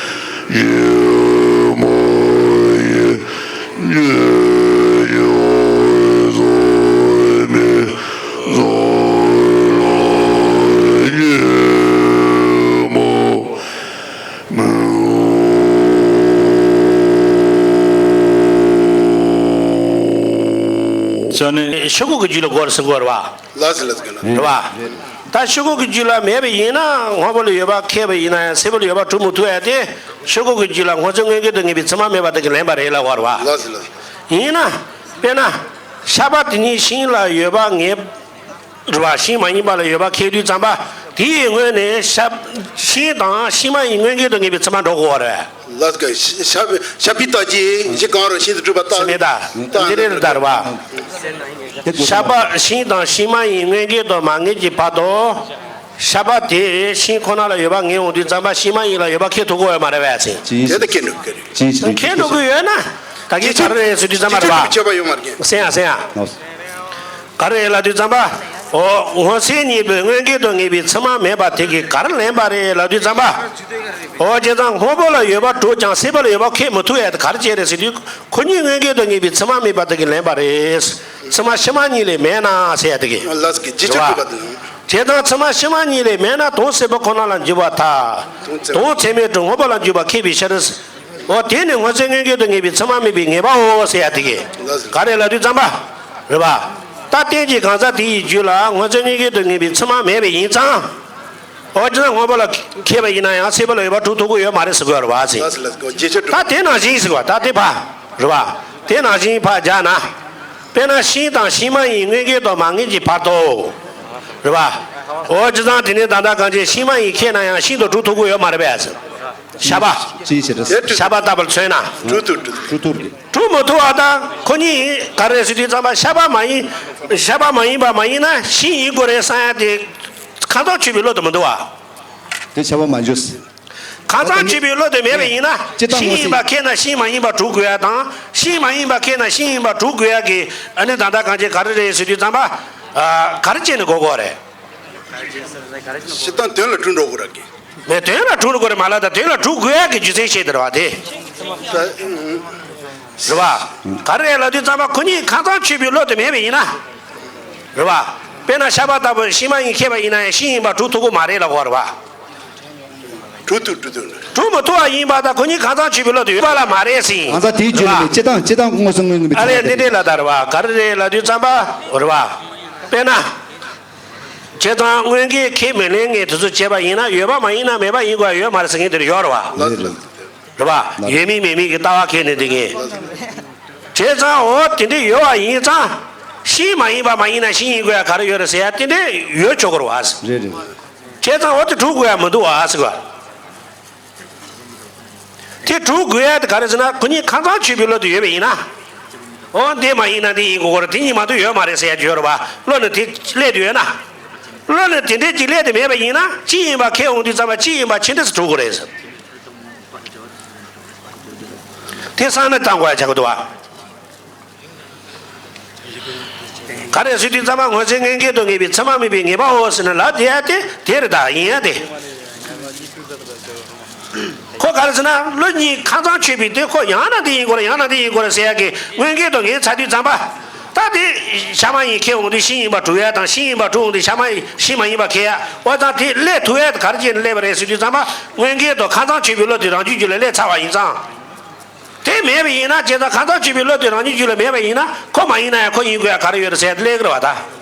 ཆོས་སྐུ་གི་རྒྱུད་ལ་དགོས་རེད་ཟེར་དགོས་རེད་བ། ལགས་སོ་ལགས་སོ་རེད་བ། ད་ཆོས་སྐུ་གི་རྒྱུད་ལ་མེད་པ་ཡིན་ན་སྔོན་པོ་ལ་ཡོད་པ་ཁེགས་པ་ཡིན་ན་ཡང་སེར་པོ་ལ་ཡོད་པ་གྲུབ་མི་ཐུབ་ཡ་དེ། ཆོས་སྐུ་གི་རྒྱུད་ལ་སྔོ་འཛིན་མངོན་གྱུར་དུ་ངེས་པའི་ཚད་མ་མེད་པ་དེ་གིས་ལེན་པ་རེད་ལབ་དགོས་རེད་བ། ལགས་སོ་ལགས་སོ། ཡིན་ན། དཔེར་ན། ཤ་པ་དེ་ཉིད་ཤིང་ལ་ཡོད་པ་ངེས། རེད་བ། ཤིང་མ་ཡིན་པ་ལ་ཡོད་པ་ཁེགས་དུས་ཙམ་པ། དེའི་སྔོན་ནས་ཤ། ཤིང་དང་ཤིང་མ་ཡིན་མངོན་གྱུར་དུ་ངེས་པའི་ཚད་མ་འགྲོ་དགོས་རེད། ལགས་ཀ། ཤ་པའི་རྟགས་ཀྱིས་གཞི་གང་རུང་ཤིང་དུ་གྲུབ་པ་རྟགས། ཚད་མའི་རྟགས་འདི་རེད་ལྟར་བ། ཤ་པ་ཤིང་དང་ཤིང་མ་ཡིན་མངོན་གྱུར་དུ་མ་ངེས་ཀྱི་བར་དུ། ཤ་པ་དེ་ཤིང་ཁོ་ན་ལ་ཡོད་པ་ངེས་འོང་དུས་ཙམ་པ་ཤིང་མ་ཡིན་ལ་ཡོད་པ་ཁེགས་ཐུབ་ཀྱི་ཡོད་མ་རེད་པས་ཟེར། དེ་ལྟར་ཁེགས་འགྲོ་གི་རེད། ཁེགས་འགྲོ་གི་ཡོད་ན། ད་གིན་ག་རེ་རེད་ཟེར་དུས་ཙམ་པ་རེད་བ། གསན་ཡ་གསན་ཡ། ག་རེ་ལབ་དུས་ཙམ་པ། འོ། སྔོ་སེར་གཉིས་པོའི་མངོན་གྱུར་དུ་ངེས་པའི་ཚད་མ་མེད་པ་དེ་གིས་ག་རེ་ལེན་པ་རེད་ལབ་དུས་ཙམ་པ། འོ། བྱས་ཙང་སྔོན་པོ་ལ་ཡོད་པ་གྲུབ་ཀྱང་སེར་པོ་ལ་ཡོད་པ་ཁེགས་མི་ཐུབ་ཡ་དེ་ག་རེ་བྱས་རེད་ཟེར་དུས། ཁོ་གཉིས་མངོན་གྱུར་དུ་ངེས་པའི་ཚད་མ་མེད་པ་དེ་གིས་ལེན་པ་རེད། ཚད་མ་ཕྱི་མ་གཉིས་ལས་མེད་ན་ཟེར་ཡ་དེ་གིས། ལགས་ཀྱི་རྗེས་ཆོས་རེད་བ། བསྒྲུབ་པ་དང་། བྱས་ཙང་ཚད་མ་ཕྱི་མ་གཉིས་ལས་མེད་ན་དོན་སེར་པོ་ཁོ་ན་ལ་འཇུག་པར་ཐལ། དོན་ཚད་མས་གྲུབ་སྔོན་པོ་ལ་འཇུག་པ་ཁེགས་པའི་ཕྱིར། འོ། དེ་ནི་སྔོ་འཛིན་མངོན་གྱུར་དུ་ངེས་པའི་ཚད་མ་མེད་པའི་ངེས་པའོ་ཟེར་ཡ་དེ་གིས། ག་རེ་ལབ་དུས་ཙམ་པ། རེད་བ། ད་རྟེན་གྱི་གང་ཟག་དེ་ཡི་རྒྱུད་ལ་སྔོ་འཛིན་མངོན་གྱུར་དུ་ངེས་པའི་ཚད་མ་མེད་པ་ཡིན་ཙང་། འོ། བྱས་ཙང་སྔོན་པོ་ལ་ཁེགས་པ་ཡིན་ན་ཡང་སེར་པོ་ལ་ཡོད་པ་གྲུབ་ཐུབ་ཀྱི་ཡོད་མ་རེད་ཟེར་དགོས་རེད་བ་ཟེར། ད་དེ་ནང་བཞིན་ཟེར་བ། ད་དེ་ཕ། རེད་བ། དེ་ནང་བཞིན་ཕ་རྒྱག་ན། དཔེར་ན་ཤིང་དང་ཤིང་མ་ཡིན་མངོན་གྱུར་དུ་མ་ངེས་ཀྱི་བར་དུ། རེད་བ། འོ། བྱས་ཙང་དེ་ནི་ད་ལྟ་གང་ཅི་ཤིང་མ་ཡིན་ཁེགས་ན་ཡང་ཤིང་དུ་གྲུབ་ཐུབ་ཀྱི་ཡོད་མ་རེད་པས། ཤ་པ། ཅི་ཞིག་རེད། ཤ་པ་ལྟ་བུར་མཚོན་ན། གྲུབ་ཐུབ་གྲུབ་ཐུབ་ཀྱི། གྲུབ་མི་ཐུབ་པ་དང་ཁོ་གཉིས་ག་རེ་ཟེར་དུས་ཙམ་པ་ཤ་པ་མ་ཡིན། ཤ་པ་མ་ཡིན་པ་མ་ཡིན་ན་ཤིང་ཡིན་དགོས་རེད་བསམ་ཡ་དེ། ཁ་ཚང་ཆོད་པའི་བློ་དེ་མི་འདུག་བ། དེ་ཤ་པ་མ་འཇོག་ཟེར། ཁ་ཚང་ཆོད་པའི་བློ་དེ་མེད་པ་ཡིན་ན། སྤྱིར་བཏང་ཤིང་ཡིན་པ་ཁེགས་ན་ཤིང་མ་ཡིན་པ་གྲུབ་དགོས་ཡ་དང་། ཤིང་མ་ཡིན་པ་ཁེགས་ན་ཤིང་ཡིན་པ་གྲུབ་དགོས་ཡ་གི། ཨ་ནི་ད་ལྟ་གང་ཅི་ག་རེ་རེད་ཟེར་དུས་ཙམ་པ། ཨ། ག་རེ་བྱས་ནས་གོ་དགོས་རེད། སྤྱིར་བཏང་དོན་ལ་གྲུབ་འགྲོ་དགོས་ར་གི། མེད། དོན་ལ་གྲུབ་དགོས་རེད་མ་ལབ། ད་དོན་ལ་གྲུབ་དགོས་ཡ་གི་རྒྱུ་མཚན་བཤད་དེ་རེད་བ་དེ། རེད་བ། ག་རེ་རེད་ལབ་དུས་ཙམ་པ་ཁོ་གཉིས་ཁ་ཚང་ཆོད་པའི་བློ་དེ་མེད་པ་ཡིན་ན། རེད་བ། དཔེར་ན་ཤ་པ་ལྟ་བུ་ཤིང་མ་ཡིན་ཁེགས་པ་ཡིན་ན་ཡང་ཤིང་ཡིན་པ་གྲུབ་ཐུབ་ཀྱི་མ་རེད་ལབ་དགོས་རེད་བ། གྲུབ་ཐུབ་གྲུབ་ཐུབ། གྲུབ་མི་ཐུབ་པ་ཡིན་པ་དང་ཁོ་གཉིས་ཁ་ཚང་ཆོད་པའི་བློ་དེ་ཡོད་པ་ལ་མ་རེད་ཟེར། གང་ཟག་དེའི་རྒྱུད་ལ་ནི་སྤྱིར་བཏང་སྤྱིར་བཏང་མངོན་སུམ་མངོན་གྱུར་མེད་པའི། ཨ་ལས་འདི་འདྲས་ལབ་ད་རེད་བ། ག་རེ་རེད་ལབ་དུས་ཙམ་པ། རེད་བ། དཔེར་ན། བྱས་ཙང་དངོས་འགལ་ཁས་མི་ལེན་མཁན་དེ་ཚོ་བྱས་པ་ཡིན་ན་ཡོད་པ་མ་ཡིན་ན་མེད་པ་ཡིན་དགོས་ཡ་ཡོད་མ་རེད་ཟེར་མཁན་དེ་རེད་ཡོད་རེད་བ། ལགས་ལགས། རེད་བ། ཡོད་མིན་མེད་མིན་གྱི་ལྟ་བ་ཁས་ནས་འདི་ངས། བྱས་ཙང་འོ་དེ་འདྲས་ཡོད་པ་ཡིན་ཙང་། ཤིང་མ་ཡིན་པ་མ་ཡིན་ན་ཤིང་ཡིན་དགོས་ཡ་ག་རེ་ཡོད་རེད་ཟེར་ཡ་དེ་འདྲས་ཡོད་ཆོག་གི་རེད་བ། རེད་རེད། བྱས་ཙང་འོ་དེ་གྲུབ་དགོས་ཡ་མི་འདུག་བ་ཟེར་བ། དེ་གྲུབ་དགོས་ཡ་དེ་ག་རེ་ཟེར་ན་ཁོ་གཉིས་ཁ་ཚང་ཆོད་པའི་བློ་དེ་ཡོད་པ་ཡིན་ན། འོ་འདི་མ་ཡིན་ན་འདི་ཡིན་དགོས་ཀྱི་རེད། དེ་གཉིས་མ་གཏོགས་ཡོད་མ་རེད་ཟེར་ཡ་ཅིག་ཡོད་རེད་བ། བློ་ནི་དེ་སླེབས་དུས་ཡོད་ན། བློ་ནི་དེ་འདྲས་ཅིག་སླེབས་དུས་མེད་པ་ཡིན་ན་གཅིག་ཡིན་པ་ཁས་འོང་དུས་ཙམ་པ་གཅིག་ཡིན་པ་ཇི་འདྲས་སེ་གྲུབ་ཀྱི་རེད་ཟེར། དེ་བསམ་བློ་བཏང་དགོས་ཡ་ཆགས་ཀྱི་འདུག་བ། ག་རེ་ཟེར་དུས་ཙམ་པ་སྔོ་སེར་མངོན་གྱུར་དུ་ངེས་པའི་ཚད་མ་མེད་པའི་ངེས་པའོ་ཟེར་ན་ལབ་དེ་ཡ་དེ་དེ་རེད་ད་ཡིན་ཡ་དེ། ཁོ་ག་རེ་ཟེར་ན་བློ་གཉིས་ཁ་ཚང་ཆོད་པའི་དེ་ཁོ་ཡང་ན་དེ་ཡིན་དགོས་རེད་ཡང་ན་དེ་ཡིན་དགོས་རེད་ཟེར་ཡ་གི་མངོན་གྱུར་དུ་ངེས་ཚར་དུས་ཙམ་པ། ད་དེ་ཤ་མ་ཡིན་ཁས་འོང་དུས་ཤིང་ཡིན་པ་གྲུབ་ཡ་དང་ཤིང་ཡིན་པ་གྲུབ་འོང་དུས་ཤ་མ་ཡིན་ཤིང་མ་ཡིན་པ་ཁས་ཡ། འོ་ཙང་དེ་སླེབས་ཐུབ་ཡ་དེ་ག་རེ་བྱས་ནས་སླེབས་པ་རེད་ཟེར་དུས་ཙམ་པ་མངོན་གྱུར་དུ་ཁ་ཚང་ཆོད་པའི་བློ་དེ་རང་རྒྱུད་རྒྱུད་ལ་སླེབས་ཚར་བ་ཡིན་ཙང་། དེ་མེད་པ་ཡིན་ན་བྱས་ཙང་ཁ་ཚང་ཆོད་པའི་བློ་དེ་རང་ཉིད་རྒྱུད་ལ་མེད་པ་ཡིན་ན་ཁོ་མ་ཡིན་ན་ཡང་ཁོ་ཡིན་དགོས་ཡ་ག་རེ་ཡོད་རེད་ཟེར་ཡ་དེ་སླེབས་ཀྱི་རེད་བ་ད།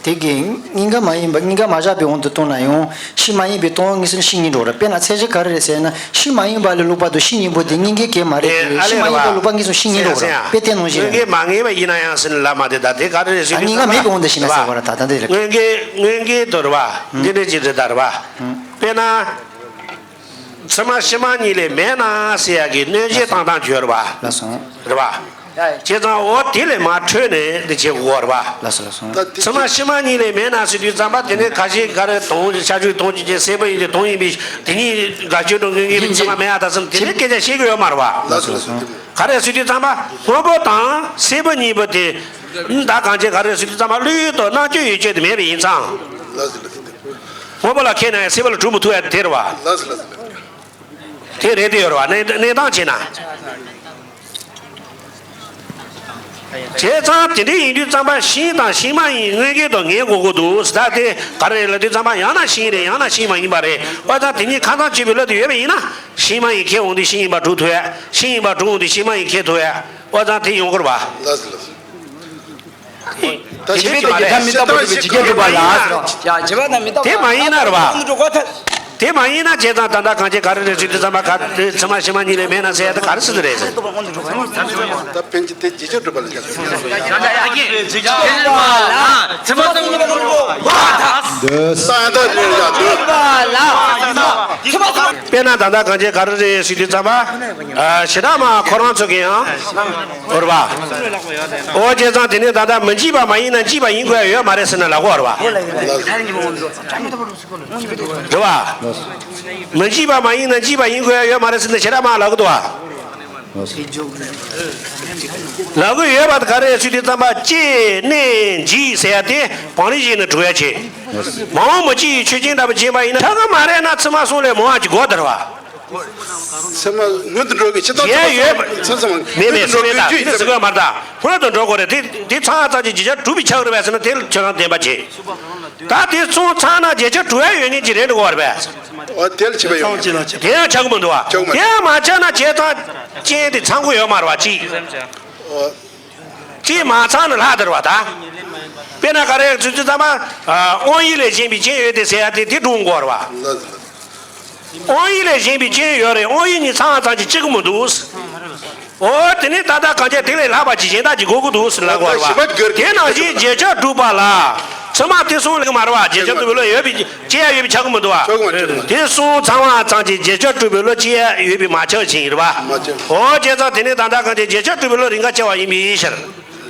དེ་གིས་གཉིས་ཀ་མ་ཡིན་པ་གཉིས་ཀ་མ་བཞག་པའི་དབང་དུ་བཏང་ན་ཡང་ཤིང་མ་ཡིན་པའི་སྟོང་པ་ཉིད་སུ་ཤིང་ཡིན་འགྲོ་རེད། དཔེར་ན་ཚད་གཞི་ག་རེ་རེད་ཟེར་ན་ཤིང་མ་ཡིན་པ་ལ་ལུག་པ་དང་ཤིང་ཡིན་པོ་དེ་གཉིས་ཀའི་གེགས་མ་རེད་དེ། ཨ་ལས་ཤིང་མ་ཡིན་པ་ལུག་པ་ཉིད་སུ་ཤིང་ཡིན་འགྲོ་རེད། དཔེ་དེ་ནང་བཞིན་རེད། མངོན་གྱུར་མ་ངེས་པ་ཡིན་ན་ཡང་ཟེར་ན་ལབ་མ་དེ་ད་དེ་ག་རེ་རེད་ཟེར་དུས་གཉིས་ཀ་མེད་པའི་དབང་དུ་ཤིང་ན་ཟེར་བ་རེད་ད་ད་འདི་རེད། མངོན་གྱུར་མངོན་གྱུར་དུ་རེད་བ། འདི་འདྲ་ཅིག་རེད་ད་རེད་བ། དཔེར་ན། ཚད་མ་ཕྱི་མ་གཉིས་ལས་མེད་ན་ཟེར་ཡ་གི་གནོད་བྱེད་བཏང་སྟངས་བརྗོད་རེད་བ། ལགས་སོ། རེད་བ། བྱས་ཙང་འོ་དེ་ལས་མར་འཕྲོས་ནས་འདི་བྱེད་དགོས་རེད་བ། ལགས་སོ་ལགས་སོ། ཚད་མ་ཕྱི་མ་གཉིས་ལས་མེད་ན་ཟེར་དུས་ཙམ་པ་དེ་ནས་ཁ་ཤས་ག་རེ་དོན་ཤ་ཆུའི་དོན་གཅིག་ཅན་སེར་པོ་ཡིན་ཏེ་དོན་ཡིན་པའི་དེ་གཉིས་དགག་བྱའི་དོན་ངེས་ངེས་པའི་ཚད་མ་མེད་ཡ་ད་བསམ་དེ་འདྲའི་སྐད་ཆ་བཤད་ཀྱི་ཡོད་མ་རེད་བ། ལགས་སོ་ལགས་སོ། ག་རེ་ཟེར་དུས་ཙམ་པ་སྔོན་པོ་དང་སེར་པོ་གཉིས་པོ་དེ་ད་གང་བྱེད་ག་རེ་ཟེར་དུས་ཙམ་པ་བློ་ཡུལ་དང་རྣམ་དཔྱོད་ཡུལ་ཅན་དེ་མེད་པ་ཡིན་ཙང་། ལགས་སོ་ལགས་སོ། སྔོན་པོ་ལ་ཁེགས་ན་ཡང་སེར་པོ་ལ་གྲུབ་མི་ཐུབ་ཡ་དེ་རེད་བ། ལགས་སོ་ལགས་སོ། དེ་རེད་དེ་ཡོད་རེད་བ། གནས་གནས་སྟངས་བྱས་ན། བྱས་ཙང་དེ་འདྲ་ཡིན་དུས་ཙམ་པ་ཤིང་དང་ཤིང་མ་ཡིན་མངོན་གྱུར་དུ་ངེས་དགོས་ཀྱི་འདུག་ཟེར་ད་དེ་ག་རེ་རེད་ལབ་དུས་ཙམ་པ་ཡང་ན་ཤིང་རེད་ཡང་ན་ཤིང་མ་ཡིན་པ་རེད། འོ་ད་དེ་གཉིས་ཁ་ཚང་གཅིག་པའི་བློ་དེ་ཡོད་པ་ཡིན་ན་ཤིང་མ་ཡིན་ཁས་འོང་དུས་ཤིང་ཡིན་པ་གྲུབ་ཐུབ་ཡ། ཤིང་ཡིན་པ་གྲུབ་འོང་དུས་ཤིང་མ་ཡིན་ཁས་ཐུབ་ཡ། འོ་ད་དེ་ཡོང་གི་རེད་བ། ལགས་སོ་ལགས་སོ། ད་བྱེད་ཀྱི་མ་རེད། ད་མི་རྟག་པ་སྒྲུབ་པའི་ཇི་སྐད་སྒྲུབ་པ་ལ། ཡ་བྱེད་པ་ན་མི་རྟག་པ། དེ་མ་ཡིན་ན་རེད་བ། དེ་མ་ཡིན་ན་བྱས་ཙང་ད་ལྟ་གང་བྱེད་ག་རེ་རེད་ཟེར་དུས་ཙམ་པ་ག་དེ་ཕྱི་མ་ཕྱི་མ་གཉིས་ལས་མེད་ན་ཟེར་ཡ་དེ་ག་རེ་ཟེར་དུ་རེད་ཟེར། ད་ཕན་ཆད་དེ་ཇི་ལྟར་སྒྲུབ་པ་ལ་ཡ། ད་ཡང་ད་རེ་ཡ་འདུག་དཔེར་ན་ད་ལྟ་གང་བྱེད་ག་རེ་རེད་ཟེར་དུས་ཙམ་པ། ཞེ་དྲག་མ་ཁོ་རང་ཚོ་གི་ཡང་། འོ་རེད་བ། འོ་བྱས་ཙང་དེ་ནས་ད་ལྟ་མི་འཇིགས་པ་མ་ཡིན་ན་འཇིགས་པ་ཡིན་དགོས་ཡ་ཡོད་མ་རེད་ཟེར་ན་ལབ་དགོས་རེད་བ། རེད་བ། མི་འཇིགས་པ་མ་ཡིན་ན་འཇིགས་པ་ཡིན་དགོས་ཡ་ཡོད་མ་རེད་ཟེར་ན་ཞེ་དྲག་མ་ལབ་གི་འདུག་བ། ལབ་གི་ཡོད་པ་དེ་ག་རེ་ཟེར་དུས་ཙམ་པ་སྐྱེ་གནས་འཇིག་ཟེར་ཡ་དེ་བང་རིམ་བཞིན་དུ་འགྲོ་ཡ་བྱེད། མ་འོངས་པ་སྤྱི་ཡི་ཆོས་ཅན་འདྲ་པོ་བྱེད་པ་ཡིན་ན་ཆགས་གི་མ་རེད་ན་ཚད་མ་གསུམ་ལས་མང་བ་ཅིག་དགོས་དེ་རེད་བ། ཚད་མ་སྔོན་དུ་འགྲོ་གི་ཕྱི་ཐག་ཚད་མ་ཚད་མ་མེད་མེད་སྔོན་དུ་འགྲོ་མེད་ད་དེ་ནི་ཟེར་གི་མ་རེད་ད། སྔོན་དུ་འགྲོ་དགོས་རེད་དེ་དེ་ཚང་ཙམ་གྱི་བརྗོད་བྱ་གྲུབ་པའི་ཆགས་རེད་པས་ཟེར་ན་དེ་ལ་ཁྱོད་རང་བདེན་པ་བྱེད། ད་དེ་ཚོ་ཚང་ན་བརྗོད་བྱ་གྲུབ་ཡ་ཡོད་ངེས་ཀྱི་རེད་འགྲོ་བར་པས། འོ་དེ་ལ་བྱེད་པ་ཡོད། དེ་ཡང་ཆགས་གི་མི་འདུག་བ། ཆགས་མ་དེ་ཡང་མ་ཆགས་ན་བྱས་ཙང་རྐྱེན་དེ་ཚང་གི་ཡོད་མ་རེད་བ་གཅིག་འོ། དེ་མ་ཚང་ན་ལྷག་དེ་རེད་བ་ད། དཔེར་ན་ག་རེ་ཚུལ་ཚུལ་ཙམ་པ། དབང་ཡུལ་ལས་གཞན་པའི་རྐྱེན་ཡོད་དེ་ཟེར་ཡ་དེ་དེ་སྒྲུང་དགོས་རེད་བ། དབང་ཡུལ་ལས་གཞན་པའི་རྐྱེན་ཡོད་རེད། དབང་ཡུལ་གཉིས་ཚང་བ་ཙམ་གྱིས་ཅི་གི་མི་འདུག་འོ་དེ་ནས་ད་ལྟ་གང་བྱས་དེ་ལས་ལྷག་པ་ཅིག་གཞན་དག་ཅིག་དགོས་ཀྱི་འདུག་ཟེར་ལབ་དགོས་རེད་བ། དེ་ནང་བཞིན་བརྗོད་བྱ་གྲུབ་པ་ལ། ཚད་མ་དེ་གསུམ་ལས་མ་རེད་བ། བརྗོད་བྱ་གྲུབ་པའི་བློ་ཡོད་པའི་སྐྱེ་ཡ་ཡོད་པའི་ཆགས་ཀྱི་མི་འདུག་བ། དེ་གསུམ་ཚང་བ་ཙམ་གྱིས་བརྗོད་བྱ་གྲུབ་པའི་བློ་སྐྱེ་ཡ་ཡོད་པའི་མ་ཆགས་ཤིང་རེད་བ། འོ་བྱས་ཙང་དེ་ནས་ད་ལྟ་གང་བྱས་བརྗོད་བྱ་གྲུབ་པའི་བློ་རེས་འགའ་སྐྱེ་བ་ཡིན་པའི་ཕྱིར།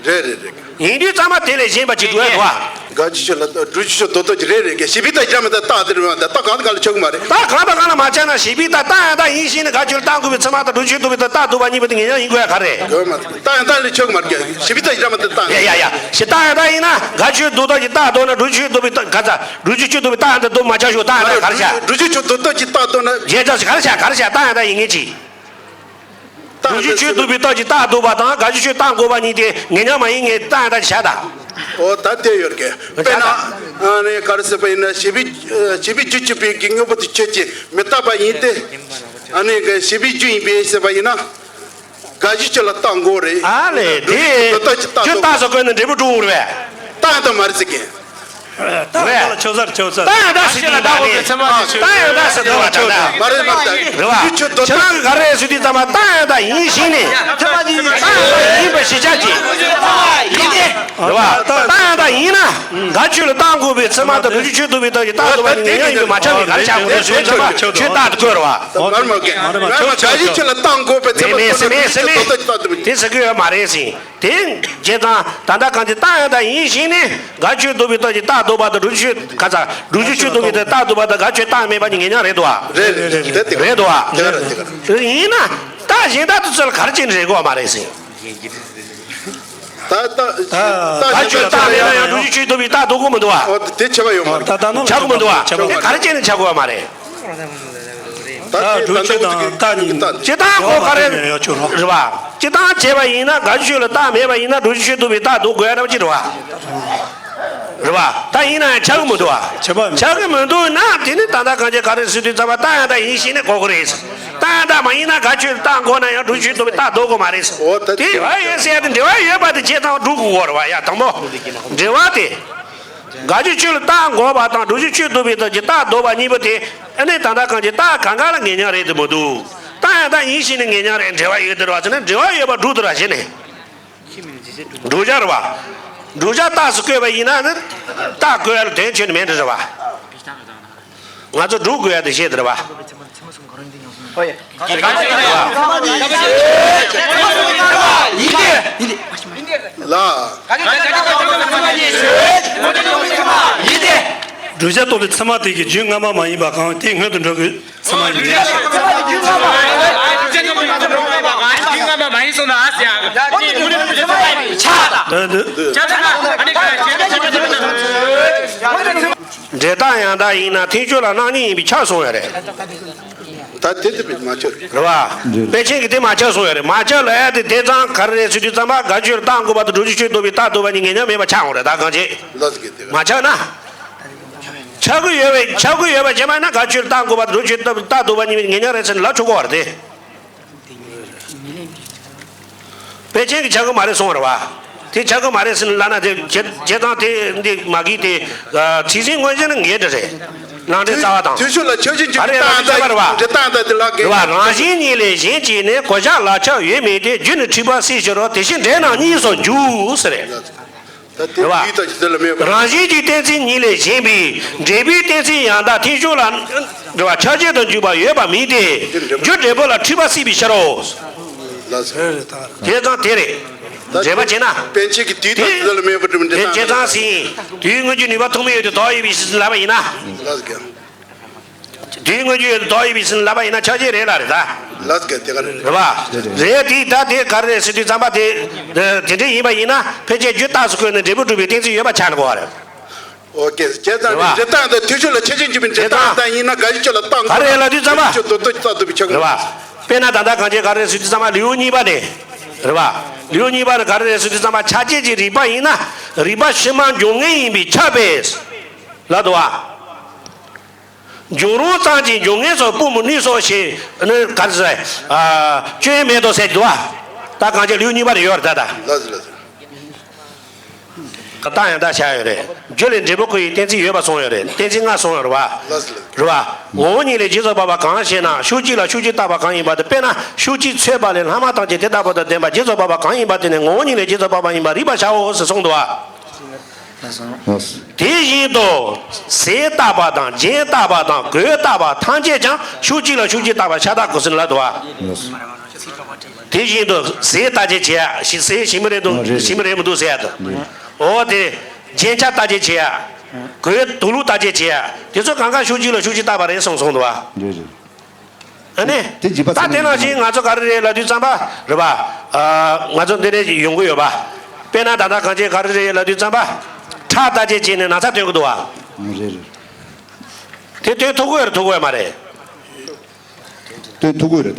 རེད་རེད་རེད། ཡིན་དུས་ཙམ་པ་དེ་ལས་གཞན་པ་ཅིག་འགྲོ་ཡ་འདུག་བ། དགག་བྱའི་ཆོས་ལ་སྒྲུབ་བྱའི་ཆོས་ལྡོག་ལྡོག་ཅིག་རེད་རེད་ག་ཞེ་པོ་ད་རྒྱ་མི་ད་རྟགས་དེ་རེད་མ་ད་རྟགས་གང་དང་གང་ལ་ཆགས་ཀྱི་མ་རེད། རྟགས་གང་དང་གང་ལ་མ་ཆགས་ན་ཞེ་པོ་ད་རྟགས་ཡང་དག་ཡིན་ཞེས་ནས་དགག་བྱའི་ཆོས་ལ་རྟགས་འགོད་པའི་ཚད་མ་དང་སྒྲུབ་བྱའི་ཆོས་ལྡོག་པའི་ད་རྟགས་ལྡོག་པ་གཉིས་པོ་དེ་ངེས་ཀྱང་ཡིན་དགོས་ཡ་ག་རེད། རེད་མ་རྟགས་ཡང་དག་ལ་ཆགས་ཀྱི་མ་རེད་ཞེ་པོ་ད་རྒྱ་མི་ད་རྟགས། ཡ་ཡ་ཡ་ཞེ་རྟགས་ཡང་དག་ཡིན་ན་དགག་བྱའི་ཆོས་ལྡོག་ལྡོག་ཅིག་རྟགས་ལྡོག་ན་སྒྲུབ་བྱའི་ཆོས་ལྡོག་པའི་རྟགས་ག་ཚ་སྒྲུབ་བྱའི་ཆོས་ལྡོག་པའི་རྟགས་ཡང་དག་ལྡོག་མ་ཆགས་ཞོག་རྟགས་ཡང་དག་ག་རེ་བྱ། སྒྲུབ་བྱའི་ཆོས་ལྡོག་ལྡོག་ཅིག་རྟགས་ལྡོག་ན། གཞན་ཆགས་ཞིག་ག་རེ་བྱ་ག་རེ་བྱ་རྟགས་ཡང་དག་ཡིན་ངེས་ཀྱི། སྒྲུབ་བྱའི་ཆོས་ལྡོག་པའི་རྟགས་ཀྱིས་རྟགས་ལྡོག་པ་དང་དགག་བྱའི་ཆོས་རྟགས་འགོད་པ་གཉིས་དེ་ངེས་ཉམས་མ་ཡིན་ངེས་རྟགས་ཡང་དག་བྱ་དང་། འོ་ད་དེ་ཡོད་ཀྱི། དཔེར་ན། ཨ་ནི་ག་རེ་ཟེར་བ་ཡིན་ན་ཞེ་པོའི་ཞེ་པོའི་རྒྱུ་ཆོས་པའི་གི་དངོས་པོ་དེ་ཆོས་ཅན་མི་རྟག་པ་ཡིན་ཏེ། ཨ་ནི་ཞེ་པོའི་རྒྱུ་ཡིན་པས་ཟེར་བ་ཡིན་ན། དགག་བྱའི་ཆོས་ལ་རྟགས་འགོད་རེད། ཨ་ལས་དེ་ཆོས་རྟགས་སུ་བཀོད་ན་འབྲས་བུ་འགྲུབ་འོང་རེད་པས། རྟགས་ཡང་དག་མ་རེད་ཟེར་གི། རེད། ཆོས་ཟེར་ཆོས་ཟེར། རྟགས་ཡང་དག་ཟེར་དུས་ད་རེད། རྟགས་ཡང་དག་ཟེར་དུས་ད་ད་མ་རེད་མ་རེད། རེད་བ། ཁྱེད་རང་གིས་ག་རེ་ཟེར་དུས་ཙམ་པ་རྟགས་ཡང་དག་ཡིན་ཞེས་ནས། རྟགས་ཡང་དག་ཡིན་པ་ཞེས་བྱ་གི། རེད་བ། རྟགས་ཡང་དག་ཡིན་ན། དགག་བྱའི་ཆོས་ལ་རྟགས་འགོད་པའི་ཚད་མ་དང་སྒྲུབ་བྱའི་ཆོས་ལྡོག་པའི་རྟགས་ཀྱིས་རྟགས་ལྡོག་པ་ནི་ངེས་ཉམས་ཡིན་པས་མ་ཁྱབ་པས་ག་རེ་བྱ་དགོས་རེད་ཟེར་ཙམ་པ་ཆོས་རྟགས་དེ་བཀོད་རེད་བ། མ་རེད་མ་རེད། དགག་བྱའི་ཆོས་ལ་རྟགས་འགོད་པའི་ཚད་མ་མེད་མེད་ཟེར་མེད་ཟེར་མེད། དེ་ཟེར་གི་ཡོད་མ་རེད་ཟེར། དེ་བྱས་ཙང་ད་ལྟ་གང་ཅི་རྟགས་ཡང་དག་ཡིན་ཞེས་ནས་དགག་བྱའི་ཆོས་ལྡོག་པའི་རྟགས་ཀྱིས་རྟགས་ལྡོག་པ་དང་སྒྲུབ་བྱའི་ཆོས་ག་ཚ་སྒྲུབ་བྱའི་ཆོས་ལྡོག་པའི་རྟགས་ལྡོག་པ་དང་དགག་བྱའི་རྟགས་མེད་པ་ནི་ངེས་ཉམས་རེད་དོ། རེད་རེད་རེད། དེ་རེད་དོ། རེད་དོ། ཡིན་ན་རྟགས་གཞན་དག་དེ་ཚོ་ལ་ག་རེ་བྱས་ནས་རེད་དགོས་པ་མ་རེད་ཟེར། ད་ད་དགག་བྱའི་རྟགས་མེད་ན་ཡང་སྒྲུབ་བྱའི་ཆོས་ལྡོག་པའི་རྟགས་ལྡོག་གི་མི་འདུག་བ། འོ་དེ་ཆགས་པ་ཡོད་མ་རེད། ད་ད་ནང་ཆགས་གི་མི་འདུག་བ། དེ་ག་རེ་བྱས་ནས་ཆགས་དགོས་པ་མ་རེད། ད་སྒྲུབ་བྱའི་ཆོས་དང་རྟགས་གཉིས། སྤྱིར་བཏང་ཁོ་ག་རེ་རེད་བ། སྤྱིར་བཏང་བྱས་པ་ཡིན་ན་དགག་བྱའི་ཆོས་ལ་རྟགས་མེད་པ་ཡིན་ན་སྒྲུབ་བྱའི་ཆོས་ལྡོག་པའི་རྟགས་ལྡོག་དགོས་ཡ་འདྲ་པོ་ཅིག་རེད་བ། རེད་བ། ད་ཡིན་ན་ཡང་ཆགས་ཀྱི་མི་འདུག་བ། ཆགས་པ་མེད། ཆགས་ཀྱི་མི་འདུག་ན་དེ་ནི་ད་ལྟ་གང་ཅི་ག་རེ་ཟེར་དུས་ཙམ་པ་རྟགས་ཡང་དག་ཡིན་ཞེས་ནས་གོ་གི་རེད། རྟགས་ཡང་དག་མ་ཡིན་ན་དགག་བྱའི་རྟགས་འགོད་ན་ཡང་སྒྲུབ་བྱའི་ཆོས་ལྡོག་པའི་རྟགས་ལྡོག་གི་མ་རེད། འོ་ད་དེ་འབྲེལ་བ་ཡོད་ཟེར་ཡ་དེ་འབྲེལ་བ་ཡོད་པ་དེ་བྱས་ཙང་སྒྲུབ་དགོས་རེད་བ། ཡ་དང་པོ་འབྲེལ་བ་དེ། དགག་བྱའི་ཆོས་ལ་རྟགས་འགོད་པ་དང་སྒྲུབ་བྱའི་ཆོས་ལྡོག་པའི་རྟགས་ཀྱིས་རྟགས་ལྡོག་པ་གཉིས་པོ་དེ་ཨ་ནི་ད་ལྟ་གང་ཅི་རྟགས་གང་ག་ལ་ངེས་ཉམས་རེད་དེ་མི་འདུག་རྟགས་ཡང་དག་ཡིན་ཞེས་ནས་ངེས་ཉམས་རེད། འབྲེལ་བ་ཡོད་དེ་རེད་བ་ཟེར་ན་འབྲེལ་བ་ཡོད་པ་སྒྲུབ་དེ་རེད་བ་ཞེས་ནས། བསྒྲུབ་བྱ་རེད་བ། བསྒྲུབ་བྱ་རྟགས་སུ་བཀོད་པ་ཡིན་ན་ནི་རྟགས་བཀོད་ཡ་ལ་དོན་ཁྱོན་ནས་མེད་འདྲ་རེད་བ། ང་ཚོ་སྒྲུབ་དགོས་ཡ་དེ་བཤད་དེ་རེད་བ། ཧོ་ཡ། ལ། བསྒྲུབ་བྱ་རྟོགས་པའི་ཚད་མ་དེ་གི་རྒྱུ་སྔ་མ་མ་ཡིན་པ་གང་དེ་སྔོན་དུ་འགྲོ་དགོས། ཚད་མ་ཡིན་པས། རྒྱུ་སྔ་མ་མ་ཡིན་པ་གང་དེ་སྔ་མ་མ་ཡིན་གསུངས་ན་ཨ་ཟེར་ཡ། འདི་འདི། འབྲས་རྟགས་ཡང་དག་ཡིན་ན་ཐལ་འགྱུར་ལ་སྣང་ཉིད་ཡིན་པས་ཁྱབ་གསུངས་ཡོད་རེད། ད་དེ་དེ་མ་ཁྱབ་རེད། རེད་བ། དཔེ་ཅན་གྱིས་དེ་མ་ཁྱབ་གསུངས་ཡོད་རེད། མ་ཁྱབ་ལབ་ཡ་དེ་དེ་ཙང་ག་རེ་རེད་ཟེར་དུས་ཙམ་པ་དགག་བྱའི་ཆོས་ལ་རྟགས་འགོད་པ་དང་སྒྲུབ་བྱའི་ཆོས་ལྡོག་པའི་རྟགས་ལྡོག་པ་གཉིས་ངེས་ཉམས་མེད་པ་ཆགས་འོང་རེད། ད་གང་བྱེད། མ་ཁྱབ་ན། ཁྱབ་ཀྱི་ཡོད་པས་ཁྱབ་ཀྱི་ཡོད་པ་བྱས་པ་ཡིན་ན་དགག་བྱའི་ཆོས་ལ་རྟགས་འགོད་པ་དང་སྒྲུབ་བྱའི་ཆོས་ལྡོག་པའི་རྟགས་ལྡོག་པ་གཉིས་ངེས་ཉམས་རེད་ཟེར་ནས་ལབ་ཆོག་གི་རེད་དེ། དཔེ་ཅན་གྱིས་ཁྱབ་ཀྱི་མ་རེད་གསུངས་པ་རེད་བ། དེ་ཆགས་ཀྱི་མ་རེད་ཟེར་ལབ་ན་དེ་བྱེད་བྱེད་སྟངས་དེ་འདི་མ་གི་དེ་ཨ་ཁྲིམས་སྲིད་མངོན་གསལ་ནི་ངེས་འདྲ་རེད། ནང་འདྲེན་རྩ་བ་དང་། དུས་ཚོད་ལ་ཆོག་མཆན་གྱི་ག་རེ་ལབ་འདི་བརྩམས་པ་རེད་བ། འབྲི་སྟངས་དང་དེ་ལག་རེད་བ། རང་བཞིན་གཉིས་ལས་གཞན་གཅིག་ནི་གོད་ཆག་ལག་ཆགས་ཡོད་མིན་ཏེ། རྒྱུ་ནི་འཁྲུལ་པ་སྲིད་ཕྱིར་རོ། དེ་བཞིན་འདྲེས་རྣམས་གཉིས་སུ་འཇུག་ཟེར་རེད། ད་དེ་རེད་བ། དུས་དང་ཇི་ལྟར་ལ་མེད་པར། རང་བཞིན་གྱིས་གཏན་ཚིགས་གཉིས་ལས་གཞན་པའི་འབྲས་བུའི་གཏན་ཚིགས་ཡང་དག་མཐུན་ཕྱོགས་ལ་རེད་བ། ཆ་བྱད་དུ་འཇུག་པ་ཡོད་པ་མིན་ཏེ། རྒྱུ་འབྲས་བུ་ལ་འཁྲུལ་པ་སྲིད་པའི་ཕྱིར་རོ། ལགས་སོ། དེ་དང་དེ་རེད། འགྲེལ་པ་བྱས་ན། པཎ་ཆེན་གྱི་དུས་དང་དེ་དུས་ལ་མེད་པར་གྲུབ་འདི་དེ་ལྟར་བྱས་ཙང་ཟིན། དུས་མངོན་གྱུར་ནུས་པ་ཐུང་མི་ཡོད་དེ་དོགས་ཡོད་པའི་ཕྱིར་ལབ་པ་ཡིན་ན། ལགས་སོ། དུས་མངོན་གྱུར་ཡོད་དེ་དོགས་ཡོད་པའི་ཕྱིར་ལབ་པ་ཡིན་ན་ཆོག་མཆན་རེད་ལ་རེད་ད། ལགས་སོ། དེ་ག་རེད། རེད་པ། རེད་དེ་ད་དེ་ག་རེ་རེད་ཟེར་དུས་ཙམ་པ་དེ་དེ་འདྲ་ཡིན་པ་ཡིན་ན་ཕལ་ཆེར་རྒྱུ་རྟགས་སུ་བཀོད་ནས་འབྲས་བུ་སྒྲུབ་པའི་གཏན་ཚིགས་ཡོད་པ་ཆགས་འགྲོ་བ་རེད། ཨོ་ཀེ། བྱས་ཙང་རེད་པ། འབྲི་སྟངས་དང་མཐུན་ཕྱོགས་ལ་ཆོག་མཆན་གྱི་མིན། འབྲི་སྟངས་དང་ཡིན་ན་དགག་གཞི་ཆོག་ལ་བཏང་ག་རེ་ལབ་དུས་ཙམ་པ། ཆོག་མཆན་རྡོག་རྡོག་རྩ་རྡོག་པའི་ཆོག་རེད་པ། དཔེར་ན་ད་ལྟ་གང་བྱས་ག་རེ་ཟེར་དུས་ཙམ་པ་ལེའུ་གཉིས་པ་ནས་རེད་པ། ལེའུ་གཉིས་པ་ནས་ག་རེ་རེད་ཟེར་དུས་ཙམ་པ་ཆ་བྱད་ཀྱི་རིགས་པ་ཡིན་ན་རིགས་པ་ཕྱི་མ་འབྱུང་ངེས་ཡིན་པས་ཁྱབ་པས། ལབ་འདུག་བ། འབྱུང་རུང་ཙམ་གྱིས་འབྱུང་ངེས་སོགས་སྤོ་མི་ནུས་སོ་ཞེས་ནི་ག་རེ་ཟེར། ཨ། སྐྱོན་མེད་དོ་ཟེར་གྱི་འདུག་བ། ད་གང་བྱས་ལེའུ་གཉིས་པ་རེ་ཡོད་རེད་ད་ད། ལགས་སོ་ལགས་སོ། རྟགས་ཡང་དག་བཞག་ཡོད་རེད། རྒྱུ་ལས་འབྲས་བུ་ཁོ་ཡི་གཏན་ཚིགས་ཡོད་པ་གསུངས་ཡོད་རེད། གཏན་ཚིགས་ལྔ་གསུངས་ཡོད་རེད་བ། ལགས་སོ་ལགས་སོ། རེད་བ། ངོ་བོ་ཉིད་ལས་རྗེས་སུ་དཔག་པ་གང་ཞེ་ན། ཤུགས་གཅིག་ལ་ཤུགས་གཅིག་བཏགས་པ་གང་ཡིན་པ་དེ། དཔེར་ན་ཤུགས་གཅིག་ཚོས་པ་ལས་ལྷག་མ་ཐམས་ཅད་དེ་ལྟ་བུ་དང་ལྡན་པ་རྗེས་སུ་དཔག་པ་གང་ཡིན་པ་དེ་ནི་ངོ་བོ་ཉིད་ལས་རྗེས་སུ་དཔག་པ་ཡིན་པར་རིགས་པར་བྱའོ་ཞེས་གསུངས་འདུག་བ། དེ་བཞིན་དུ་ཟས་བཏགས་པ་དང་རྒྱན་བཏགས་པ་དང་གོས་བཏགས་པ་ཐམས་ཅད་ཀྱང་ཤུགས་གཅིག་ལ་ཤུགས་གཅིག་བཏགས་པ་ཤ་སྟག་གོ་ཟིན་ལ་འདུག་བ། དེ་བཞིན་དུ་ཟས་བརྟག་དཔྱད་བྱེད་ཡ། ཟས་ཞིམ་པོ་རེད་འདུག་ཨ་རེད། ཞིམ་པོ་རེད་མི་འདུག་ཟེར་ཡ་དང་། ཨོ་དེ་རྒྱན་ཆ་བརྟག་དཔྱད་བྱེད་ཡ། གོས་དུག་ལོག་བརྟག་དཔྱད་བྱེད་ཡ། དེ་ཚོ་གང་ག་ཤུགས་གཅིག་ལ་ཤུགས་གཅིག་བཏགས་པ་རེད་གསུངས་སོང་འདུག་བ། རེད་རེད། ཨ་ནི། དེ་འཇིགས་པ་ད་དེ་ནང་བཞིན་ང་ཚོ་ག་རེ་རེད་ལབ་དུས་ཙམ་པ་རེད་པ། ཨ། ང་ཚོ་འདི་ནས་ཡོང་གི་ཡོད་པ། དཔེར་ན་ད་ལྟ་གང་བྱས་ག་རེ་རེད་ལབ་དུས་ཙམ་པ། ཁྲག་བརྟག་དཔྱད་བྱས་ནས་ན་ཚ་སྟོན་གི་འདུག་བ། རེད་རེད། དེ་སྟོན་ཐུབ་ཀྱི་ཡོད་རེད་ཐུབ་ཀྱི་ཡོད་མ་རེད། སྟོན་ཐུབ་ཀྱི་ཡོད་རེད།